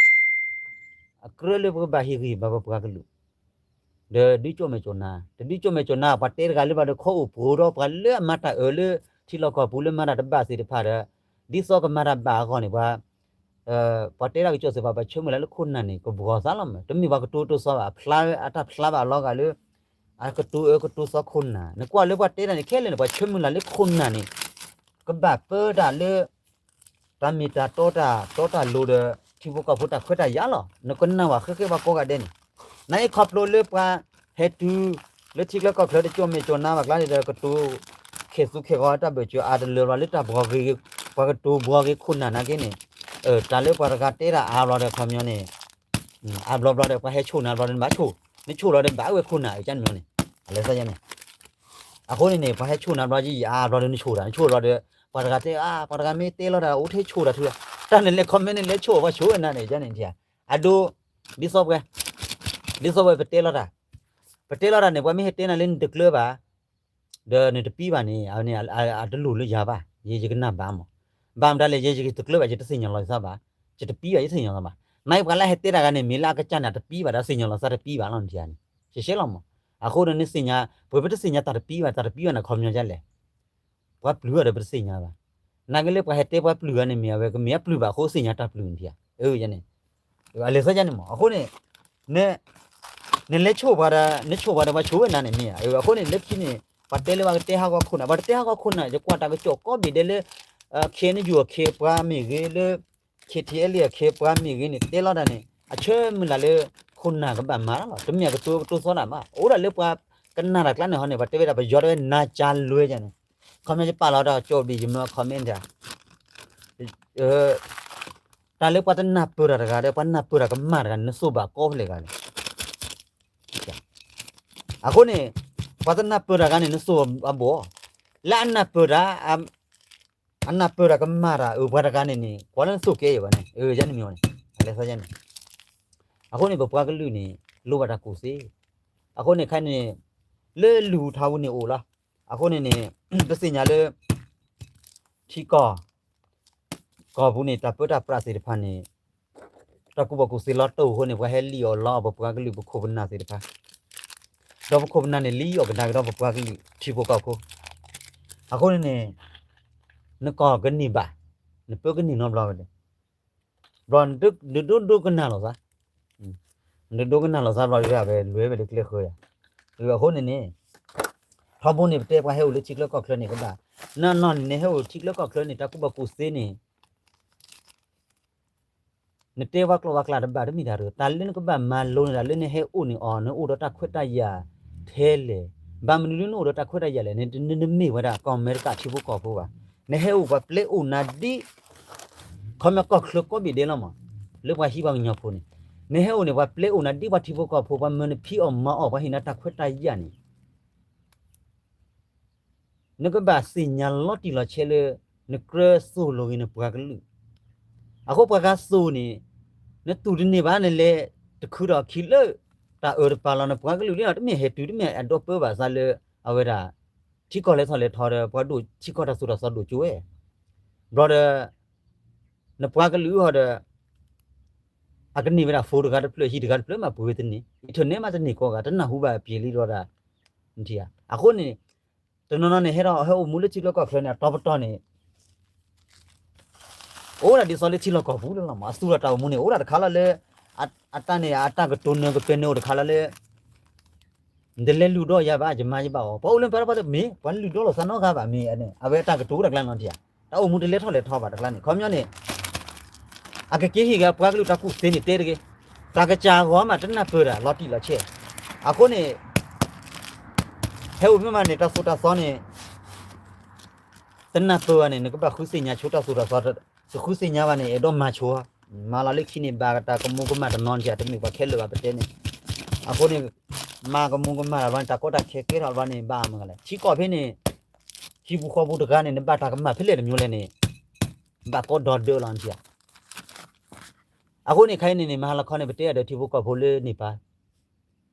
အကြၢးလၢပကဘၣ်ဟ့ၣ်ဂံၢ်ဘါပပှၤကလုာ် ဒီးဒုးကၠီၣ်မဲာ်ကၠီၣ်နါ တဒုးကၠီၣ်မဲာ်ကၠီၣ်နါ ပှၤတဲတဂၤလၢဘၣ်ဒီး ခီအိၣ်ပှိၤဒီးပှၤလၢအမၤတၢ်အၢလၢ ထံလီၢ်ကီၢ်ပူၤလၢမၤတၢ်တဘၣ်သ့ၣ်တဖၣ်ဒီး ဒ်သိးကမၤတၢ်ဘၣ်အဂီၢ်န့ၣ် ပှၤ ပှၤတဲဒၣ်ကစီၣ်သ့ၣ်တဖၣ် ပှၤဆၢမုၢ်လၢ်လၢခိၣ်နၢ်န့ၣ် ကဘှီသးလီၤမး တမ့ၢ်ပှၤကတိၤတိၤသီဘၣ် အဖျါအတၢ်ဖျါဘၣ်အလီၤဂာ်လၢ အကတိၤအၢကတိၤသီခိၣ်နၢ် နကွၢ်လၢပှၤတဲတၢ်န့ၣ် ခဲလၢာ်န့ၣ် ပှၤဆၢမုၢ်လၢ်လၢခိၣ်နၢ်န့ၣ် ကဘၣ်ပၢတၢ်လၢ တၢ်မ့ၢ်တၢ်တီတၢ်တီတၢ်လိၤဒီး ထံဖိကီၢ်ဖိတၢ်ခွဲးတၢ်ယာ်လီၤ. နကနၢ်ဝဲဃဲဃဲပှၤကိးဂၤဒဲးန့ၣ် နာ်အံၤခီဖျိလၢပှၤဟဲတုၤ လၢထံချၢကီၢ်ချၢတကၠီၣ်မဲာ်ကၠီၣ်နါဘၣ်ကျါန့ၣ်ဒီး ကတိၤ ခဲးသူခဲးဂီၤတၢ်ဘၢၣ်စၢၤအါတလၢဘၣ်လၢတၢ်ဘှီဂ့ၤ ပှၤကတိၤဘှီဂ့ၤခိၣ်နၢ်နာ်က့န့ၣ် တၢ်လၢပှၤတဂၤတဲတၢ်အါဘျီဒီးခီပညီန့ၣ် အါဘျီဘျီဒီး ပှၤဟဲဆိၣ်နၤဘျီဒီးနဘၣ်ဆိၣ် နဆိၣ်လီၤဒီးဘၣ်ဝဲခိၣ်နၢ်အၢန့ၣ် အလဲၤသးယဲန့ၣ် အဃိန့ၣ်န့ၣ် ပှၤဟဲဆိၣ်နၤဘျီယအါဘျီဒီးနဆိၣ်တၢ် နဆိၣ်လီၤဒီး ပှၤတဂၤတဲ အါ ပှၤတဂၤမ့ၢ်တဲလီၤတၢ်အိၣ်ထဲဆိၣ်တၢ်ထူ တၢ်န့ၣ်လဲၤ comment န့ၣ်လဲၤဆိၣ်ပှၤဆိၣ်ဝဲနၤန့ၣ် ယန့ၣ် အဒိ ဒ်သိးပှဲၤ ဒ်သိးပှဲၤပတဲလီၤတၢ် ပတဲလီၤတၢ်န့ၣ် ပှၤမ့ၢ်ဟဲတဲနၤလၢနတကျၢၤဘၣ် ဒီးနတပံဘၣ်န့ၣ် အဝဲန့ၣ် အတလိၣ်လၢယၤဘၣ် ယဲယကနၣ်ဘၣ်မး ဘၣ်မတၤလဲၣ် ယဲယတကျၢၤဘၣ် ယတသ့ၣ်ညါလီၤယသးဘၣ် ယတပံဘၣ် ယတသ့ၣ်ညါလီၤဘၣ် နာ်အံၤပှၤလၢဟဲတဲတၢ်ဂၤန့ၣ် မ့ၢ်လၢအကစၢ်န့ၣ် တပံဘၣ်ဒီးသ့ၣ်ညါလီၤသးတပံဘၣ်လီၤန့ၣ် ယရှဲရှဲလီၤမး အဃိဒီးနသ့ၣ်ညါ ပှဲၤပတသ့ၣ်ညါတၢ်တပံဘၣ် တၢ်တပံဘၣ်န့ၣ် ခီပညီဒ်လဲၣ် ပှၤပျုၢ်အီၤဒီးပတသ့ၣ်ညါဘၣ် နာ်က့လၢပှၤဟဲတဲပှၤပျုၢ်ဂၤန့ၣ် မ့ၢ်အဝဲကမ့ၢ်အပျုၢ်ဘၣ်အဃိသ့ၣ်ညါတၢ်ပျုၢ်န့ၣ် အၢ ယန့ၣ် အလဲၤသးယဲန့ၣ်မး အဃိန့ၣ် န နလဲၤဆိၣ်ပှၤဒီး နဆိၣ်ပှၤဒီးပှၤဆိၣ်ဝဲနၤန့ၣ်မ့ၢ်ဧါ အဃိန့ၣ် လၢခံန့ၣ် ပှၤတဲလၢပှၤကတဲဟးဂီၤခိၣ်နၢ် ပှၤတတဲဟးဂီၤခိၣ်နၢ် ယကွၢ်တၢ်ကစီၣ်ကိးဘ့ၣ်ဒဲးလၢ KNU အခ့အပှၤမ့ၢ်ဂ့ၤလၢ KTLA အခ့အပှၤမ့ၢ်ဂ့ၤန့ၣ် တဲလီၤတၢ်န့ၣ် အဆၢမုၢ်လၢ်လၢ ခိၣ်နၢ်ကဘၣ်မၤတၢ်လီၤ တမ့ၢ်အကတိၤကတိၤသီတၢ်ဘၣ် အိၣ်ဒၣ်လၢပှၤကနၣ်တၢ်ကျါန့ၣ်ဟီန့ၣ် ပှၤတဲဝဲဒၣ်ပယီၤတဲဝဲ နၤကၢ်လွဲၢ်ယန့ၣ် ခီပညီယပာ်လီၤတၢ်ကၠီၣ်ဘ့ၣ် ယမၢ comment တၢ် တၢ်လၢပှၤတနၢ်ပၢၢ်တၢ်တဂၤဒီး ပှၤနၢ်ပၢၢ်တၢ်ကမၣ်တဂၤန့ၣ် နသိၣ်ဘၣ်ကိးဖျဲၣ်ဂၤလဲၣ် အဃိန့ၣ် ပှၤတနၢ်ပၢၢ်တၢ်ဂၤန့ၣ် နသိၣ်အဘီၣ် လၢအနၢ်ပၢၢ်တၢ် အနၢ်ပၢၢ်တၢ်ကမၣ်တၢ် အပှၤတဂၤန့ၣ်န့ၣ် ကွၢ်လၢနသိၣ်ကဲယဘၣ်န့ၣ် ယန့ၣ်မ့ၢ်န့ၣ် အလဲၤသးယဲန့ၣ် အဃိန့ၣ် ပပှၤကလုာ်န့ၣ် လိၣ်ဘၣ်တၢ်ကူၣ်သ့ အဃိန့ၣ်ခဲအံၤန့ၣ် လၢလုၢ်ထါပူၤန့ၣ်အိၣ်လီၤ အဃိန့ၣ်န့ၣ် ပသ့ၣ်ညါလၢ ထံကီၢ် ကီၢ်ပူၤန့ၣ် တၢ်ပၢတၢ်ပြးသ့ၣ်တဖၣ်န့ၣ် တၢ်ကူၣ်ဘၣ်ကူၣ်သ့လီၤတိၢ်အဃိန့ၣ် ပှၤဟဲလံၣ်အီၣ်လီအီၣ်ပပှၤကလုာ်ပခိၣ်ပနၢ်သ့ၣ်တဖၣ် ဒီးပခိၣ်ပနၢ်န့ၣ် လံၣ်အီၣ်ကဒါက့ၤဒီးပပှၤကလုာ်ထံဖိကီၢ်ဖိ အဃိန့ၣ်န့ၣ် နကီၢ်ကန့ၢ်ဘၣ် နပၢကန့ၢ်နီတဘျီဝဲလဲၣ် ဘျီ နဒိၣ်ဒိၣ်ကနၣ်လိာ်သး နဒိၣ်ဒိၣ်ကနၣ်လိာ်သးဘျီဒ်ဝဲလွဲဝဲလၢကျဲဃၢၤယၤ အဃိန့ၣ်န့ၣ် ထီဘိန့ၣ် ပတဲပှၤဟဲအိၣ်လၢထံချၢကီၢ်ချၢန့ၣ်ကဘၣ် နနီၢ်န့ၣ် နဟဲအိၣ်ထံချၢကီၢ်ချၢန့ၣ် တၢ်ကူၣ်ဘၣ်ကူၣ်သ့န့ၣ် နတဲပှၤကျိာ်ပှၤကျဲတဘၣ်တမ့ၢ်တၢ်တဂ့ၤ တၢ်လၢနကဘၣ်မၤလိန့ၣ် တၢ်လၢနဟဲအိၣ်န့ၣ်အီၤ နအိၣ်ဒီးတၢ်ခွဲးတၢ်ယာ်ထဲလဲၣ် ဘၣ်မနုၤလၢနအိၣ်ဒီးတၢ်ခွဲးတၢ်ယာ်လဲၣ်န့ၣ် နတမ့ၢ်ဝဲဒၣ်ကီၢ်အမဲရကၤထံဖိကီၢ်ဖိဘၣ် နဟဲအိၣ်ပှၤပျဲအိၣ်နၤဒ် ခီပညီကီၢ်ချၢကိးဘ့ၣ်ဒဲးလီၤမး လၢပှၤဟံးပှၤကညီဖိန့ၣ် နဟဲအိၣ်န့ၣ် ပှၤပျဲအိၣ်နၤဒ်ပှၤထံဖိကီၢ်ဖိ ပှၤမၢနဖံးအီၣ်မၤအီၣ် ပှၤဟ့ၣ်နၤတၢ်ခွဲးတၢ်ယာ်န့ၣ် နကဘၣ်သ့ၣ်ညါလီၤတံၢ်လီၤဆဲးလၢ နကြၢးသိၣ်လိဂ့ၤနပှၤကလုာ် အဃိပှၤဂၤသိၣ်န့ၣ် နတူၢ်တန့ၢ်ဘၣ် နလဲၤတခုဒီးခံလၢ တၢ်အၢတပာ်လီၤနပှၤကလုာ်လံ တမ့ၢ်ဟဲတုၤ တမ့ၢ်အဒိးပၢဘၣ်သးလၢ အဝဲဒၣ် ထံကီၢ်လဲၤထီၣ်လဲၤထီဒီး ပှၤဒိၣ်ထံကီၢ်တၢ်သိၣ်တၢ်သီဒိၣ်ကၠိဝဲ ဘျီဒီး နပှၤကလုာ်ဟီဒီး အကန့ၢ်ဝဲဒၣ် phone တဂၤတဖျၢၣ် ဟံၣ်တဂၤတဖျၢၣ်မး ပှ့ၤဝဲတန့ၢ် internet မးတန့ၢ်ကိးဂၤ တနၢ်ဟူဘၣ်အပျ့ၤလံဒီးဒၣ် အဃိန့ၣ် တနီၤနီၤန့ၣ် ဟဲထီၣ်ဟဲအိၣ်မူလၢထံချၢကီၢ်ချၢန့ၣ် အတီပတီၢ်န့ၣ် အိၣ်ဒၣ်ဒ်သိးလၢထံလီၢ်ကီၢ်ပူၤလီၤမး အသူၣ်ထီၣ်တၢ်အိၣ်မူန့ၣ် အိၣ်ဒၣ်တခါလီၤလၢ အတၢ်န့ၣ် အတၢ်ကတိၤနၢၤကပၤန့ၣ်အိၣ်တခါလီၤလၢ နတလဲၤလုၢ်ဒီးယၤဘၣ် ယမါယဘၣ်အီၤ ပှၤအိၣ်လၢပှၤတဖၣ်တမ့ၢ် ပှၤလုၢ်ဒီးလိာ်သးနီတဂၤဘၣ်မ့ၢ်န့ၣ် အဝဲအတၢ်ကတိၤတၢ်ကျါန့ၣ်လီၤ တၢ်အိၣ်မူတလဲၤထီၣ်လဲၤထီဘၣ်တကျါန့ၣ် ခီပညီန့ၣ် အကက့ၤဟ့ၣ်က့ၤပှၤကလုာ်တၢ်ကူၣ်သ့န့ၣ်တဲတဂ့ၤ တၢ်ကစၢ်ဂီၤမးတနၢ်ပၢၢ်တၢ်လီၤတံၢ်လီၤဆဲး အဃိန့ၣ် ဟဲအိၣ်မ့ၢ်မးန့ၣ် တၢ်သိၣ်တၢ်သီန့ၣ် တနၢ်ပၢၢ်ဘၣ်န့ၣ် နကဘၣ်ဃုသ့ၣ်ညါဆိတၢ်သိၣ်တၢ်သီ တဃုသ့ၣ်ညါဘၣ်န့ၣ် အဲၣ်ဒိးမၤဆိ မၤလီၤလၢခံန့ၣ် ဘၣ်တၢ်ကမူၤကမၣ်တနီၤန့ၣ် တမ့ၢ်ပှၤခဲလၢာ်ဘၣ်ပတဲန့ၣ် အဃိန့ၣ် မၤကမူၤကမၣ်လီၤဘျီန့ၣ် တၢ်ကီတၢ်ခဲကဲထီၣ်ဘျီန့ၣ် ဘၣ်မနုၤလဲၣ် ထံကီၢ်ဖဲန့ၣ် ဟံၣ်ပူၤဃီပူၤတဂၤန့ၣ် နဘၣ်တၢ်ကမၣ်ဖဲလဲၣ်တမျိုးလဲၣ်န့ၣ် ဘၣ်ကီဒီဒၢလီၤန့ၣ် အဃိန့ၣ် ခဲအံၤန့ၣ်န့ၣ် မဟါလီၤခီန့ၣ် ပတဲအဒၢးထံဖိကီၢ်ဖိလၢန့ၣ်ပၢ်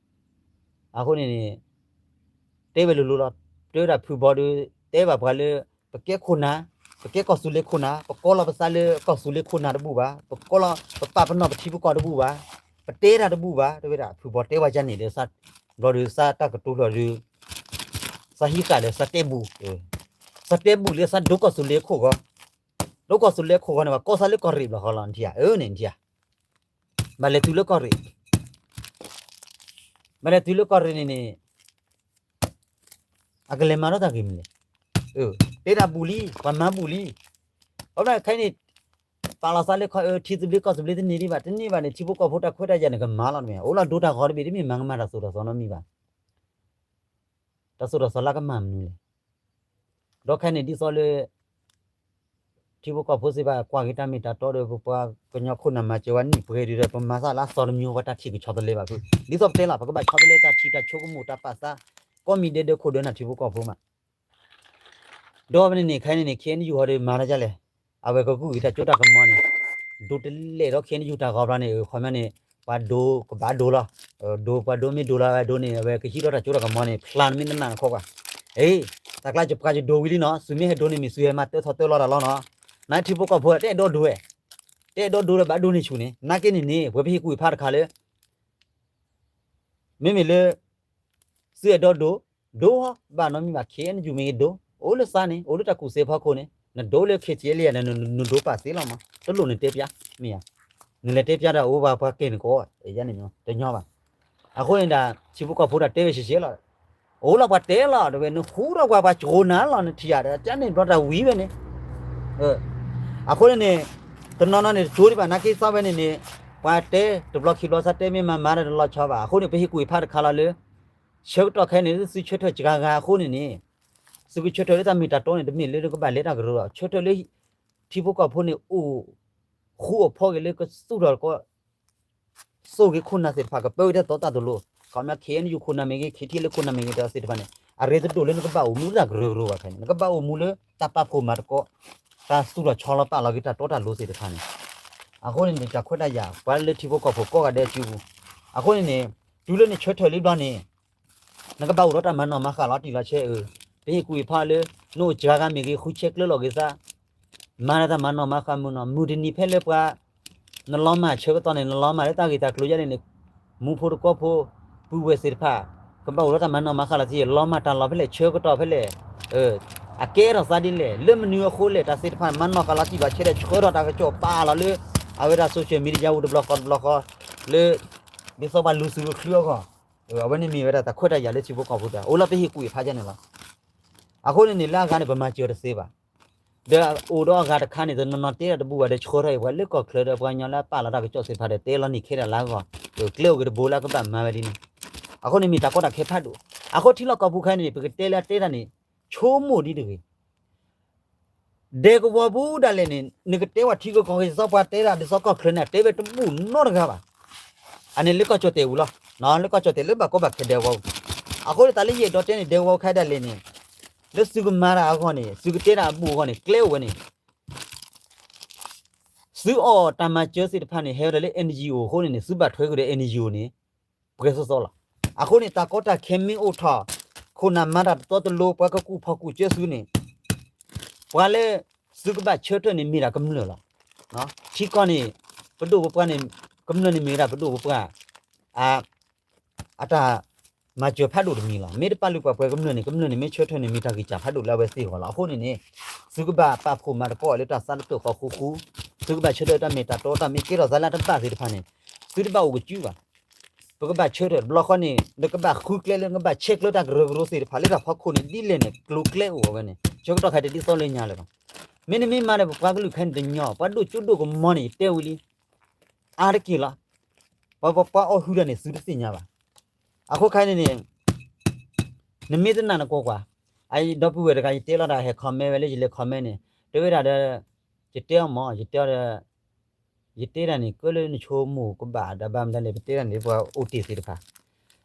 အဃိန့ၣ်န့ၣ် တဲဝဲလိၤလိၤလီၤ တဲဝဲဒၣ်ဖုဘီဒီး တဲဘၣ်ပှၤလၢ ပကဲခိၣ်နၢ်, ပကဲကီၢ်သူလ့ၤခိၣ်နၢ်, ပကိးလီၤပသးလၢကီၢ်သူလ့ၤခိၣ်နၢ်တဘူၣ်ဘၣ်, ပကိးလီၤ ပပာ်ပနီၣ်ပထံပကီၢ်တဘူၣ်ဘၣ်, ပတဲတၢ်တဘူၣ်ဘၣ်, တဲဝဲဒၣ်ဖုဘီတဲဝဲဒ်န့ၣ်ဒီး ဘျီဒီးသးတၢ်ကတိၤလီၤဒီး သးဟံးဃာ်ဒီးသးတဲဘူၣ်, သးတဲဘူၣ်လၢသးဒိကီၢ်သူလ့ၤခိၣ်ဂီၢ်, ဒိကီၢ်သူလ့ၤခိၣ်ဂီၢ်န့ၣ် ပှၤကိးသးလၢကီၢ်ရ့ၣ်ဘျီဃီလီၤ နထံၣ်ဧါ, အၢန့ၣ်နထံၣ်ဧါ, ဘၣ်လဲၤတုၤလၢကီၢ်ရ့ၣ် ဘၣ်လဲၤတုၤလၢကီၢ်ရ့ၣ်န့ၣ်န့ၣ် အကလဲၤမၤထီၣ်တၢ်ဂ့ၢ်မနုၤလဲၣ်, တဲဒၣ်ဘူၣ်လံ ပှၤမၤဘူၣ်လံ, ဘၣ်ဘျီခဲအံၤန့ၣ် ပာ်လီၤသးလၢခီ ထံသဘျ့ကီၢ်သဘျ့တန့ၢ်ဒံးဘၣ် တန့ၢ်ဘၣ်န့ၣ် ထံဖိကီၢ်ဖိတၢ်ခွဲးတၢ်ယာ်န့ၣ်ကမၤလီၤတမ့ၢ် အိၣ်လီၤဒိတၢ်ဂီၤတဘ့ၣ်တမ့ၢ်မၤကမၣ်တၢ်သိၣ်တၢ်သီနီတမံၤဘၣ် တၢ်သိၣ်တၢ်သီလၢကမၣ်မနုၤလဲၣ်, ဒီးခဲအံၤန့ၣ်ဒ်သိးလၢ ထံဖိကီၢ်ဖိစံးဘၣ်ကွၢ်က့ၤတၢ်မ့ၢ်တၢ်တီဒီး ပပှၤကညီခိၣ်နၢ်မၤစၢၤဝဲနံၣ်ပှဲၤဒုးဒီး ပမၤသးလၢအသီတမံၤ ပှၤတၢ်ထံၣ်ကဆီတလဲဘၣ်ဖု, ဒ်သိးပတဲလီၤ ပကဘၣ်ဆီတလဲတၢ်ထံၣ်တၢ်ဆိကမိၣ်တၢ်ပာ်သး ကိးမံၤဒဲးဒဲးခိၣ်ဒဲးနၢ်ထံဖိကီၢ်ဖိမး ဒီးဖဲန့ၣ်န့ၣ် ခဲအံၤန့ၣ်န့ၣ် ခ့ၣ်အဲၣ်ယူၣ်ဟီဒီးမၤတၢ်ဒ်လဲၣ်, အဝဲကကူၣ်က့ၤတၢ်စိတၢ်ကမီၤန့ၣ်, ဒိတလဲၣ်ဒီး ခ့ၣ်အဲၣ်ယူၣ်တၢ်ဂီၤဘျီန့ၣ် ခီပညီန့ၣ် ပှၤဒိကဘၣ်ဒိလီၤ, ဒိပှၤဒိမ့ၢ်ဒိလီၤဝဲဒိန့ၣ် အဝဲကဟံးထီၣ်တၢ်စိတၢ်ကမီၤန့ၣ် ဖျါနမ့ၢ်နနၢ်နခီကွၢ်, အ့ တၢ်ကျါယပှၤယဒိဝံၤလံနီၤ သုမ့ၢ်ဟဲဒိန့ၣ်မ့ၢ်သုဟဲမၤတၢထီၣ်တၢလီၤတၢ်လီၤနီၤ, နထံဖိကီၢ်ဖိတအဲၣ်ဒိးဒိဝဲ, တအဲၣ်ဒိးဒိဒီးဘၣ်ဒိန့ၢ်ဆူၣ်န့ၣ် နာ်က့န့ၣ်န့ၣ် ပှၤပဟ့ၣ်ကူၣ်ဟ့ၣ်ဖးတခါလၢ မ့မ့ၢ်လၢ သုအဲၣ်ဒိးဒိ, ဒိ, ဘၣ်နီတမံၤဘၣ် ခ့ၣ်အဲၣ်ယူၣ်မ့ၢ်ဂ့ၤဒိ, အိၣ်လၢသးန့ၣ် အိၣ်လၢတၢ်ကူၣ်သ့ဖီခိၣ်န့ၣ် နဒိလၢ ခ့ၣ်စ့လံယၤ နဒိပာ်သ့လီၤမး တလိၣ်နတဲပျါ, မ့ၢ်ဧါ, နလဲၤတဲပျါဒီးအိၣ်ဘၣ်ပှၤကဲန့ၣ်ကီး, တညီဘၣ်, အဃိန့ၣ်ဒၣ် ထံဖိကီၢ်ဖိတၢ်တဲဝဲရှဲရှဲလီၤ, အိၣ်လီၤပှၤတဲလီၤ တဲဝဲ နဃူထီၣ်ပှၤ ပှၤကၠိနၤလီၤ နထံၣ်ဧါ တၢ်န့ၣ်ဘျီတၢ်ဝံၤဝဲန့ၣ် အဃိန့ၣ်န့ၣ် တနီၤနီၤန့ၣ် တကၠိဒံးဘၣ် နာ်က့သးဝဲန့ၣ်န့ၣ် ပှၤတဲတဘျီခံဘျီ သးတဲမ့ၢ်မၤမၤဒီးတလီၤဆီဘၣ်. အဃိန့ၣ် ပဟ့ၣ်ကူၣ်ဟ့ၣ်ဖးတခါလီၤလၢ ဆၢကတီၢ်ခဲအံၤန့ၣ် သုဆၢထၢၣ်စှၤဂၤအဃိန့ၣ်န့ၣ် သုကဆၢထၢၣ်လၢတၢ်မ့ၢ်တၢ်တီန့ၣ် တမ့ၢ်လၢနကဘၣ်လဲၤတၢ်ကရၢလီၤ. ဆၢထၢၣ်လၢ ထံဖိကီၢ်ဖိန့ၣ် အိၣ်ဃူအိၣ်ဖိးက့ၤလၢကသူၣ်ထီၣ်တကီၢ် သိၣ်က့ၤခိၣ်နၢ်သ့ၣ်တဖၣ် ကပၢဝဲတၢ်တီတၢ်လိၤ, ခီပညီ ခ့ၣ်အဲၣ်ယူၣ်ခိၣ်နၢ်မ့ၢ်ဂ့ၤ ခ့ၣ်ထံးလၢခိၣ်နၢ်မ့ၢ်ဂ့ၤ တၢ်သ့ၣ်တဖၣ်န့ၣ် အရ့တဒိၣ်လၢနကဘၣ်အိၣ်မူလၢတၢ်ကရၢကရိဘၣ်ဖဲန့ၣ် နကဘၣ်အိၣ်မူလၢတၢ်ပာ်ဖှိၣ်မၤသကိး တၢ်သူၣ်ထီၣ်ဆီလီၤပာ်လီၤက့ၤတၢ်တီတၢ်လိၤသ့ၣ်တဖၣ်န့ၣ်, အဃိန့ၣ်န့ၣ် တၢ်ခွဲးတၢ်ယာ် ပှၤလၢထံဖိကီၢ်ဖိကိးဂၤဒဲးစုပူၤ, အဃိန့ၣ်န့ၣ် တုၤလၢနဆၢထၢၣ်လံဘျီန့ၣ် နကဘၣ်အိၣ်ဒီးတၢ်မၤနီၣ်မၤဃာ်လီၤတံၢ်လီၤဆဲးအၢ, ပဟ့ၣ်ကူၣ်ဟ့ၣ်ဖးလၢ နအိၣ်စှၤဂၤမ့ၢ်ဂ့ၤ ဃုဆဲးကျၢလီၤက့ၤသး မၤလၢတၢ်မၤနီၣ်မၤဃာ်မုၢ်နီၢ် မုၢ်တနံၤဖဲလၢပှၤ နလီၤမၢ်ဆၢကတီၢ်န့ၣ် နလီၤမၢ်လၢတၢ်ဂ့ၢ်တၢ်ကျိၤယါန့ၣ်န့ၣ် မူဖိတကီၢ်ဖိ ပုၢ်ဝဲၢ်သ့ၣ်တဖၣ် ကဘၣ်အိၣ်ဒီးတၢ်မၤနီၣ်မၤဃာ်လီၤတံၢ် လီၤမၢ်တၢ်လီၤဖဲလဲၣ် ဆၢကတီၢ်ဖဲလဲၣ်, အကဲထီၣ်သးဒ်လဲၣ် လၢမနုၤအဃိလဲၣ် တၢ်သ့ၣ်တဖၣ် မၤနီၣ်ဃာ်လီၤတံၢ်လီၤဆဲးဒီး ဆှၢထီၣ်တၢ်ကစီၣ်ပာ်လီၤလၢ အဝဲဒၣ် social media ပူၤတဘျီဃီတဘျီဃီ လၢ ဒ်သိးပှၤလူၤစုလူၤချုအဂီၢ်, အဝဲန့ၣ်မ့ၢ်ဝဲဒၣ်တၢ်ခွဲးတၢ်ယာ်လၢထံဖိကီၢ်ဖိတၢ် အိၣ်လီၤပဟ့ၣ်ကူၣ်ဟ့ၣ်ဖးယါန့ၣ်လီၤ. အဃိန့ၣ်န့ၣ် လၢအဂၤန့ၣ် ပမၤစၢၤတသ့ဘၣ်. ဒီးအိၣ်ဒီးအဂၤတခါန့ၣ် တနီၤနီၤတဲတၢ်တဘူၣ်ဘၣ်ဒီး ဆှၢထီၣ်အံၤ ပှၤလၢကီၢ်ချၢဒီးပှၤကညီလၢအပာ်လီၤတၢ်ကစီၣ်သ့ၣ်တဖၣ်ဒီး တဲလီၤန့ၢ်ခဲဒၣ်လၢအဂီၢ်, ကျဲအိၣ်က့ၤတဘိလၢအကဘၣ်မၤဝဲဒ်န့ၣ်, အဃိန့ၣ်မ့ၢ်တၢ်ကီတၢ်ခဲဖးဒိၣ်, အဃိထံလီၢ်ကီၢ်ပူၤခဲအံၤန့ၣ် ပကတဲလၢအတဲတၢ်န့ၣ် ဆိကမိၣ်ဒ်တဂ့ၤ ဒဲကဝီၤပူၤဒၣ်လဲာ်န့ၣ် နကတဲဝဲထံကီၢ်ကီၢ်ဂ့ၤ ဒ်သိးပှၤတဲဒၣ် ဒ်သိးကီၢ်ချၢန့ၣ် တဲဝဲတဘူၣ်နီတဂၤဘၣ်. အန့ၣ်လၢကီၢ်ကၠီၣ်တဲာ်ပူၤလီၤ. လၢကီၢ်ကၠီၣ်တဲာ်လၢဘၣ်ကီဘၣ်ခဲဒဲကဝီၤပူၤ, အဃိန့ၣ် တၢ်လၢယအဲၣ်ဒိးတဲန့ၣ် ဒဲကဝီၤခဲဒၣ်လဲာ်န့ၣ် လၢသုကမၤတၢ်အဂီၢ်န့ၣ် သုကတဲတၢ်အဘူၣ်အဂီၢ်န့ၣ် ကျဲအိၣ်ဝဲန့ၣ် သုအီၣ်တၢ်မၤစၢၤသ့ၣ်တဖၣ်န့ၣ် ဟဲဝဲဒၣ်လၢ NGO အဃိန့ၣ်န့ၣ် သုဘၣ်ထွဲဃုာ်ဒီး NGO န့ၣ် ပှဲၤသိးသိးလီၤ. အဃိန့ၣ် တၢ်ကီတၢ်ခဲမ့ၢ်အိၣ်ထီၣ် ခိၣ်နၢ်မၤတၢ်တတီတလိၤ ပှၤကကူၣ်ဖီၣ်ကူၣ်စၢၤသုန့ၣ် ပှၤလၢ သုကဘၣ်ဆၢထၢၣ်န့ၣ် မ့ၢ်ဒၣ်ကမျၢၢ်လီၤ. ထံကီၢ်န့ၣ် ပဒိၣ်ပပှၢ်န့ၣ် ကမျၢၢ်န့ၣ်မ့ၢ်ဝဲဒၣ်ပဒိၣ်ပပှၢ် အ အတၢ်မၤစၢၤဖးဒိၣ်တမံၤလီၤ. မ့ၢ်တပာ်လုၢ်ပာ်ပှ့ၤကမျၢၢ်န့ၣ် ကမျၢၢ်န့ၣ်မ့ၢ်ဆၢထၢၣ်န့ၣ် မ့ၢ်တၢ်ဂံၢ်စၢ်ဖးဒိၣ်လၢအဝဲသ့ၣ်အဂီၢ်လီၤ. အဃိန့ၣ်န့ၣ် သုကဘၣ်ပာ်ဖှိၣ်မၤသကိးလၢတၢ်သးတဖျၢၣ်ဃီဃူဃူ, သုကဘၣ်ဆၢထၢၣ်တၢ်မ့ၢ်တၢ်တီ တၢ်မ့ၢ်ကဲထီၣ်သးလၢအတဘၣ်သ့ၣ်တဖၣ်န့ၣ် သုတဘၣ်အိၣ်ကစုဘၣ်. ပကဘၣ်ဆၢထၢၣ်တဘျီဃီန့ၣ် နကဘၣ်ဃုကျဲလၢနကဘၣ်ဆဲးကျၢတၢ်ကရၢကရိသ့ၣ်တဖၣ်လၢတၢ်ဖီခိၣ်န့ၣ် ဒ်လဲၣ်န့ၣ် ကျိၤကျဲအိၣ်ဝဲန့ၣ် ဆၢကတီၢ်ခဲအံၤတဒ်သိးလၢညါလၢၤဘၣ်. မ့တမ့ၢ်မၤဒီးပပှၤကလုာ်ခဲအံၤတညီ ပှၤဒိၣ်ကၠိဒိၣ်ကမီၤန့ၣ် ယတဲဝံၤလံ အါတက့ၢ်လီၤ. ပှၤပပှၤအီၣ်ဟုၣ်တၢ်န့ၣ် သုတသ့ၣ်ညါဘၣ်. အဃိခဲအံၤန့ၣ်န့ၣ် နမ့ၢ်တနာ်နကွၢ်ကွၢ်, အဒီပုၢ်ဝဲၢ်တဂၤ ယတဲလီၤတၢ်ဟဲ comment ဝဲလၢယလဲၤ comment န့ၣ် တဲဝဲဒၣ်ဒီး ယတဲအီၤမး ယတဲအီၤဒီး ယတဲတၢ်န့ၣ် ကၢလၢနဆိကမိၣ်ကဘၣ်ဒီးဘၣ်မတၤလဲၣ် ပတဲတၢ်န့ၣ် ပှၤအိၣ်တ့ၢ်သ့ၣ်တဖၣ်.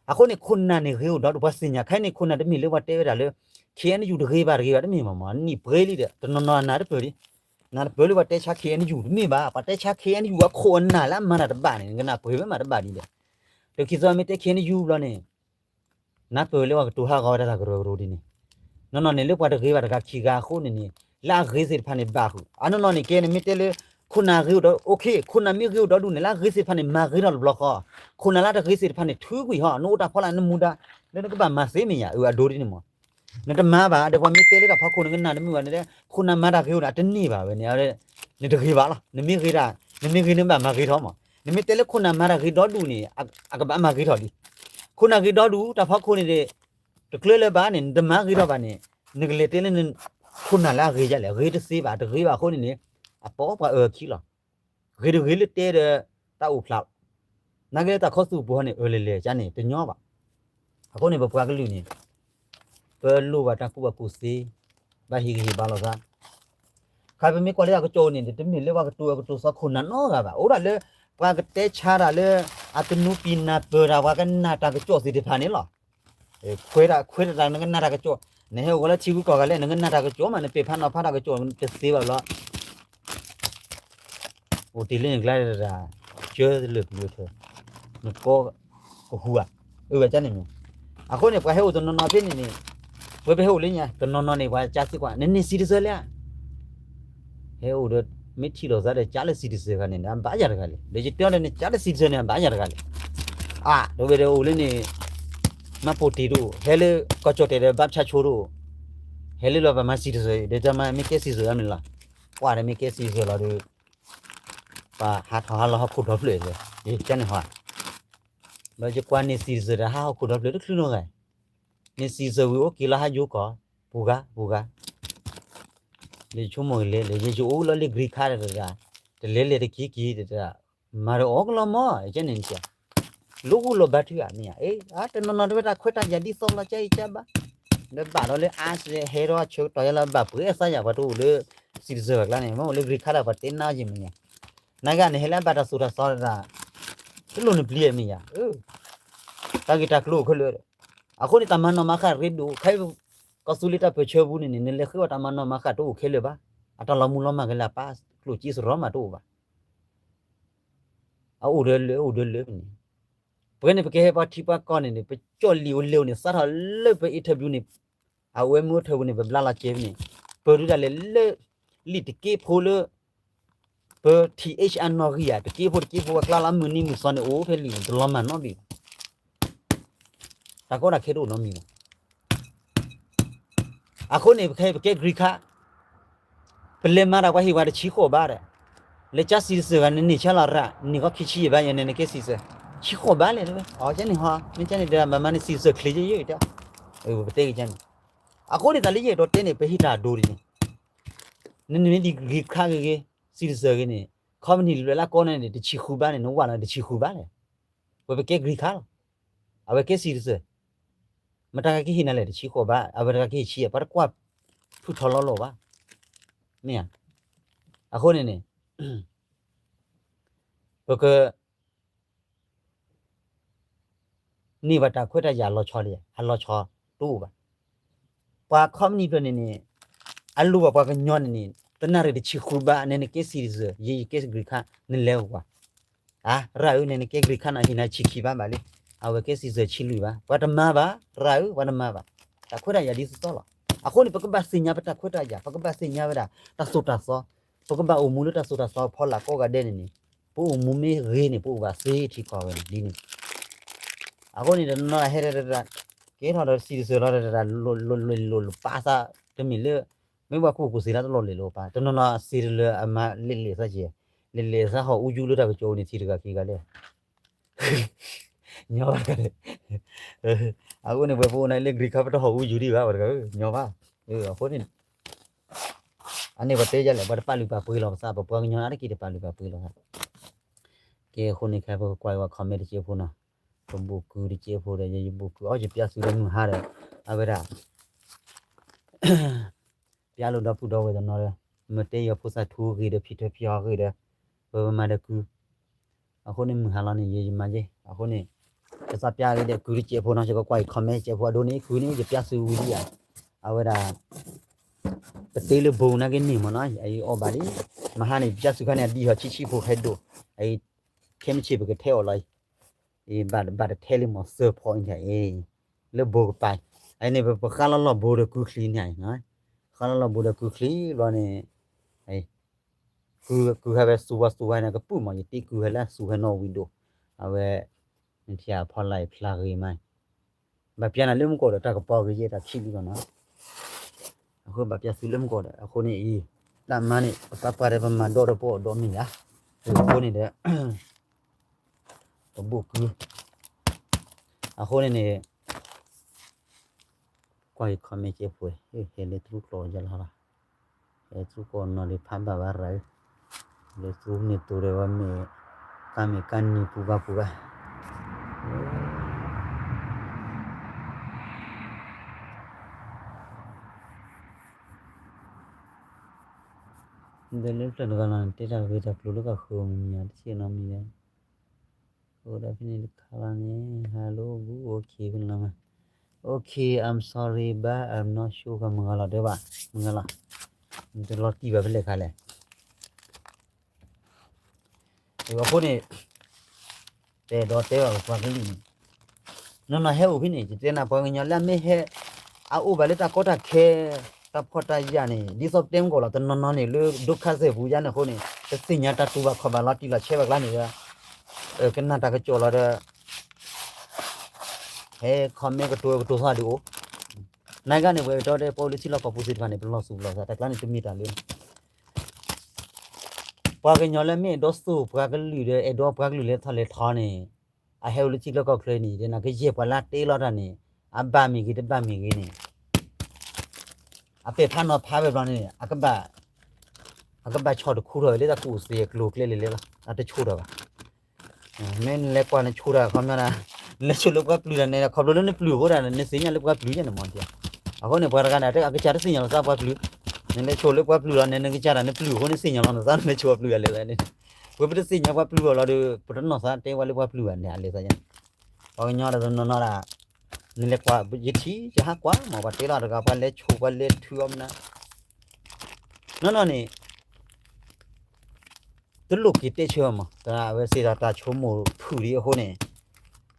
အဃိန့ၣ် ခိၣ်နၢ်န့ၣ်ဂ့ၤအိၣ်ဒီးပှၤသ့ၣ်ညါ ခဲအံၤန့ၣ် ခိၣ်နၢ်တမ့ၢ်လၢပှၤတဲဝဲဒၣ်လၢ ခ့ၣ်အဲၣ်ယူၣ်တဂ့ၤဘၣ်တဂ့ၤဘၣ် တမ့ၢ်မးမး နံၣ်ပှဲၤလံဒီး တနီၤနီၤနၢ်တပၢၢ်လံ နၢ်တပၢၢ်လၢပှၤတဲဆါ ခ့ၣ်အဲၣ်ယူၣ် တမ့ၢ်ဘၣ် ပှၤတဲဆါ ခ့ၣ်အဲၣ်ယူၣ် အခိၣ်အနၢ်လၢအမၤတၢ်တဘၣ်န့ၣ် နကနၢ်ပၢၢ်ဝဲမးတဘၣ်ဒ်လဲၣ်. ဒီးခံသီမ့ၢ်တဲ ခ့ၣ်အဲၣ်ယူၣ် ဘျီန့ၣ် နၢ်ပၢၢ်လၢပှၤကတိၤဟးဂီၤဝဲတၢ်သးကရၢကရိဒ်န့ၣ်. နီၢ်နီၢ်န့ၣ်လၢပှၤတဂ့ၤဘၣ်တဂၤခံဂၤအဃိန့ၣ်န့ၣ် လၢအဂ့ၤသ့ၣ်တဖၣ်န့ၣ်ဘၣ်ဃုာ် အနီၢ်နီၢ်န့ၣ်ကဲန့ၣ်မ့ၢ်တဲလၢ ခိၣ်နၢ်ဂ့ၤအိၣ်ဒီး OK ခိၣ်နၢ်မ့ၢ်ဂ့ၤအိၣ်ဒီးဒူၣ်န့ၣ် လၢအဂ့ၤသ့ၣ်တဖၣ်န့ၣ် မၤဂ့ၤထီၣ်တဘျီဃီ ခိၣ်နၢ်လၢတဂ့ၤသ့ၣ်တဖၣ်န့ၣ် ထုးကွံာ်ဟီ နအိၣ်တၢ်ဖီလာ်နမူဒါ လၢနကဘၣ်မၤသ့မ့ၢ်ယၤ အၢ အဒိဒ်န့ၣ်မး နတမၤဘၣ် ဒီးပှၤမ့ၢ်တဲလၢတၢ်ဖီခိၣ်နကနၣ်တမုာ်ဘၣ်န့ၣ် ခိၣ်နၢ်မၤတၢ်ဂ့ၤအိၣ်န့ၣ် အတန့ၢ်ဘၣ်ဝဲန့ၣ် နတဂ့ၤဘၣ်လီၤ နမ့ၢ်ဂ့ၤတၢ် နမ့ၢ်ဂ့ၤနဘၣ်မၤဂ့ၤထီၣ်မး နမ့ၢ်တဲလၢခိၣ်နၢ်မၤတၢ်ဂ့ၤဒီဒူၣ်န့ၣ် အကဘၣ်မၤဂ့ၤထီၣ်လံ ခိၣ်နၢ်ဂ့ၤဒီဒူၣ် တၢ်ဖီခိၣ်န့ၣ် တကျၢလၢၤဘၣ်န့ၣ် နတမၤဂ့ၤထီၣ်ဘၣ်န့ၣ် နကလဲၤတဲလၢ ခိၣ်နၢ်လၢအဂ့ၤဒ်လဲၣ် ဂ့ၤတသ့ဘၣ် တဂ့ၤဘၣ်အဃိန့ၣ်န့ၣ် အပိာ်ပှၤအၢခံလီၤ ဂ့ၤတဂ့ၤလၢတဲဒီး တၢ်အိၣ်ဖျါ နာ်က့လၢတၢ်ခီသူၣ်ပူၤဟီန့ၣ် အၢလဲၤလဲၤကန့ၣ် တညီဘၣ် အဃိန့ၣ် ပပှၤကလုာ်န့ၣ် ပလိၣ်ဘၣ်တၢ်ကူၣ်ဘၣ်ကူၣ်သ့ ဘၣ်ဟ့ၣ်ဂံၢ်ဟ့ၣ်ဘါလိာ်သး ခါပမ့ၢ်ကွၢ်လၢတၢ်ကစီၣ်န့ၣ် တမ့ၢ်လၢပှၤကတိၤအကတိၤသီခိၣ်နၢ်နီတဂၤဘၣ် အိၣ်ဒၣ်လၢ ပှၤကတဲဆါတၢ်လၢ အတနူပံနၢ်ပၢၢ်တၢ် ပှၤကနၣ်တၢ်ကစီၣ်သ့ၣ်တဖၣ်န့ၣ်လီၤ ခွဲးတၢ်ခွဲးတၢ်နကနၣ်တၢ်ကစီၣ် နဟဲအိၣ်ဝဲလၢထံဂုၤကီၢ်ဂၤလဲၣ် နကနၣ်တၢ်ကစီၣ်မး နပဲာ်ဖးနီၤဖးတၢ်ကစီၣ်တသ့ဘၣ်လီၤ အိၣ်တ့ၢ်လၢနကျါတၢ် ကၢလၢာ်ပျၢၤထၢၣ် နကိးကဟူးဧါ အၢဝဲကန့ၣ်မ့ၢ် အဃိန့ၣ် ပှၤဟဲအိၣ်တနီၤနီၤဖဲန့ၣ်န့ၣ် ပှၤပဟဲအိၣ်လၢညါ တနီၤနီၤန့ၣ် ပှၤကစံးကွၢ် နန့ၢ် citizen လံဧါ ဟဲအိၣ်ဒီး မ့ၢ်ထံၣ်လိာ်သးဒီးကးလၢ citizen တဂၤန့ၣ် အဘၣ်ယၤတဂၤလဲၣ် ဒီးယတဲဒီးနကးလၢ citizen န့ၣ် အဘၣ်ယၤတဂၤလဲၣ် အါ ဒီးဝဲဒီးအိၣ်လၢန့ၣ် မှတ်ပုံတင်တအိၣ် ဟဲလၢကီၢ်ကၠီၣ်တဲာ်ဒီး ဘၣ်ဆါဆိတအိၣ် ဟဲလၢလီၤပမၤ citizen ဒီးတမၤမ့ၢ်ကဲ citizen မ့ၢ်လီၤ ကွၢ်ဒီးမ့ၢ်ကဲ citizen လီၤဒီး ပှၤဟးထီၣ်ဟးလီၤဟီၣ်ခိၣ်ဒီဖျၢၣ်လၢ ယကန့ၣ်ဟီ ဒီးယကွၢ်န့ၢ် citizen ဒီးဟးဟီၣ်ခိၣ်ဒီဖျၢၣ်တချုးနီတဂၤ န့ၢ် citizen ဝံၤအိၣ်က့ၤလီၤဟးယိၤကီၢ် ပူၤဂၤ ပူၤဂၤ လၢယဆိကမိၣ်က့ၤလဲၣ် လၢယအိၣ်လီၤလၢ green card တဂၤ တလဲၤလဲၤတက့ၤက့ၤတဂၤ မၤဒီးအီၣ်ကလီၤမီၢ် ကန့ၣ် လိၣ်ဂူလိာ်ဘါထုဂၤမ့ၢ်ဧါ အ့ တနီၤနီၤတဝဲတၢ်ခွဲးတၢ်ယာ်ဒ်သိးလီၤ ကၢအံၤကၢဘါ ဒီးဘၣ်ဒီးလၢ အါ ဟဲဒီးဆၢကတီၢ်ယါလၢဘၣ်ပှဲၤအသးယၤ ပှၤတအိၣ်လၢ citizen ဘၣ်ကျါန့ၣ် မ့ၢ်အိၣ်လၢ green card ဒီးပှၤတဲနါယံၤမ့ၢ်ဧါ နဂၤန့ၣ် ဟဲလၢအဘၣ်တၢ်သိၣ်တၢ်သီတဂၤ တလိၣ်နပျံၤမ့ၢ်ဧါ တၢ်ဂ့ၢ်တၢ်ကျိၤအိၣ်ခဲလၢာ် အဃိန့ၣ် တၢ်မၤနီၣ်မၤဃၣ်ရ့ဒိၣ် ခဲအံၤ ကီၢ်သူလ့ၤတၢ်ပၢၢ်ဆၢပူၤန့ၣ်န့ၣ် နလဲၤဃ့အီၤတၢ်မၤနီၣ်မၤဃၣ်တအိၣ်ခဲလၢာ်ဘၣ် အတၢ်လီၤမုၢ်လီၤမၢ်ကလဲၤပာ်ကျိၣ်စ့စရီမးတအိၣ်ဘၣ် အအိၣ်ဒီးလၢအိၣ်ဒီးလၢန့ၣ် ပဝဲန့ၣ် ပကဟဲပှၤထံပှၤကီၢ်န့ၣ်န့ၣ် ပကၠီၣ်လံာ်အိၣ်လဲၣ်အိၣ်န့ၣ် စးထီၣ်လၢပ interview န့ၣ် အဝဲမ့ၢ်အိၣ်ထၢပူၤန့ၣ် ပဘျါလီၤကဲပူၤန့ၣ် ပဒုးဒၣ်လဲာ်လၢ လံာ်တက့ဖိလၢ ပ THR နီၣ်ဂံၢ်ယၤ တက့ဖိတက့ဖိ ပှၤကျါလီၤမုၢ်နံၤမုၢ်သီန့ၣ် အိၣ်ဖဲလံာ်န့ၣ်တလီၤမၢ်နီတဘ့ၣ်ဘၣ် တၢ်ကီတၢ်ခဲတအိၣ်နီတမံၤဘၣ် အဃိန့ၣ် ပခဲအံၤပကဲ green card ပလဲၤမၤတၢ်ပှၤဟ့ၣ်ပှၤတဆံဃိးဘးဒီး လဲၤကၠါ citizen ဂၤ နန့ၢ်ဆါလီၤရၣ် နန့ၢ်ကီၢ်ခံဆံယဲၢ်ဘး ယဲန့ၣ်နကဲ citizen ဆံဃိးဘးလဲၣ်တဲဝဲ အကန့ၣ်ဟီ မ့ၢ်ကန့ၣ်ဒီး ဘၣ်မၤန့ၢ် citizen ချ့ယဲယဲတဲ ပတဲက့ၤကန့ၣ် အဃိန့ၣ် တၢ်လၢယအဲၣ်ဒိးတဲန့ၣ် ပဟ့ၣ်တၢ်အဒိဒ်န့ၣ် နန့ၢ်ဒ် green card ဂ့ၤဂ့ၤ citizen ဂ့ၤန့ၣ် company လၢလၢကီၢ်န့ၣ် တဆံဃုဘးန့ၣ် နဝၢ်လီၤတဆံဃုဘးလဲၣ် ပဝဲပကဲ green card လီၤ အဝဲကဲ citizen မတၤဂၤကဟ့ၣ်နၤလဲၣ် တဆံဃိးဘး အဝဲတဂၤကဟ့ၣ်ဆံ ပှၤတကွၢ်ဖုထီၣ်လီၤလီၤဘၣ် မ့ၢ်ဧါ အဃိန့ၣ်န့ၣ် ပက န့ၢ်ဘၣ်တၢ်ခွဲးတၢ်ယာ်လီၤဆီလံ အလီၤဆီတအိၣ်ဘၣ် ပှၤ company ဖျၢၣ်န့ၣ်န့ၣ် အလိၣ်ဘၣ်ပှၤကညီန့ၣ်န့ၣ် တနၣ်ရံၣ်တဆံဃုဘး နဲနကဲ citizen ယဲယကဲ green card နလဲၤကွၢ် အါ ရၣ်ဧၢ နဲနကဲ green card နဟ့ၣ်နၤဆံခံဘးဘၣ်လံ အဝဲကဲ citizen ဆံလွံၢ်ဘး ပှၤတမၤဘၣ် ရၣ်ဧၢ ပှၤတမၤဘၣ် တၢ်ခွဲးတၢ်ယာ်ဒ်သိးသိးလီၤ အဃိန့ၣ် ပကဘၣ်သ့ၣ်ညါပတၢ်ခွဲးတၢ်ယာ် ပကဘၣ်သ့ၣ်ညါဝဲဒၣ် တၢ်သိၣ်တၢ်သီ ပကဘၣ်အိၣ်မူလၢတၢ်သိၣ်တၢ်သီဖီလာ်ကိးဂၤဒဲးန့ၣ်န့ၣ် ပအိၣ်မူမ့ၢ်ဂ့ၤန့ၣ် ပအိၣ်ဘၣ်သ့ထံကီၢ်ဝဲန့ၣ်ဒ်န့ၣ် အဃိန့ၣ် တနီၤနီၤဟဲဒီး ကဲထီၣ်ဒီး citizen လီၤဒီး လိၤလိၤလိၤလိၤပာ်သး တမ့ၢ်လၢ မ့ၢ်ပှၤကူၣ်ကူၣ်သ့လၢတလိၤလိၤလိၤပာ် တနီၤနီၤအစံးတလၢအမၤလဲၣ်လဲၣ်သးကဲ လဲၣ်လဲၣ်သးဟီၣ်အူယူၤလၢတၢ်ကစီၣ်န့ၣ် ထံၣ်တဂၤခံဂၤလဲၣ် ညီဘၣ်တဂၤန့ၣ် အဃိန့ၣ် ပှၤပအိၣ်နၤလၢ green card ပတဟီၣ်အူယူၤဒံးဘၣ် ပှၤတဂၤ ညီဘၣ် အဃိန့ၣ် အန့ၣ်ပှၤတဲယၤလဲၣ် ပှၤတပာ်လုၢ်ပာ်ပှ့ၤလီၤပသး ပပှၤကညီအါတက့ၢ်တပာ်လုၢ်ပာ်ပှ့ၤလီၤသး ကဲအဃိန့ၣ်ခဲ ပကကွၢ်ယွၤ comment တကဲဖိနီၤ ပဘူးကုတကဲဖိဒီး ယဘူးကုအီၤ ယပျၢ်သုလၢမုၢ်ဟါဒီး အဝဲဒၣ် ပျၢ်လိာ်ဒီပုၢ်ဒီဝဲၢ်တနီၤဒီး မ့ၢ်တဲယွၤဖိသၣ်ထူဂ့ၤဒီး ဖံထၢဖံဟီဂ့ၤဒီး ပမၤဒီးကု အဃိန့ၣ်မုၢ်ဟါလီၤန့ၣ် ယယမၤယဲ အဃိန့ၣ် ကသးပျၢ်ဂ့ၤဒီးကုတကဲဖိနီၤ ယကကွၢ်ယ comment တကဲဖိအဒိန့ၣ် ကုန့ၣ် ယပျၢ်သုဝံၤလံဧါ အဝဲဒၣ် ပတ့လၢဘိနာ်က့န့ၣ်မ့ၢ်နီၤ အအီၣ်ဘၣ်လံ မဟါန့ၣ် ပျၢ်သုခါန့ၣ် အဒံဟီၣ်ဆံးဆံးဖိခဲဒိၣ် အအံၤ ခဲမုၢ်ဆ့ၣ်ပကထဲအီၤလီၤ အံၤ ဘၣ်တထဲလံမ့ၢ်သၢဖီအံၤ လၢဘိကပၤ အန့ၣ် ပဃၣ်လီၤလီၢ်ဘိဒီးကုချံန့ၣ်, ဃၣ်လီၤလီၢ်ဘိဒီးကုချံဘျီန့ၣ်, ကုဟဲဝဲစူၤဝဲစူၤဝဲန့ၣ်ကပုၢ်မး ယတ့ကုဟဲလၢစူၤဝဲနီၣ်ဝံၤဒိၣ်, အဝဲ, နထံၣ်အဖီလာ်အံၤဖျါဂ့ၤမး, ဘၣ်ပျဲနၤလၢမူကီၢ်ဒီးတၢ်ကပီၤဂ့ၤယဲၢ်တၢ်ခံလံလီၤနီၤ, အဃိဘၣ်ပျဲသုလၢမူကီၢ်ဒီး အဃိန့ၣ်အံၤ, တၢ်မၤန့ၣ် ပသးပှၢ်ဒီးပမၤဒီဒီးပအီၣ်ဒီမ့ၢ်ဧါ, အဃိန့ၣ်ဒီး ပဘိၣ်ကု, အဃိန့ၣ်န့ၣ်, ကွၢ်ယ comment ကဲပှဲၤ, ဟဲလၢတရူးကျိာ်ယလီၤလီၤ, ဟဲတရူးကျိာ်နီၢ်လံဖးဘၣ်ဘၣ်ရၤ, လၢတရူးန့ၣ်တိၤဒီးဝဲမ့ၢ်, ကါမ့ၢ်ကါနံၤပူၤဘၣ်ပူၤဘၣ် ဒီးလၢဖျၢၣ်တဂၤလီၤန့ၣ် တဲတၢ်ဂ့ၢ်တၢ်ကျိၤလၢကဃုမံၤမံၤတဆံနီတမံၤဒီး, အိၣ်ဒီးဖဲန့ၣ်တခါလီၤန့ၣ် hello good okay ဖဲန့ၣ်လီၤမး, okay I'm sorry but I'm not sure ကမုၢ်ဂၤလီၤတဲဘၣ်, မုၢ်ဂၤလီၤ, တလီၤတံၢ်ဘၣ်ဖဲလဲၣ်ခါလဲၣ် အဃိန့ၣ်, ပအဲၣ်ဒိးတဲဘၣ်ပပှၤကလုာ်န့ၣ်, နီၢ်နီၢ်ဟဲအိၣ်ဖဲန့ၣ် ယတဲနၤပှၤကညီလၢအမ့ၢ်ဟဲ, အအိၣ်ဘၣ်လၢတၢ်ကီတၢ်ခဲ, တၢ်ဖှီၣ်တၢ်ယာ်န့ၣ် ဒ်သိးပတဲမုၢ်ကီၢ်လီၤ တနီၤနီၤန့ၣ် လၢဒိခါစဲၣ်ပူၤယါန့ၣ်အဃိန့ၣ် တသ့ၣ်ညါတၢ်တူၢ်ဘၣ်ခီၣ်ဘၣ်လီၤတံၢ်လီၤဆဲးဘၣ်ကျါန့ၣ်ဒီး, ကနၣ်တၢ်ကစီၣ်လီၤဒီး ဟဲ comment ကတိၤကတိၤသီဒုးအိၣ်, နဂၤန့ၣ် ပအဲၣ်ဒိးတဲပှၤအိၣ်လၢထံလီၢ်ကီၢ်ပူၤသ့ၣ်တဖၣ်န့ၣ် ပလီၢ်သူၣ်ပလီၢ်သး တၢ်ကျါန့ၣ်တမ့ၢ်တၢ်လၢ ပှၤကညီလၢမ့ၢ်အဲၣ်ဒိးသိၣ်ပှၤကလုာ်ဒီး အဲၣ်ဒိးပှၤကလုာ်လၢထီၣ်လဲၤထီန့ၣ်, အဟဲအိၣ်လၢထံလီၢ်ကီၢ်ချၢန့ၣ် နကယဲၢ်ပှၤလၢအတဲလီၤတၢ်န့ၣ်, အဘၣ်မ့ၢ်ဂ့ၤတဘၣ်မ့ၢ်ဂ့ၤန့ၣ်, အပဲာ်ဖးနီၤဖးဝဲဘျီန့ၣ် အကဘၣ်ဆီၣ်တခူထီၣ်ဝဲလၢတၢ်ကူၣ်သ့အကျိၤအကျဲလဲၣ်လဲၣ်လီၤ အတဆိထီၣ်ဘၣ် မ့ၢ်နလဲၤကွၢ်နဆိတၢ်ခီပညီဒၣ်, နလဲၤဆိလၢပှၤပျုၤတၢ်န့ၣ် ခီဖျိလၢနပျုၤအဃိဒၣ် နသ့ၣ်ညါလၢပှၤပျုၤယဲန့ၣ်မ့ၢ်, အဃိန့ၣ် ပှၤတဂၤန့ၣ် အကစၢ်တသ့ၣ်ညါလီၤသးပှၤပျုၤ, နလဲၤဆိလၢပှၤပျုၤလီၤန့ၣ် နကစၢ်တၢ်နပျုၤအဃိန့ၣ်သ့ၣ်ညါလီၤနသး နလဲၤဆိပှၤပျုၤဒၣ်လဲၣ်န့ၣ်, ပဝဲပတသ့ၣ်ညါပှၤပျုၤအီၤလီၤဒီး ပတနီၢ်သးတဲဝဲလၢပှၤပျုၤဘၣ်န့ၣ် အလဲၤသးယဲန့ၣ်, ပှၤကညီဒီးတနီၤနီၤဒၣ်, နလဲၤကွၢ်ယထံၣ် ယဟးကွၢ်မ့ၢ်ပှၤတဲလီၤတဂၤ ပှၤလဲၤဆိပှၤလဲၤထုအီၤမနုၤ နီၢ်နီၢ်န့ၣ် တလိၣ်က့ၤတဲဆၢမး တၢ်အဝဲစ့ၢ်ကီးတၢ်ဆိကမိၣ်ဖုၣ်လံအဃိန့ၣ်,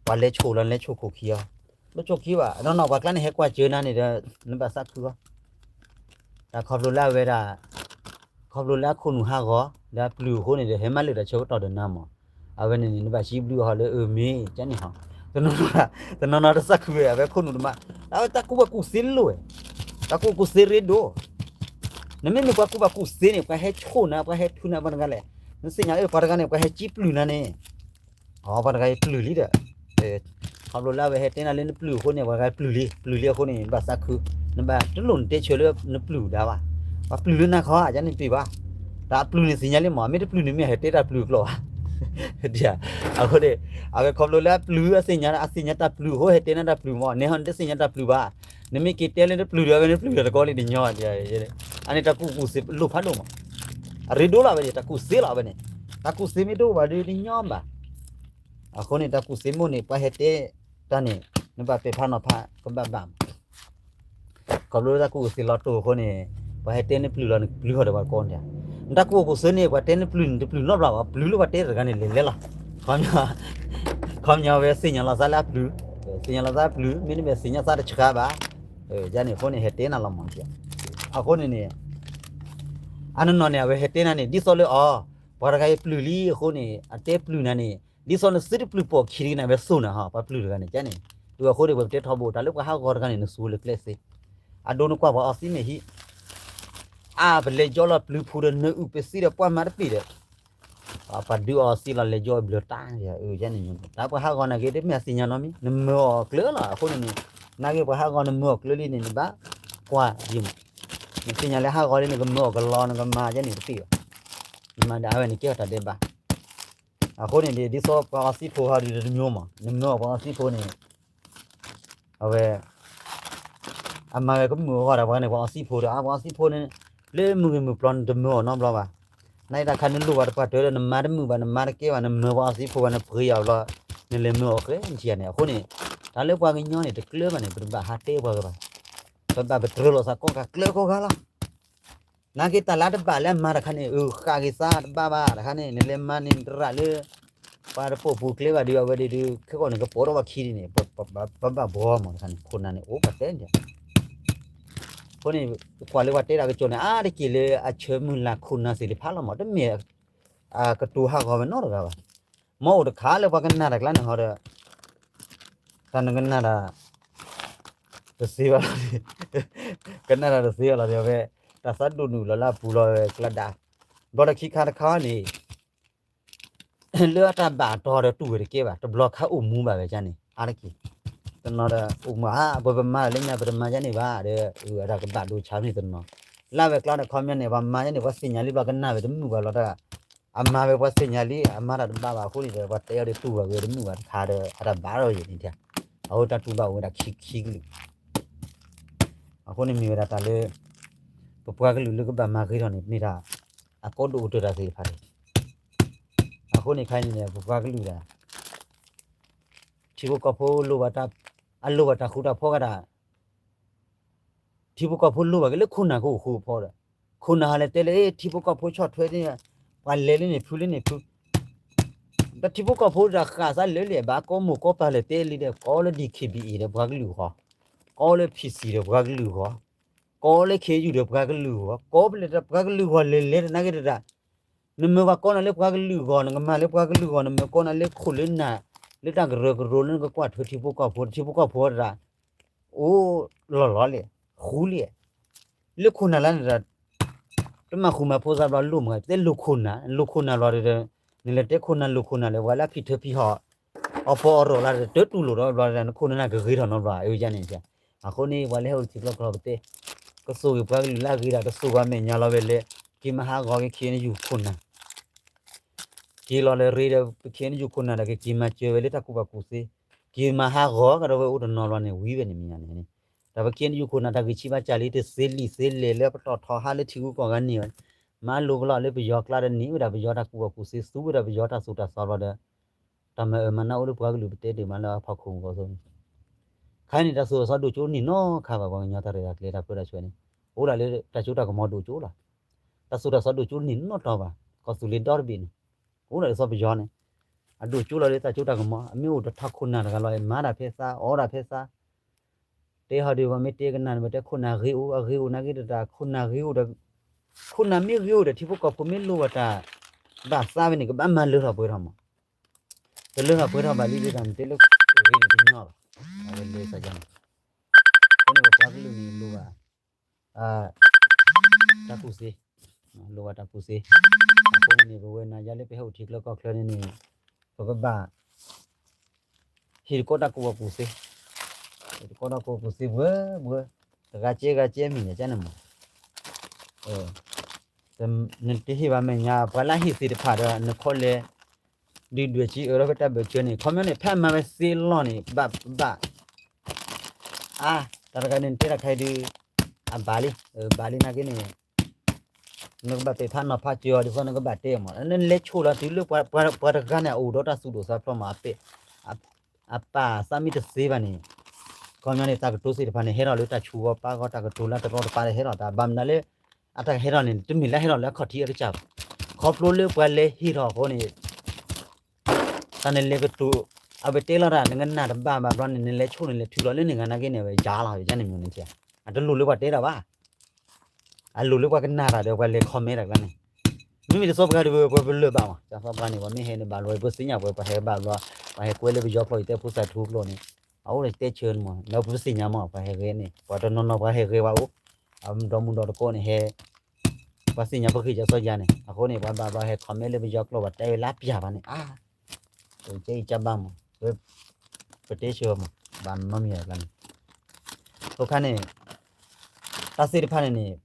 ပှၤလဲၤဆိလီၤ လဲၤဆိခိၣ်ခံအီၤ, လိၣ်ဆိခံဘၣ် နီၢ်နီၢ်ပှၤကျါန့ၣ်ဟဲကွၢ်စၢၤနၤန့ၣ်ဒီး နဘၣ်သးခုအီၤ, တၢ်ခီဖျိလၢအဝဲဒၣ်, ခီဖျိလၢအခိၣ်နူာ်ဟးဂီၤ လၢအပျုၤအဃိန့ၣ်ဒီး ဟဲမၤလၢတၢ်ဆၢကတီၢ်ဒီးနၤမး, အဝဲန့ၣ်န့ၣ် နဘၣ်စံးဘျုးအီၤလၢအမ့ၢ်ကန့ၣ်ဟီ, တနီၤနီၤတသးခုဝဲ အဝဲခိၣ်နူာ်တမး, အဝဲတၢ်ကူၣ်ဘၣ်ကူၣ်သ့လိၣ်ဝဲ, တၢ်ကူၣ်ကူၣ်သ့ရ့ဒိၣ် နမ့မ့ၢ်ပှၤကူၣ်ဘၣ်ကူၣ်သ့န့ၣ် ပှၤဟဲဆိနၤ ပှၤဟဲထုနၤ ပှၤတဂၤလဲၣ်, နသ့ၣ်ညါလၢပှၤတဂၤန့ၣ် ပှၤဟဲကံပျုၤနၤန့ၣ်, အပှၤတဂၤအံၤပျုၤလံဒီး, ခီဖျိလၢအဝဲဟဲတဲနၤလၢနပျုၤအဃိန့ၣ် ပှၤတဂၤပျုၤလံ ပျုၤလံအဃိန့ၣ် နဘၣ်သးခု, နဘၣ်တလိၣ်နတဲဆၢလၢနပျုၤဒၣ်ဘၣ်, ပှၤပျုၤလၢနၤခီ ယန့ၣ်တပ့ၢ်ဘၣ်, တၢ်အပျုၤန့ၣ်သ့ၣ်ညါလံမး မ့ၢ်တပျုၤန့ၣ်မ့ၢ်ဟဲတဲတၢ်ပျုၤအကျိာ်ဘၣ် အဃိန့ၣ်, အဝဲခီဖျိလၢအပျုၤ အသ့ၣ်ညါ အသ့ၣ်ညါတၢ်ပျုၤအဃိ ဟဲတဲနၤတၢ်ပျုၤမး နဲဟီနတသ့ၣ်ညါတၢ်ပျုၤဘၣ်, နမ့ၢ်က့ၤတဲလၢနပျုၤဒီး အဝဲနပျုၤဒီးတကီလံတညီ, အန့ၣ်တၢ်ကူၣ်ကူၣ်သ့လိၣ်ဖးဒိၣ်မး, အရ့ဒိၣ်လီၤဝဲန့ၣ် တၢ်ကူၣ်သ့လီၤဝဲန့ၣ်, တၢ်ကူၣ်သ့မ့ၢ်တအိၣ်ဘၣ်ဒီးတညီဘၣ်, အဃိန့ၣ် တၢ်ကူၣ်သ့မိၣ်န့ၣ် ပှၤဟဲတဲတၢ်န့ၣ် နဘၣ်ပဲာ်ဖးနီၤဖး ကဘၣ်ဘၣ်မး ခီဖျိလၢတၢ်ကူၣ်ကူၣ်သ့လီၤတိာ်အဃိန့ၣ်, ပှၤဟဲတဲနပျုၤလီၤ နပျုၤဟီၣ်ဒီးပှၤကိးဂၤ, နတၢ်ကူၣ်ကူၣ်သ့န့ၣ် ပှၤတဲနပျုၤန့ၣ် တပျုၤနီတဘျီဘၣ် ပျုၤလၢပှၤတဲတဂၤန့ၣ်လဲၤလဲၤလီၤ, ခီပညီဝဲသ့ၣ်ညါလီၤသးလၢအပျုၤ, သ့ၣ်ညါလီၤသးပျုၤ မ့တမ့ၢ်သ့ၣ်ညါသးတဆှးဘၣ်, ယန့ၣ်အဃိန့ၣ် ဟဲတဲနၤလီၤမး, အဃိန့ၣ်န့ၣ်, အနီၢ်နီၢ်န့ၣ် အဝဲဟဲတဲနၤန့ၣ် ဒ်သိးလၢအီၤ, ပှၤတဂၤအံၤပျုၤလံအဃိန့ၣ် အတဲပျုၤနၤန့ၣ် ဒ်သိးနသုတပျုၤပိာ်ခံတဂ့ၤန့ၣ် အဝဲသိၣ်နၤဟီ ပှၤပျုၤတဂၤန့ၣ် ကန့ၣ်, တုၤအဃိန့ၣ် ပတဲထီဘိ တၢ်လၢပှၤဟးဂီၤတဂၤန့ၣ် နသူလၢကျဲသ့, အဒိနကွၢ်ပှၤအီသံးမ့ၢ်ဟံး, အါ ပလဲၤကၠီလီၤပျုၤဖူဒီး နအုၣ်ပသံဒီးပှၤမၤတပ့ၢ်ဒီး ပှၤဒုးအီသံးလီၤ လဲၤကၠီအဘျၢတၢ်, ယန့ၣ်, တၢ်ပှၤဟးဂီၤနာ်က့ တမ့ၢ်အသ့ၣ်ညါနီတမံၤ နမၢအီၤကျၢၤလီၤ အဃိန့ၣ်န့ၣ်, နာ်က့ပှၤဟးဂီၤနမၢအီၤကျၢၤလံန့ၣ် နဘၣ်ကွၢ်ယံၤမး, နသ့ၣ်ညါလၢဟးဂီၤလံန့ၣ် ကမၢအီၤကလီ နကမၤယန့ၣ်တသ့ဘၣ်, နမၤဒီးအဝဲန့ၣ်ကဲထီၣ်တၢ်ဒဲးဘး အဃိန့ၣ် ဒ်သိးပှၤအီသံးဖိဟီဒ်တမံၤမး နမၢအီၤပှၤအီသံးဖိန့ၣ်, အဝဲ အမၤဝဲကမုာ်အဂီၢ်ဒီးပှၤန့ၣ် ပှၤအီသံးဖိဒီး အါ ပှၤအီသံးဖိန့ၣ် လၢမုၢ်ဂ့ၤမုၢ်ပျီန့ၣ် တမၢအီၤနီတဘျီဘၣ်, နာ်က့တၢ်ခါနလိၣ်ဘၣ်တပှၢ်တၢၢ်ဒီး နမၤတမုာ်ဘၣ် နမၤတကဲဘၣ် နမၢပှၤအီသံးဖိဘၣ် နပှ့ၤအီၤဘျီ, နလဲၤမၢအီၤဃဲနထံၣ်ဧါန့ၣ် အဃိန့ၣ်, တၢ်လၢပှၤကညီန့ၣ် တကျၢၤဘၣ်န့ၣ် ပတဘၣ်ဟးတဲပှၤဂၤဘၣ်, ပဘၣ်ပတြၢၤလိာ်သးကိးဂၤကျၢၤကိးဂၤလီၤ နာ်က့တၢ်လၢတဘၣ်လၢအမၤတခါန့ၣ် အဃၣ်ဂ့ၤသးတဘၣ်ဘၣ်တခါန့ၣ် နလဲၤမၤန့ၣ် နတရၣ်လၢ ပှၤတပိာ်ပူၤကျဲဘၣ်ဒီး အဝဲဒၣ်ဒုး ခဲကီၢ်န့ၣ် ကပိာ်ထီၣ်ဘၣ်ခံဒ်န့ၣ် ပဘၣ်ဘှီမးတခါန့ၣ် ခိၣ်နၢ်န့ၣ် အိၣ်ပှၤတဲန့ၣ် အဃိန့ၣ် ကွၢ်လၢပှၤတဲတၢ်ကစီၣ်န့ၣ် အါတက့ၢ်လၢအဆၢမုၢ်လၢ်ခိၣ်နၢ်သ့ၣ်တဖၣ်လီၤမး တမ့ၢ်အကတိၤဟးဂီၤဝဲနီတဂၤဘၣ်. မ်အိၣ်တခါလၢပှၤကနၣ်တၢ်ကျါန့ၣ်ဟီဒီး တၢ်နကနၣ်တၢ် တသ့ဘၣ်လီၤ, ကနၣ်တၢ်တသ့ဘၣ်လီၤဒီးဝဲ တၢ်သးဒိၣ်နုာ်လီၤလၢအပူၤလီၤဝဲကျါဒၣ်, ဘျီတၢ်ခံခါတခါန့ၣ် လၢအတၢ်ဘၣ်အတီၤဒီးတူၢ်ဝဲတကဲဘၣ်, တဘျီခါအိၣ်မူဘၣ်ဝဲဒ်န့ၣ် အါတက့ၢ်, တနီၤဒီး အိၣ်မူဧါ ပှၤပမၤတၢ်လၢညါ ပတမၤဒ်န့ၣ်ဘၣ်ဒီး အတၢ်ကဘၣ်ဒိဆါန့ၣ်တနီၤ, လၢဝဲကျါဒီး ခီပညီန့ၣ် ပှၤမၤဒ်န့ၣ် ပှၤသ့ၣ်ညါလံဘျီကနၣ်ဝဲတမုာ်ဘၣ်လီၤတၢ်, အမၤဝဲပှၤသ့ၣ်ညါလံ အမၤတၢ်တဘၣ်ဘၣ်အဃိန့ၣ်ဒီး ပှၤတဲအီၤဒီးတူၢ်ဘၣ်ဝဲတမုာ်ဘၣ်တခါဒီး အတၢ်ဘၣ်ထီၣ်ယဲၢ်န့ၣ်, အဃိတၢ်တူၢ်ဘၣ်အိၣ်ဝဲဒၣ်ခံကလုာ် အဃိန့ၣ်မ့ၢ်ဝဲဒၣ်တၢ်လၢ ပပှၤကလုာ်လၢကဘၣ်မၤဂ့ၤထီၣ်န့ၣ် မ့ၢ်တၢ်အကီဒိၣ်ကတၢၢ်တၢ်သ့ၣ်တဖၣ်န့ၣ်, အဃိန့ၣ်ခဲအံၤန့ၣ် ပပှၤကလုာ်ဒၣ် ထံဖိကီၢ်ဖိလိၣ်ဘၣ်တၢ်, အလိၣ်ဘၣ်တၢ်ဃူတၢ်ဖိးကဒၣ်, ထံဖိကီၢ်ဖိလိၣ်ဘၣ်က့ၤလၢခိၣ်နၢ်ကအိၣ်ဃူအဖီဒီး, ခိၣ်နၢ်ဟးလဲၤတဲလၢ ထံဖိကီၢ်ဖိဆီၣ်ထွဲန့ၣ်, ပှၤလဲၤလၢန့ၣ်ဖုလၢန့ၣ်ဖု, ဒီးထံဖိကီၢ်ဖိတၢ်ဃၣ်သးလၢလံာ်ဘၣ် ကိးမိၢ်ကိးပၢ်လဲၤတဲလံဒီး ကိးလၢ DKBA ဒီးပှၤကလုာ်အဂီၢ်, ကိးလၢ PC ဒီးပှၤကလုာ်အဂီၢ်, ကိးလၢ KNU ဒီးပှၤကလုာ်အဂီၢ်, ကိးပလဲၤတၢ်ပှၤကလုာ်အဂီၢ်လဲၤလဲၤတနာ်က့ၤတဒၣ် နမ့ၢ်ပှၤကိးနၤလၢပှၤကလုာ်အဂီၢ် နကမၤလၢပှၤကလုာ်အဂီၢ် နမ့ၢ်ကိးနၤလၢခိၣ်လၢနၢ် လၢတၢ်ကရၢကရိလၢနကကွၢ်ထွဲထံဖိကီၢ်ဖိ ထံဖိကီၢ်ဖိတဒၣ် အိၣ်လီၤလီၤလဲၣ်, ဃူလံ, လၢခိၣ်နၢ်လၢနတၢ် တမၤဃူမၤဖိးသးဘျီလိၣ်မး တဲလိၣ်ခိၣ်နၢ် လိၣ်ခိၣ်နၢ်ဘျီဒီး နလဲၤတဲခိၣ်နၢ်လိၣ်ခိၣ်နၢ်လၢပှၤလၢအဖံးထၢဖံးဟီၣ် အီၣ်ပီအီၣ်ရီၣ်လၢတၢ်တူၢ်လိာ်ဒီးဘျီဒီး နခိၣ်နၢ်ကဂ့ၤထီၣ်နီတဘျီ အဝဲန့ၣ်, အဃိန့ၣ် ပှၤလၢဟဲအိၣ်ထံကျိကျိပတဲ ကဆိၣ်ဂ့ၤပှၤကလုာ်လၢအဂ့ၤဒၣ် ကဆိၣ်ပှၤမဲာ်ညါလီၤဝဲလၢ က့ၤမၤဟးဂီၤက့ၤ KNU ခိၣ်နၢ် က့ၤလီၤလၢရ့ဒီးပ KNU ခိၣ်နၢ်ဒီး ကက့ၤမၤစၢၤဝဲလၢတၢ်ကူၣ်ဘၣ်ကူၣ်သ့, က့ၤမၤဟးဂီၤကဒီးဝဲအိၣ်တနီၤဘျီန့ၣ် ဝံၤဝဲန့ၣ်မ့ၢ်ညါန့ၣ်, တၢ်ပ KNU ခိၣ်နၢ်တၢ်ဂံၢ်ဆံးဘၣ်စၢ်လံ တသ့လံာ်သ့လဲၢ်လၢပတီၢ်ထီဟါလၢထံဂုၤကီၢ်ဂၤန့ၣ်ဝဲ, မၤလိကလီလၢပယီၤကျါဒီးန့ၢ်ဝဲဒၣ်ပယီၤတၢ်ကူၣ်ဘၣ်ကူၣ်သ့ သူဝဲဒၣ်ပယီၤတၢ်သိၣ်တၢ်သီဘျီဒီး တၢ်မၤအၢမၤနးအိၣ်လၢပှၤကလုာ်ပတဲဒုးမးလၢအဖီခိၣ်မူကီၢ်သိန့ၣ်, ခါန့ၣ် တၢ်သိၣ်တၢ်သီဒိၣ်ကၠိန့ၢ်နီတခါဘၣ် ပှၤကညီတၢ်ရဲၣ်တၢ်ကျဲၤတၢ်ပၢတၢ်ဆှၢန့ၣ်, အိၣ်ဒၣ်လၢတၢ်စိတၢ်ကမီၤဒိၣ်ကၠိလီၤ. တၢ်သိၣ်တၢ်သီဒိၣ်ကၠိန့ၢ်နီတတီၤဘၣ်, ကီၢ်သူလ့ၤဒီတဘ့ၣ်န့ၣ်, အိၣ်ဒၣ်လၢစီၤပယီၤန့ၣ်, အဒိၣ်ကၠိလီၤလၢတၢ်စိတၢ်ကမီၤ အမ့ၢ်အိၣ်တထီၣ်ခိၣ်နၢ်တဂၤလီၤ မၤတၢ်ဖဲသါ အီၣ်တၢ်ဖဲသါ တဲဟီဒုး ပှၤမ့ၢ်တဲကနၣ်န့ၣ် ပတဲခိၣ်နၢ်ဂ့ၤအိၣ် အဂ့ၤအိၣ်နာ်က့တတၢ် ခိၣ်နၢ်ဂ့ၤအိၣ်ဒီး ခိၣ်နၢ်မ့ၢ်ဂ့ၤအိၣ်ဒီး ထံဖိကီၢ်ဖိမ့ၢ်လိၣ်ဘၣ်တၢ်ဘၣ်သးဝဲန့ၣ် ကဘၣ်မၤလၢထီၣ်ပှဲၤထီၣ်မး, တလၢထီၣ်ပှဲၤထီၣ်ဘၣ်လံဒ်တၢ်မ့ၢ်တဲလၢ ဂ့ၤန့ၣ်တညီဘၣ်, အဝဲလဲၤစၢ်ယါန့ၣ်, အဃိန့ၣ်ပပှၤကလုာ်န့ၣ်လိၣ်ဘၣ် တၢ်ကူၣ်သ့, လိၣ်ဘၣ်တၢ်ကူၣ်သ့, အဃိန့ၣ်န့ၣ် ပဝဲနၤယါလၢပဟဲအိၣ်ထံချၢကီၢ်ချၢန့ၣ်န့ၣ် ပကဘၣ် ဟ့ၣ်တကီတၢ်ကူၣ်ဘၣ်ကူၣ်သ့, ဟ့ၣ်တကီတၢ်ကူၣ်ဘၣ်ကူၣ်သ့ပှဲၤပှဲၤ, တဂၤကဲဂၤကဲမ့ၢ်ယါကန့ၣ်မး, နတဟ့ၣ်ဘၣ်မဲာ်ညါ ပှၤလၢဟ့ၣ်သ့ၣ်တဖၣ်ဒီး နခီလဲၤ ဒုၣ်ဒွဲၣ်ကံအၢထီၣ်ဖဲတၢ်ဘၢၣ်စၢၤန့ၣ် ခီပညီန့ၣ် ဖဲအမၤဝဲသ့လီၢ်န့ၣ် ဘၣ်ဘၣ် အါ တၢ်တဂၤန့ၣ် နတဲတၢ်ခါအံၤဒုး အဘၣ်လံ ဘၣ်လံနာ်က့န့ၣ် နကဘၣ်ပဲာ်ဖးနီၤဖးစၢၤအီၤဒ်သိးနကဘၣ်တဲမး နလဲၤဆိၣ်လီၤတုၤလၢပှၤတဂၤန့ၣ် အအိၣ်ဒီးတၢ်သူၣ်ဒိၣ်သးဖျိးမး အပၢ်သးမ့ၢ်တသ့ဘၣ်န့ၣ် ခီပညီန့ၣ် တၢ်ကတိၤသ့ၣ်တဖၣ်န့ၣ် ဟဲထီၣ်လၢတၢ်ဆူးဂီၤပာ်ဂီၤ တၢ်ကတိၤလၢတရီတပါတဟဲထီၣ်တၢ် ဘၣ်မနုၤလၢ အတၢ်ဟဲထီၣ်န့ၣ် တမ့ၢ်လၢဟဲထီၣ်လၢအခီၣ်ထံးအကစၢ်ဘၣ် ခီဖျိလၢပှၤလဲၤဟ့ၣ်ထီၣ်အဃိန့ၣ် တၢ်နလဲၤကတိၤ အဝဲတဲလီၤတၢ် နကနၣ်တဘၣ်ဘၣ်ဘျီန့ၣ် နလဲၤဆိၣ်န့ၣ်လဲၤထုးလီၤလၢန့ၣ်ဂၤနာ်က့န့ၣ် အဝဲယါလီၤ ယါန့ၣ်မ့ၢ်န့ၣ် အတလိၣ်လၢပှၤတဲတၢ်ဘၣ် အလိၣ်လၢပှၤကနၣ်တၢ်ဒီးပှၤလဲၤ comment တၢ်ကျါန့ၣ် မ့မ့ၢ်တစီပှၤဒီးပှၤပလၢၢ်ဘၣ်မး စီပှၤန့ၣ် ပှၤမ့ၢ်ဟဲန့ၣ်ဘၣ်လီၤ ပသ့ၣ်ညါပှၤ ပှၤဟဲဘၣ်ဘျီ ပှၤဟဲကွဲလၢပယီၤကျိာ် ယတဲဖိသၣ်ထူကျိာ်န့ၣ် အအိၣ်ဒီးတဲဆၢန့ၣ်မး ဒီးပသ့ၣ်ညါမး ပှၤဟဲဂဲၤန့ၣ် ပှၤတနီၤနီၤပှၤဟဲဂဲၤဝဲအိၣ် အဒီမုၢ်ဒီတကိးန့ၣ်ဟဲ ပှၤသ့ၣ်ညါပဂ့ၢ်ကစီယါန့ၣ် အဃိန့ၣ် ပှၤဘၣ်ဘျီဟဲ comment လၢပယီၤကျိာ် ပှၤတဲဝဲလၢပျၢ်ဘၣ်န့ၣ် အါ ကဲအံၤကဘၣ်မး ပတဲဆၢမး ဘၣ်နီတမံၤကျါန့ၣ် အဃိခါန့ၣ် တၢ်သ့ၣ်တဖၣ်န့ၣ်န့ၣ်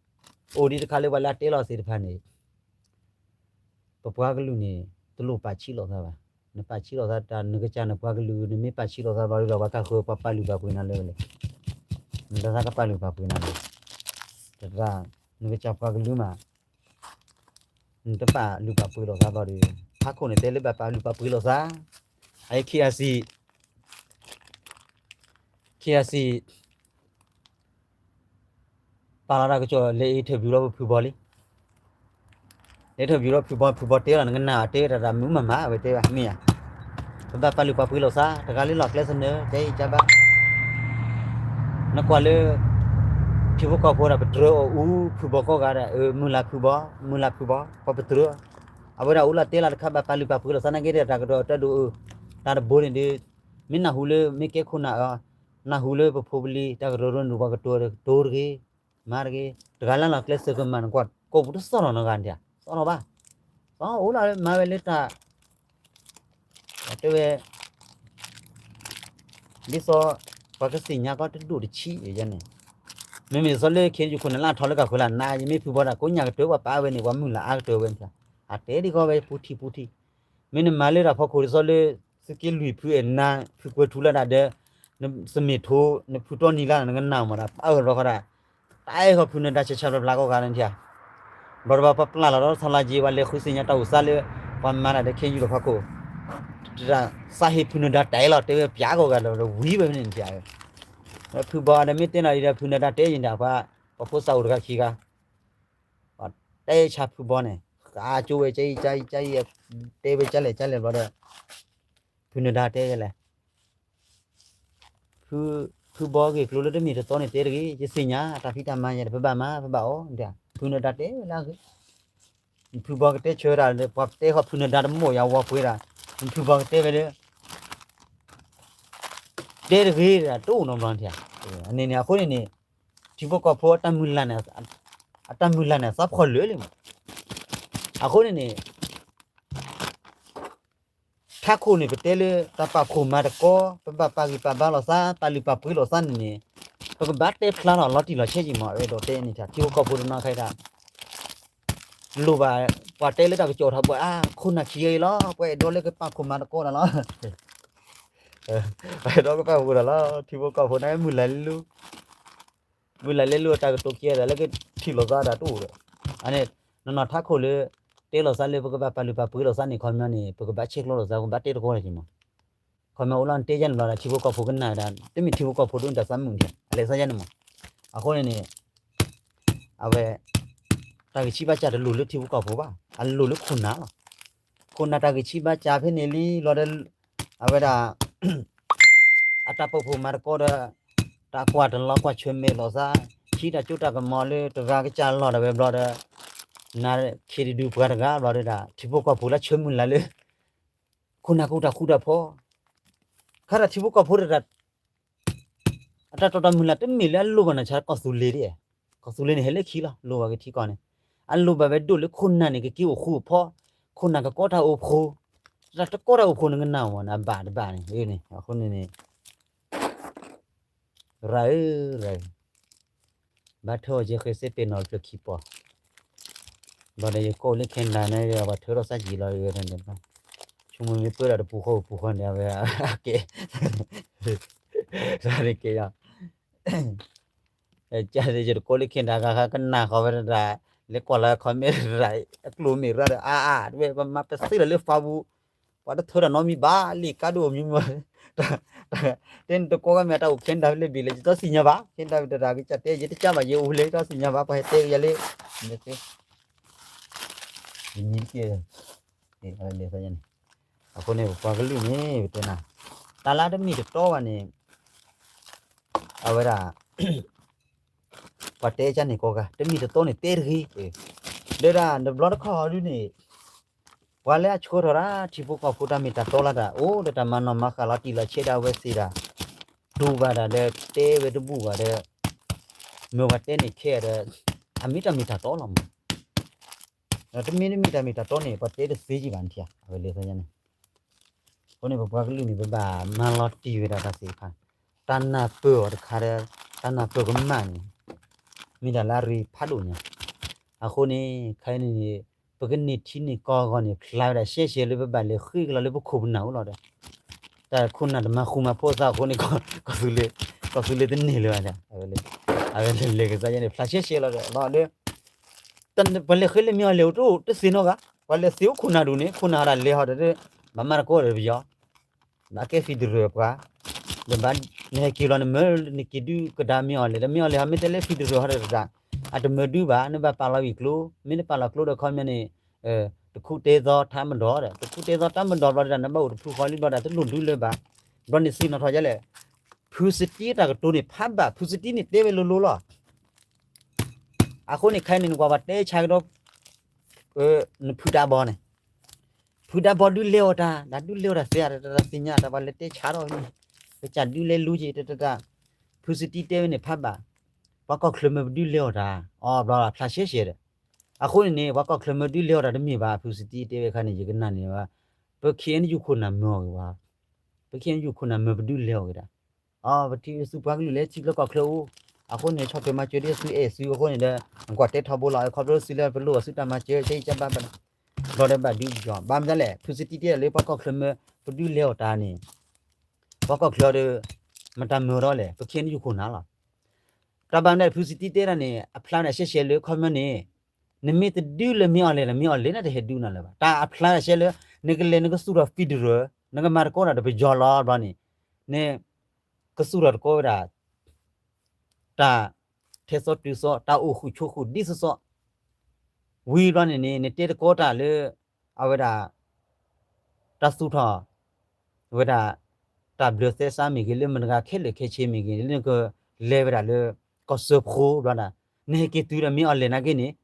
အိၣ်ဒံးတခါလၢပှၤလၢအတဲလီၤသ့ၣ်တဖၣ်န့ၣ် ပပှၤကလုာ်န့ၣ် တလိၣ်ပာ်ဆံးလိာ်သးဘၣ် နပာ်ဆံးလိာ်သးတၢ် နကစၢ်နပှၤကလုာ် နမ့ၢ်ပာ်ဆံးလိာ်သးဘျီဒီး ပှၤကဃၢၤပှၤပာ်လုၢ်ပာ်ပှ့ၤနၤလၢလဲၣ် နတသးကပာ်လုၢ်ပာ်ပှ့ၤနၤလၢ တသး နကစၢ်ပှၤကလုာ်မး နတပာ်လုၢ်ပာ်ပှ့ၤလိာ်သးဘျီဒီး ဖးခိၣ်န့ၣ်တဲလၢဘၣ်ပာ်လုၢ်ပာ်ပှ့ၤလိာ်သး အအံၤ KIC KIC ပာ်လီၤတၢ်ကစီၣ်လဲၤ interview လီၤဖုဘီလံ လဲၤ interview လီၤဖုဘီ ဖုဘီတဲလီၤ နကနၣ်တဲတၢ်တၢ်မုာ်မးမး အဝဲတဲဘၣ်မ့ၢ်ဧါ ဘၣ်ပာ်လုၢ်ပာ်ပှ့ၤလိာ်သး တဂၤလၢလီၢ်ကျဲသနၢၣ် ကဲအံၤကဘၣ် နကွၢ်လၢ ထံဖိကီၢ်ဖိဒီး ပတြၢၤအီၤအူဖုဘီကိးဂၤဒီး မုၢ်လၢ်ဖုဘီ မုၢ်လၢ်ဖုဘီ ပှၤပတြၢၤ အဝဲဒၣ်အိၣ်လၢတဲလၢတခါ ဘၣ်ပာ်လုၢ်ပာ်ပှ့ၤလိာ်သးနာ်က့ဒီး တၢ်ကတိၤတၢ်ဒိၣ်အုး တၢ်တဘိန့ၣ်ဒီး မ့ၢ်နၢ်ဟူလၢမ့ၢ်ကဲခိၣ်နၢ်အီၤ နၢ်ဟူလၢပဖိပလံၤ တၢ်ကရၢကရိန့ၣ် ပှၤကတိၤကတိၤတဂ့ၤ မၤတဂ့ၤ တဂၤလၢလီၢ်ကျဲစၢၤကမၣ်နကွၢ် ကိးပူၤတစီၣ်လီၤနီတဂၤန့ၣ် စီၣ်လီၤဘၣ် စီၣ်အိၣ်လီၤမၤဝဲလၢတၢ် တဲဝဲ ဒ်သိး ပှၤကသ့ၣ်ညါကီတဒိၣ်တဆံးန့ၣ် မ့မ့ၢ်စီၤလၢ ခ့ယုၢ်ခိၣ်နၢ်လၢအထီၣ်လၢကၢ်ဃုာ်လၢ်နၤ ယမ့ၢ်ဖုဘီဒၣ်ကိးညၣ်ကတၢၢ် ပှၤပာ်ဝဲန့ၣ် ပှၤမုၢ်လၢ်အါကတၢၢ်ဝဲန့ၣ် အတဲဒ်ကီးဝဲပူထံပူထံ မ့ၢ်နမၤလၢတၢ်ဖီခိၣ်ဒ်သိးလၢ သုးက့လွံၢ်ဖုအဲၣ်နၤ ဖုကွဲၤထူလၢဒၣ်ဒီး နသမ့ၢ်ထိ နဖုတီနံၤလၢ် နကနၣ်မးဒၣ် ပာ်ဝဲဘျီဃီဒၣ် တၢ်အဲၣ်ဃီဖုနဒါဆဲးဆဲးဘျါဘျါကိးဂၤန့ၣ် ဘျီတဘျီပပျၢ်လီၤဒီးဆီလါက့ ပှၤလဲၤဃုသ့ၣ်ညါတၢ်အိၣ်သးလၢ ပှၤမၤတၢ်ဒီးခ့ယုၢ်တဖီခိၣ် သးဟ့ဖုနဒါတဲလီၤ တဲဝဲပျးကိးဂၤဒီးဝံၤဝဲဖဲန့ၣ် ဖုဘီဒီးမ့ၢ်တဲနီၤအံၤဒီး ဖုနဒါတဲယံၤဒၣ်ပှၤ ပှၤဖိသၣ်အိၣ်တဂၤခံဂၤ တဲဆါဖုဘီန့ၣ် ဃးကၠိဝဲ ကၠအံၤ ကၠအံၤ ကၠအံၤ တဲဝဲကၠလဲၣ်ကၠလဲၣ်ဘျီဒီး ဖုနဒါတဲယလဲၣ် ဖုဘီဂ့ၢ်ကျိၤလၢတမ့ၢ်တတီန့ၣ်တဲတဂ့ၤ ယသ့ၣ်ညါ တၢ်ဖံးတၢ်မၤယၤဒီး ပဘၣ်မၤ ပဘၣ်အီၣ် ဖုနဒါတဲဝဲလၢအဂ့ၢ် ဖုဘီကတဲဆၢတၢ်ဒီး ပှၤတဲဃီဖုနဒါတမိၢ်ယၤဝီပှဲၤတၢ် ဖုဘီကတဲဝဲလၢ တဲတဂ့ၤတၢ်တအိၣ်နီတဘျီန့ၣ် အန့ၣ်န့ၣ် အဃိန့ၣ်န့ၣ် ထံဖိကီၢ်ဖိအတၢ်မုၢ်လၢ်န့ၣ် အတၢ်မုၢ်လၢ်န့ၣ် သးဖှီၣ်လၢာ်လံမး အဃိန့ၣ်န့ၣ် ထးခိၣ်န့ၣ် ပတဲလၢတၢ်ပာ်ဖှိၣ်မၤသကိး ပဘၣ်ပာ်ဂံၢ်ပာ်ဘါလိာ်သး ပာ်လုၢ်ပာ်ပှ့ၤလိာ်သးန့ၣ်န့ၣ် ပကဘၣ်တဲဖျါထီၣ်လီၤတံၢ်လီၤဆဲးက့ၤမး အဝဲဒိးတဲန့ၣ် ထံဖိကီၢ်ဖိတနီၤခဲအံၤတၢ် လိၣ်ဘၣ် ပှၤတဲလၢတၢ်ကစီၣ်ထီၣ်ဘၣ် အါ ခိၣ်နၢ်ခံဂၤအံၤလီၤ ပှၤအဲၣ်ဒိးလၢကပာ်ဖှိၣ်မၤသကိးတၢ်လီၤ အဲၣ်ဒိးကပာ်ဖှိၣ်တၢ်လီၤ ထံဖိကီၢ်ဖိန့ၣ် မုၢ်လၢ်လၢ မုၢ်လၢ်လၢလၢတၢ်ကတိၤခံဂၤဒီး လၢကထံၣ်လိာ်သးတၢ်တအိၣ်ဒီး အန့ၣ် နီၢ်နီၢ်ထးခိၣ်လၢ တဲလိာ်သးလၢပကဘၣ်ပာ်လုၢ်ပာ်ပှ့ၤလိာ်သးန့ၣ် ခီပညီန့ၣ် ပကဘၣ်ဆဲးကျိးလိာ်သး ပကဘၣ်တဲသကိးန့ၣ်မး ခီပညီအိၣ်လီၤနတဲယါန့ၣ်ဘျီဒီး ထံဖိကီၢ်ဖိကနၣ်ဝဲဒၣ် တမ့ၢ်ထံဖိကီၢ်ဖိဒိၣ်န့ၣ်တၢ်သးမုာ်န့ၣ် အလဲၤသးယါန့ၣ်မး အဃိန့ၣ်န့ၣ် အဝဲ တၢ်ဂံၢ်ဆံးဘါစၢ်တလိၣ်လၢထံဖိကီၢ်ဖိဘၣ် အလိၣ်လၢခိၣ်နၢ်လီၤ ခိၣ်နၢ်တၢ်ဂံၢ်ဆံးဘါစၢ်ဖဲန့ၣ်လံလီၤဒီး အဝဲဒၣ် အတၢ်ပာ်ဖှိၣ်မၤသကိးဒီး တၢ်ကွၢ်တလီကွၢ်ဆၢၣ်မဲာ်လိာ်သး ဟံးတၢ်စိတၢ်ကမီၤလၢတဂၤကစၢ်လီၢ်ဒၣ်ဝဲဘျီဒီး နၤခ့တဒုပှၤတဂၤဘျီဒီး ထံဖိကီၢ်ဖိလၢဆၢမုၢ်လၢ်လၢ ခိၣ်နၢ်ကအိၣ်တၢ်ဃူတၢ်ဖိး ခါတၢ်ထံဖိကီၢ်ဖိတ အတၢ်တိာ်တၢ်မုၢ်လၢ်တမ့ၢ်လၢအလိၣ်ဘၣ်နၤဆါကီၢ်သူလ့ၤဒ် ကီၢ်သူလ့ၤန့ၣ် ဟဲလၢခံလီၤ လိၣ်ဘၣ်က့ၤထံကီၢ်န့ၣ် အလိၣ်ဘၣ်ဝဲဒိၣ်လၢခိၣ်နၢ်န့ၣ် ကက့ၤအိၣ်ဃူအိၣ်ဖိး ခိၣ်နၢ်ကကီတၢ်အိၣ်ဖှိၣ် တၢ်တကီတၢ်အိၣ်ဖှိၣ်န့ၣ်ကနၣ်မးန့ၣ် အဘၣ်တဘၣ်န့ၣ် အဃိန့ၣ်န့ၣ် ရၤဧၢ ရၤဧၢ ဘၣ်ထၢအီၤကဲဃဲစ့ပ့ၤနီၣ်တဖျၢၣ်ခံပီၤ ဘၣ်ဒီးယကိးလၢ Canada န့ၣ် ပှၤထၢထီၣ်စၢ်ကံၤလီၤန့ၣ် ဆိကမိၣ်မ့ၢ်ပၢၢ်ဒီးတပူၤဃီပူၤဃီန့ၣ် အဝဲကဲ ကဲ ယတကိးလၢ Canada ဂၤဃါကနၣ်ဃီဝဲတဒၣ် လဲၤကွၢ်လၢ comment တဒၣ် အကျိၤမ့ၢ်ရၤဒီး အါအါ တဝဲ ပမၤပသ့လီၤလၢ Facebook ပှၤတထၢတၢ်နီတမံၤဘၣ် လံာ်ကါဒိၣ်မံၤမံၤ တဲနတကိးဂၤမ့ၢ်တၢ်အိၣ် Canada ဖဲလဲၣ်ဘ့ၣ်လဲၣ် ယတသ့ၣ်ညါဘၣ် Canada တဒၣ်ကစၢ်တဲ ယတကးဘၣ် ယအိၣ်ဖဲလဲၣ် ယတသ့ၣ်ညါဘၣ် ပှၤဟဲတဲယၤလၢ ယမံၤတက့ၢ် လဲၤသးယါန့ၣ် အဃိန့ၣ် ပပှၤကလုာ်န့ၣ် ပတဲနၤ တၢ်လၢတမ့ၢ်တတီဘၣ်န့ၣ် အဝဲဒၣ် ပှၤတဲကၢ်န့ၣ်ကိးဂၤ တမ့ၢ်တတီန့ၣ်တဲတဂ့ၤ ဒီးဒၣ်တဘျီတခီၣ်ဒုန့ၣ် ပှၤလၢအဆှၢထီၣ်ဒၣ် ထံဖိကီၢ်ဖိတၢ်မ့ၢ်တၢ်တီလၢတၢ်အိၣ်ဒီးတၢ်မၤနီၣ်မၤဃာ်လီၤတံၢ်လီၤဆဲးဒၣ်ဝဲသ့ၣ်ဒၣ် တူၢ်ဘၣ်ဒၣ်ဒီးတဲဝဲတဘူၣ်ဘၣ်ဒီး မ့ၢ်ပှၤတဲန့ၣ်ခဲဒီး အမ့ၢ်တၢ်မ့ၢ်တၢ်တီလီၤမး ဒီးတမ့ၢ်တမ့ၢ်တၢ်မ့ၢ်တၢ်တီန့ၣ် ပှၤတဲတသ့ကံဘၣ်န့ၣ်ထံၣ် အဝဲလဲၤသးယါန့ၣ် အဃိန့ၣ် ပပှၤကလုာ်န့ၣ် ပဘၣ်မၤလီၤတံၢ်ဝဲဒၣ်တၢ်သ့ၣ်တဖၣ် တၢ်နၢ်ပၢၢ်အီၤတခါဒီး တၢ်နၢ်ပၢၢ်ကမၣ်န့ၣ် မ့ၢ်တၢ်လၢအရ့ဖးဒိၣ်ညါ အဃိန့ၣ် ခဲအံၤန့ၣ် ပကန့ၢ်ထံန့ၢ်ကီၢ်အဂီၢ်န့ၣ် ဖျါဝဲဒၣ်ရှဲရှဲလၢပဘၣ်လဲၤဃ့ကလီၤလၢပခိၣ်ပနၢ်အိၣ်လီၤဒီး တၢ်ခိၣ်နၢ်တမၤဃူမၤဖိးသးအဃိန့ၣ် ကီၢ်သူလ့ၤ ကီၢ်သူလ့ၤတန့ၢ်လၢၤဘၣ် အဝဲလဲၤကစၢ်ယါန့ၣ် ဖျါရှဲရှဲလီၤဒီး လီၤလၢ ပှၤလဲၤဃ့လၢမ့ၢ်အီၤလဲၤအိၣ်တအိၣ်တသ့နီတဂၤ ပှၤလဲၤသ့အိၣ်ခိၣ်နၢ်ဒူၣ်န့ၣ် ခိၣ်နၢ်ဟးဒၣ်လဲၤဟီဒီး ဘၣ်မၤတကိးဒီးပယီၤ ဘၣ်ကဲ federal ပှၤ ဒီးဘၣ် နဟဲက့ၤလီၤ နမၢ နက့ၤဒုးကဒါမ့ၢ်အီၤလဲၣ် ဒီးမ့ၢ်အီၤလဲၣ်ဟီ မ့ၢ်တဲလၢ federal ဟီဒီးတဒၣ် အတမၢဒုးဘၣ် နဘၣ်ပာ်လီၤဝံၤကျိ မ့ၢ်နပာ်လီၤကျိဒီးခီပညီန့ၣ် ပ တခူၣ်တဲသီတၢ်မဒီးဒီး တခူၣ်တဲသီတၢ်မဒီးဘျီဒီး နဘၣ်အိၣ်တဖုဃီလံဘျီဒီး တလိၣ်ဒုးလၢၤဘၣ်. ဘျီန့ၣ်သ့ၣ်နီၣ်ထီၣ်ယဲလဲၣ်, ဖုစတံတၢ်ကတိၤန့ၣ်ဖးဘၣ်, ဖုစတံန့ၣ်တဲဝဲလိၤလိၤလီၤ. အဃိန့ၣ် ခဲအံၤန့ၣ် နကွၢ်ပှၤတဲဆါကဒီး နဖုတၢ်ဘီန့ၣ်, ဖုတၢ်ဘီဒုးလဲၤအီၤတၢ်, တၢ်ဒုးလဲၤအီၤတၢ်သ့ဧါ, တၢ်သ့ၣ်ညါ တၢ်ပှၤလဲၤတဲဆါထီၣ်န့ၣ်, ပကစၢ်ဒုးလဲၤလူက့ၤတတၢ်, ဖုစတံတဲဝဲန့ၣ်ဖးဘၣ်, ပှၤကီၢ်ချၢမၢပဒုးလဲၤအီၤတၢ်, အီဘျီဖျါရှဲရှဲဒီး, အဃိန့ၣ်န့ၣ် ပှၤကီၢ်ချၢမၢဒုးလဲၤအီၤတၢ်တမ့ၢ်ဘၣ်, ဖုစတံတဲဝဲခါန့ၣ် ယကနၣ်န့ၣ်ဘၣ်, ပ ခ့ၣ်အဲၣ်ယူၣ် ခိၣ်နၢ်မၢအီၤဂ့ၤဘၣ်, ပ ခ့ၣ်အဲၣ်ယူၣ် ခိၣ်နၢ်မၢပဒုးလဲၤအီၤဂ့ၤတၢ် အီ ပထံၣ်သုပှၤကလုာ်လၢထံချၢကီၢ်ချၢအိၣ်, အဃိန့ၣ် ဆီၣ်ထွဲမၤစၢၤဒ်သုအဲၣ်သုအဃိန့ၣ်ဒီး နကွၢ်တဲထီဘိလီၤ, ခီဖျိသုလၢပလိၣ်အီၤသုတၢ်မၤစၢၤ ကဲအံၤကဘၣ်ဘၣ်, ဘျီဒီးဘၣ်ဒုးပယီၤ, ဘၣ်မနုၤလဲၣ်, ဖုစတံတဲလၢပှၤကီၢ်ချၢမၢပဒုးလဲၤအီၤတၢ်န့ၣ်, ပှၤကီၢ်ချၢဒီး မတၤမၢဒီးလဲၣ်, ပ ခ့ၣ်အဲၣ်ယူၣ် ခိၣ်နၢ်လီၤ. တၢ်ဘၣ်မနုၤလဲၣ် ဖုစတံတဲဒၣ်န့ၣ် အဖျါဒၣ်ရှဲရှဲလၢခီမၢန့ၣ်, နမ့ၢ်တဒုးလၢမ့ၢ်အီၤလဲၣ်ဒီး မ့ၢ်အီၤလဲၣ်န့ၣ်တဟဲဒုးနၤလၢၤဘၣ်, တၢ်အဖျါဒၣ်ရှဲလၢ နကလဲၤနကသူၣ်ထီၣ် federal နကမၤသကိးတၢ်ဒီးပယီၤလီၤဘျီန့ၣ်, န ကသူၣ်ထီၣ်သကိးဝဲဒၣ် တၢ်ထဲသိးတုၤသိး တၢ်အိၣ်ဃုာ်ဆိးဃုာ်ဒ်သိးသိး, ဝံၤဘျီန့ၣ်န့ၣ် နတဲသကိးတၢ်လၢ အဝဲဒၣ် တၢ်သူၣ်ထီၣ် ဝဲဒၣ် တၢ်ဘျၢသဲစးမ့ၢ်ဂ့ၤ လၢမတၤတဂၤခဲလၢာ်ခဲဆ့မ့ၢ်ဂ့ၤ လၢနကလဲၤဝဲဒၣ်လၢ ကီၢ်စၢဖှိဘျီဒၣ်, နဟဲက့ၤတုၤဒီးမ့ၢ်အီၤလဲၣ်နာ်က့န့ၣ်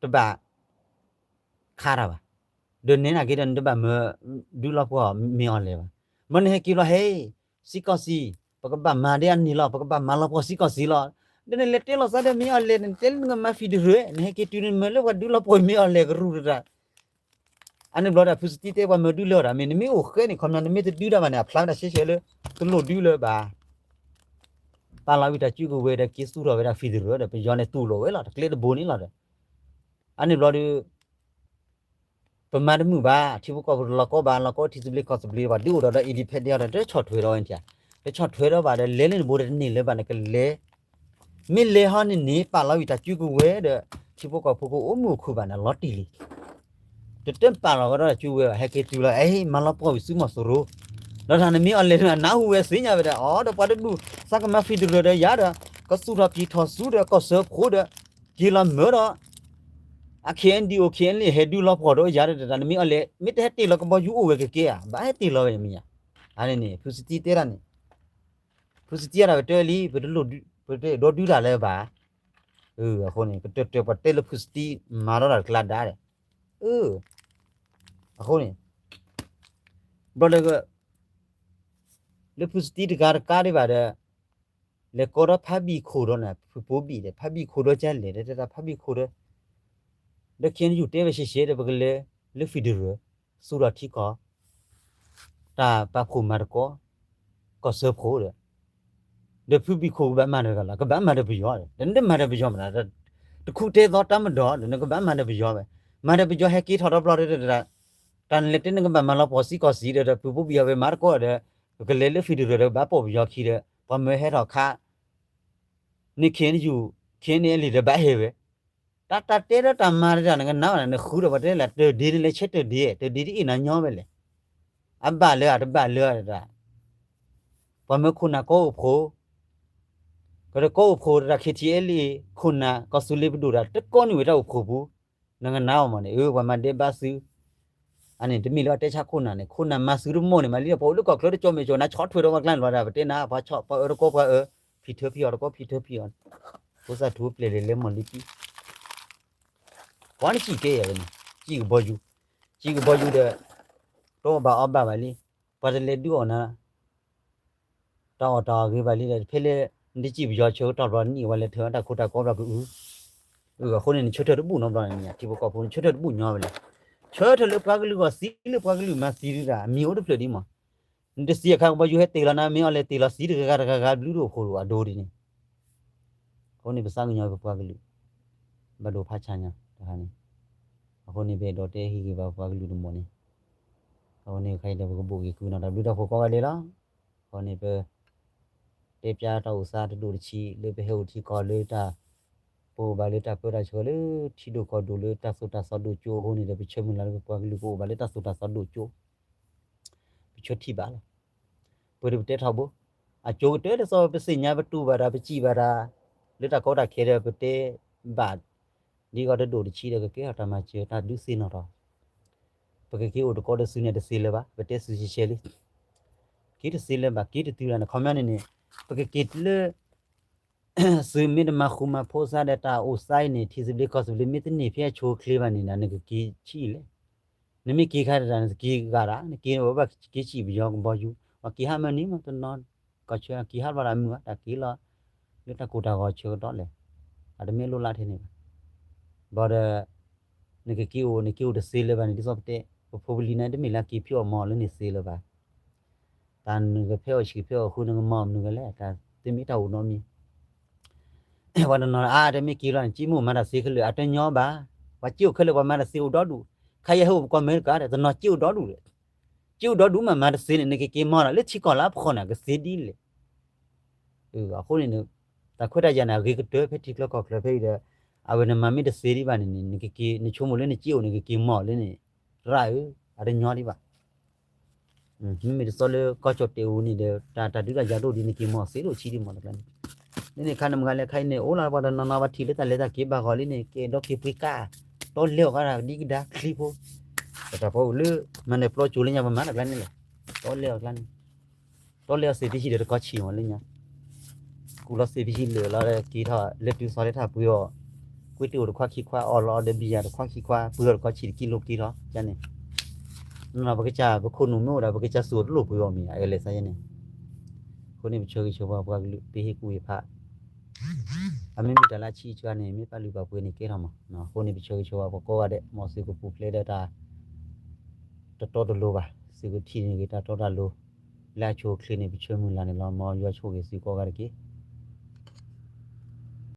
တဘၣ် ခါတၢ်ဘၣ်, ဒီးနဲနာ်က့ဒီး နတဘၣ်မၢဒုးလီၤပှီၢ်မ့ၢ်အီၤလဲၣ်ဘၣ်. မ့ၢ်နဟဲက့ၤလီၤ ဟဲ စံကီၢ်စံ, ပကဘၣ်မၤဒ်အန့ၣ်လီၤ, ပကဘၣ်မၤလီၤပှီၢ်စံကီၢ်စံလီၤ. ဒီးနလဲၤတဲလီၤသးဒီးမ့ၢ်အီၤလဲၣ်, နတဲလၢနကမၤ federal, နဟဲက့ၤတုၤနမၢလၢပှၤဒုးလီၤပှီၢ်မ့ၢ်အီၤလဲၣ်ကရူၢ်တတၢ် အန့ၣ်ဘျီဒီး ဖုစတံတဲပှၤမၢဒုးလဲၤအီၤတၢ်မ့ၢ် နမ့ၢ်အိၣ်ဃဲန့ၣ် ခီပညီနမ့ၢ်တဒုးတၢ်ဘၣ်န့ၣ် အဖျါဝဲဒၣ်ရှဲရှဲလၢ တလိၣ်ဒုးလၢၤဘၣ်. ပာ်လီၤဝံၤတၢ်စုကဝဲၤဒီးက့ၤသူၣ်ထီၣ်ဝဲဒၣ် federal ဒီး ပယီၤန့ၣ်တူၢ်လိာ်ဝဲလီၤ တကျဲတဘိန့ၣ်လီၤဒီး အန့ၣ်ဘျီဒီး ပမၤတမုာ်ဘၣ် ထံဖိကီၢ်ဖိတလီၤကီဘၣ် လီၤကီထံသဘျ့ကီၢ်သဘျ့ဘၣ် ဒုးအိၣ်ဒီးဒီး independent ဒီး တဆီၣ်ထွဲဒီးဝဲန့ၣ် တဆီၣ်ထွဲဒီးဘၣ်ဒီး လဲၤလၢနဘိဒီးတန့ၢ်လၢၤဘၣ် နကလဲၤ မ့ၢ်လဲၤဟီန့ၣ်န့ၣ် ပာ်လီၤဝံၤတၢ်စုကဝဲၤဒီး ထံဖိကီၢ်ဖိကအိၣ်မုာ်အိၣ်ခုၣ်ဘၣ်န့ၣ် လီၤတံၢ်လံ တတပာ်လီၤကဒီးတၢ်စုကဝဲၤဘၣ် ဟဲက့ၤတုၤလီၤ အဲ မၤလီၤပှီၢ်ဝံၤသုမီၤစိရိၤ ဒီးတၢ်နမ့ၢ်အီၤလဲၤန့ၣ် အနၢ်ဟူဝဲသ့ၣ်ညါဝဲဒီး အိ ဒီးပှၤတဒူၣ် သးကမၤ federal ဒီးယၤဒီး ကသူၣ်ထီၣ်ဖံးထီၣ်စုဒီး ကီၢ်စၢဖှိဒီး က့ၤလီၤမၢဒီး အ ခ့ၣ်အဲၣ်ယူၣ် ခ့ၣ်အဲၣ်ယူၣ် ဟဲဒုးလီၤပှီၢ်ဒီးယၤဒီး တၢ်နမ့ၢ်အီၤလဲၤ မ့ၢ်တဟဲတ့ၢ်လီၤကဘီယူၤအိၣ်ဝဲကကဲဧါ ဘၣ်ဟဲတ့ၢ်လီၤဝဲန့ၣ်မ့ၢ်ဧါ အန့ၣ်န့ၣ် ဖုစတံတဲဒၣ်န့ၣ် ဖုစတံအတၢ်ကတၢၢ်လံ ပတလိၣ်ဒုး ပတဒိးဒုးတၢ်လၢၤဘၣ် အဃိန့ၣ် ကတၢၢ်တၢၢ်ပှၤတဲလၢဖုစတံ မၤထီၣ်တၢ်တကျါဒါဒီး အဃိန့ၣ် ဘျီဒီး လၢဖုစတံတဂၤတကးဒံးဘၣ်ဒီး လဲၤကိးဒီးဖးဘံၣ်ခိၣ်ဒီးန့ၣ် ဖုပိဘံၣ်ဒီး ဖးဘံၣ်ခိၣ်ဒီးကလဲၣ် ဒီးတၢ်ဖးဘံၣ်ခိၣ်ဒီး ဒီး ခ့ၣ်အဲၣ်ယူၣ် တဲဝဲရှဲရှဲဒီး ပကလဲၤလၢ federal သူၣ်ထီၣ်ထံကီၢ် တၢ်ပာ်ဖှိၣ်မၤသကိး ကီၢ်စၢဖှိဒီး ဒီးဖုဘံၣ်ခိၣ်ကဘၣ်မၤဒီးတဂၤလီၤ ကဘၣ်မၤဒီးပယီၤဒီး ဒီးနတမၤဒီးပယီၤမး တခူၣ်တဲသီတၢ်မဒီးဒီး နကဘၣ်မၤဒီးပယီၤဝဲ မၤဒီးပယီၤဟဲက့ၤထီၣ်ဒီးဘျီဒီး တၢ်နလဲၤတဲနကဘၣ်မၤလီၤပှီၢ်စံကီၢ်စံဒီး ဒီးဖုပိဘံၣ်အဝဲမၤသကိးဒီး ပကလဲၤလၢ federal ဒီး ဘၣ်ပိာ်ပယီၤခံဒီး ပှၤမၢဟဲထီၣ်ခါ န့ၣ် ခ့ၣ်အဲၣ်ယူၣ် ခ့ၣ်အဲၣ်ယူၣ် ဒီးဘၣ်ဟဲဝဲ တၢ်တၢ်တဲဒီးတၢ်မၤတၢ်နကနၣ်ဝဲဒၣ် နဃုဒီးပှၤတဲလၢ တၢ်ဒ့န့ၣ်လဲၤဆဲးတၢ်ဒ့ တၢ်ဒ့တအ့ၣ်နၤညီဝဲလဲၣ် အဘၣ်လၢအတဘၣ်လၢအတၢ် ပှၤမၢခိၣ်နၢ်ကီအိၣ်ဖှိၣ် ကတကီအိၣ်ဖှိၣ်တၢ် ခ့ၣ်ထံၣ်အဲလ့ၣ် ခိၣ်နၢ်ကီၢ်သူလ့ၤပဒိၣ်တၢ် တကီန့ၢ်ဝဲတၢ်အိၣ်ဖှိၣ်ပူၤ နကနၣ်အီၤမးန့ၣ် အၢ ပှၤမၤဒဲးဘးသု အန့ၣ်တမ့ၢ်လၢအတဲဆါခိၣ်နၢ်န့ၣ် ခိၣ်နၢ်မၤသုတမိၢ်န့ၣ် မၤလံဒီးပှၤအိၣ်လၢကီၢ်ချၢတကၠီမဲာ်ကၠီ နၤဆီၣ်ထွဲဒီးပှၤကျါန့ၣ်လီၤဒၣ် ပတဲနၤ ပှၤဆီၣ် ပှၤအၢတကီပှၤအၢ ဖံးထၢဖံးအီၤတကီ ဖံးထၢဖံးအီၤ ဖိသၣ်ထူပျဲၢ်လဲၤလဲၤမီၢ်လံပံ ပှၤန့ၣ်စံၣ်ကဲယၤဝဲန့ၣ် စံၣ်ကဘီယူၤ စံၣ်ကဘီယူၤဒီး တအီၣ်ဘၣ်အီဘၣ်ဘၣ်လံ ပှၤတလဲၤဒုးအီၣ်နၤ တၢ်အီၣ်တၢ်အီၣ်ဂ့ၤဘၣ်လံဒီး ဖဲလၢ နတစံၣ်ပယီၤဆၢကတီၢ်ဘျီ နံၣ်ဝဲလဲၤထၢတၢ်ခိတၢ်ကီဘျီကအု အဃိန့ၣ် နဆၢထၢၣ်တဘူၣ်နီတဘျီန့ၣ် ထံဖိကီၢ်ဖိ နဆၢထၢၣ်တဘူၣ်ညီဝဲလဲၣ် ဆၢထၢၣ်လၢပှၤကလုာ်ဂီၢ်သံလၢပှၤကလုာ်မၤသံဒုးတၢ် အမံၤအိၣ်တဖျၢၣ်ဒ်မး နတသံအခါကဘီယူၤဟဲတ့ၢ်လီၤနၤ မ့ၢ်အီၤလဲၤတ့ၢ်လီၤသံတဂၤဂၤတဂၤဂၤဘျုးတအိၣ်ဖှိၣ်အဒိဒ်န့ၣ် အဃိန့ၣ် ပသးကညီၤပပှၤကလုာ် ဘၣ်ဒိဖးဆါညါတခါန့ၣ် အဃိန့ၣ် ပအဲၣ်ဒိးတဲဟ့ၣ်ဂံၢ်ဘါပပှၤကလုာ်တမံၤန့ၣ် အဃိန့ၣ် ခဲအံၤဒီးပကဘိၣ်က့ၤကုၢ်နီၣ်တၢ်ဘျုးတၢ်ဖှိၣ်ကိးဂၤဒဲးလီၤ. အဃိန့ၣ် ပ တဲပျါတၢ်အိၣ်သးတဒိၣ်တဆံး လၢပဟဲအိၣ်ထံကီၢ်လၢတၢ် ပအိၣ်ဘၣ်လၢတၢ်ပၢတၢ်ဆှၢလၢထံဒိၣ်ကီၢ်ဒိၣ်လၢတၢ်သိၣ်တၢ်သီဒိၣ်ကၠိအဃိန့ၣ်ဒီး ပဆၢမုၢ်လၢ်လၢပပှၤကလုာ်ပအိၣ်ဘၣ်လၢတၢ်သိၣ်တၢ်သီဒိၣ်ကၠိ ပဆၢထံၣ်ဘၣ်လီၤ. ပှၤဒီးပတဲထီဘိ အကၠိကတၢၢ်တသီ ပသ့ၣ်ညါပတူၢ်ဘၣ်တၢ် ပစံးဘၣ်တၢ် လၢတၢ်ကီတၢ်ခဲဒီးပတဲဘၣ် ဒ်အံၤတဒိၣ်တဆံးဒီးကကဲထီၣ်တၢ်မၤစၢၤတၢ်ဒုးသ့ၣ်နီၣ်ထီၣ် ပကက့ၤအိၣ်တကိးဒီးသုးန့ၣ်တသ့လၢၤဘၣ်, ပတဲသုးရှဲရှဲလံ, က့ၤတသ့လၢၤဘၣ်, က့ၤတတုၤလၢၤန့ၣ် ခီပညီန့ၣ်န့ၣ်, ပကက့ၤလၢ သုးမ့ၢ်တမၤဃူမၤဖိးသးဒီးတၢ်အိၣ်သးအံၤန့ၣ် ထံသဘျ့ကီၢ်သဘျ့ မ့ၢ်တန့ၢ်ဖဲအဆိအချ့ဘၣ်န့ၣ်ဒီး နကက့ၤဆံးလဲၣ်. နမ့ၢ်က့ၤခါတတၢ်န့ၣ် နက့ၤဂၤဒၣ်, နက့ၤဘၣ်က့ၤစံၣ်ပယီၤကဘီယူၤ, ပှၤက့ၤဟးမၢန့ၣ်မးတနီၤ, ကီၢ်ဆၢက့ၤဟးဘၣ်တၢ်မုာ်ဘၣ်, တၢ်က့ၤလီၤ လၢတၢ်ကိၢ်တၢ်ဂီၤဆၢကတီၢ်လဲၣ်, အတမ့ၢ်လိၣ်လၢထဲန့ၣ်ဘၣ်. ဘၣ်ဒီး နကက့ၤအိၣ် နက့ၤအိၣ်တသ့လၢၤဘၣ်န့ၣ် ဒ်သိးပတဲ ပဖိပလံၤန့ၣ် တမ့ၢ်လၢက့ၤဖံးအီၣ်မၤအီၣ်လၢန့ၣ်သ့လၢၤဘၣ်. တၢ်နကဖဲအီၣ်ဆံးဖဲအီၣ်ဃု နကမၤအီၣ်မနုၤကလဲၣ်, တၢ်တမ့ၢ်တၢ်အိၣ်နီတမံၤ ပှၤတနီၤ အါ တမ့ၢ်က့ၤလီၤန့ၣ် က့ၤမိၢ်မၤတၢ်သ့ခဲလၢာ် အတညီဘၣ်. ပှၤက့ၤအိၣ်ခဲလၢာ် ပှၤမၤတၢ်သ့အိၣ်ဒီဒူၣ်, ခဲအံၤဟဲအိၣ်ပကွၢ်မဲတကးဒီး တနီၤက့ၤအိၣ်ဒီဒူၣ်ဒီး, က့ၤအိၣ်ဒီဒူၣ်မးမၤတသ့န့ၣ် နကက့ၤမၤဒီး လၢထံကီၢ်လၢအဖီခိၣ်န့ၣ် ကသ့ဒ်လဲၣ်. အဃိန့ၣ် တၢ်ခွဲးတၢ်ယာ်န့ၣ် အဂ့ၤကတၢၢ်ဖဲထံချၢကီၢ်ချၢဖဲအံၤဒီး အဝဲနမၤမ့ၢ်တသ့ဒံးဘၣ်န့ၣ်န့ၣ် နကက့ၤ နဆိကမိၣ်လၢနက့ၤအိၣ်န့ၣ် ကက့ၤမၤအီၣ်လၢန့ၣ် ရၣ်ဧၢ, အတညီဒံးဘၣ်. မ့မ့ၢ်တသီလၢကီၢ်ကၠီၣ်တဲာ်အူန့ၣ်ဒီး တၢ် တၢ်ဒုးတၢ်ယၤဒိၣ်ဒံး နက့ၤမၤအီၣ်သ့ဒိၣ်ဆံးဒံးမးတကျါန့ၣ်, န့ၣ်န့ၣ်ခါန့ၣ်မ့ၢ်ဂ့ၤလဲၣ် ခဲအံၤန့ၣ် အိၣ်လီၤပှၤတနီၤနီၤပှၤထံၣ်လၢတၢ်လဲၤတၢ်က့ၤဘၣ်ဂီၤလံန့ၣ် ကဲဒီးက့ၤပှ့ၤကါ, တီလဲအီၤကါဒံကဒါချံဖိ, ပတၢ်ပီအူလၢ မၤနၢၤပျီကၠိလၢညါပမၤတကျါန့ၣ်လဲၣ်, တီလဲအီၤကျါန့ၣ်, တီလဲအီၤသ့ၣ်တဟံၣ်ဒီးတကီဆံးမးလၢညါ ကူၣ်လီၤသ့ၣ်ဖံဟံၣ်လၢာ်လီၤဒီးက့ၤထီၣ် လဲၤတုၤသီလၢထၢၣ်ပှ့ၤအီၣ်, ကွ့တံၢ်အိၣ်တခွါခံခွါ အီၣ်လီၤအီၤဒီးဘံယၤတခွါခံခွါ ပှ့ၤအီၣ်တကီဆံးတကံလိက့ၤထီၣ်န့ၣ်, နီၢ်ပကစၢ်ပခိၣ်နူာ်မ့ၢ်အိၣ်ဒီး ပကစၢ်စူၢ်အီၤတလိၣ်ပှ့ၤအီၣ်မ့ၢ်ဧါ အလဲၤသးယဲန့ၣ်, အဃိန့ၣ် ပဆၢဂ့ၤဆၢဝါပှၤကလုာ် ပဟ့ၣ်ကူၣ်ဟ့ၣ်ဖး အမ့မ့ၢ်တၢ်လၢအဆံးအဆှါန့ၣ် မ့ၢ်ပာ်လုၢ်ပာ်ပှ့ၤန့ၣ်ကဲထီၣ်မး, အဃိန့ၣ် ပဆၢဂ့ၤဆၢဝါပှၤကိးဂၤဒဲး မ်သုကပူၤဖျဲးဒီးတၢ် တတီတလိၤဘၣ်, သုကထံၣ်န့ၢ်ဂ့ၤတၢ်တီတၢ်လိၤ လၢအဆိအချ့န့ၣ် ပဆၢမုၢ်လၢ်န့ၣ်လီၤ. မ်ယွၤဆိၣ်ဂ့ၤသုကိးဂၤတက့ၢ်.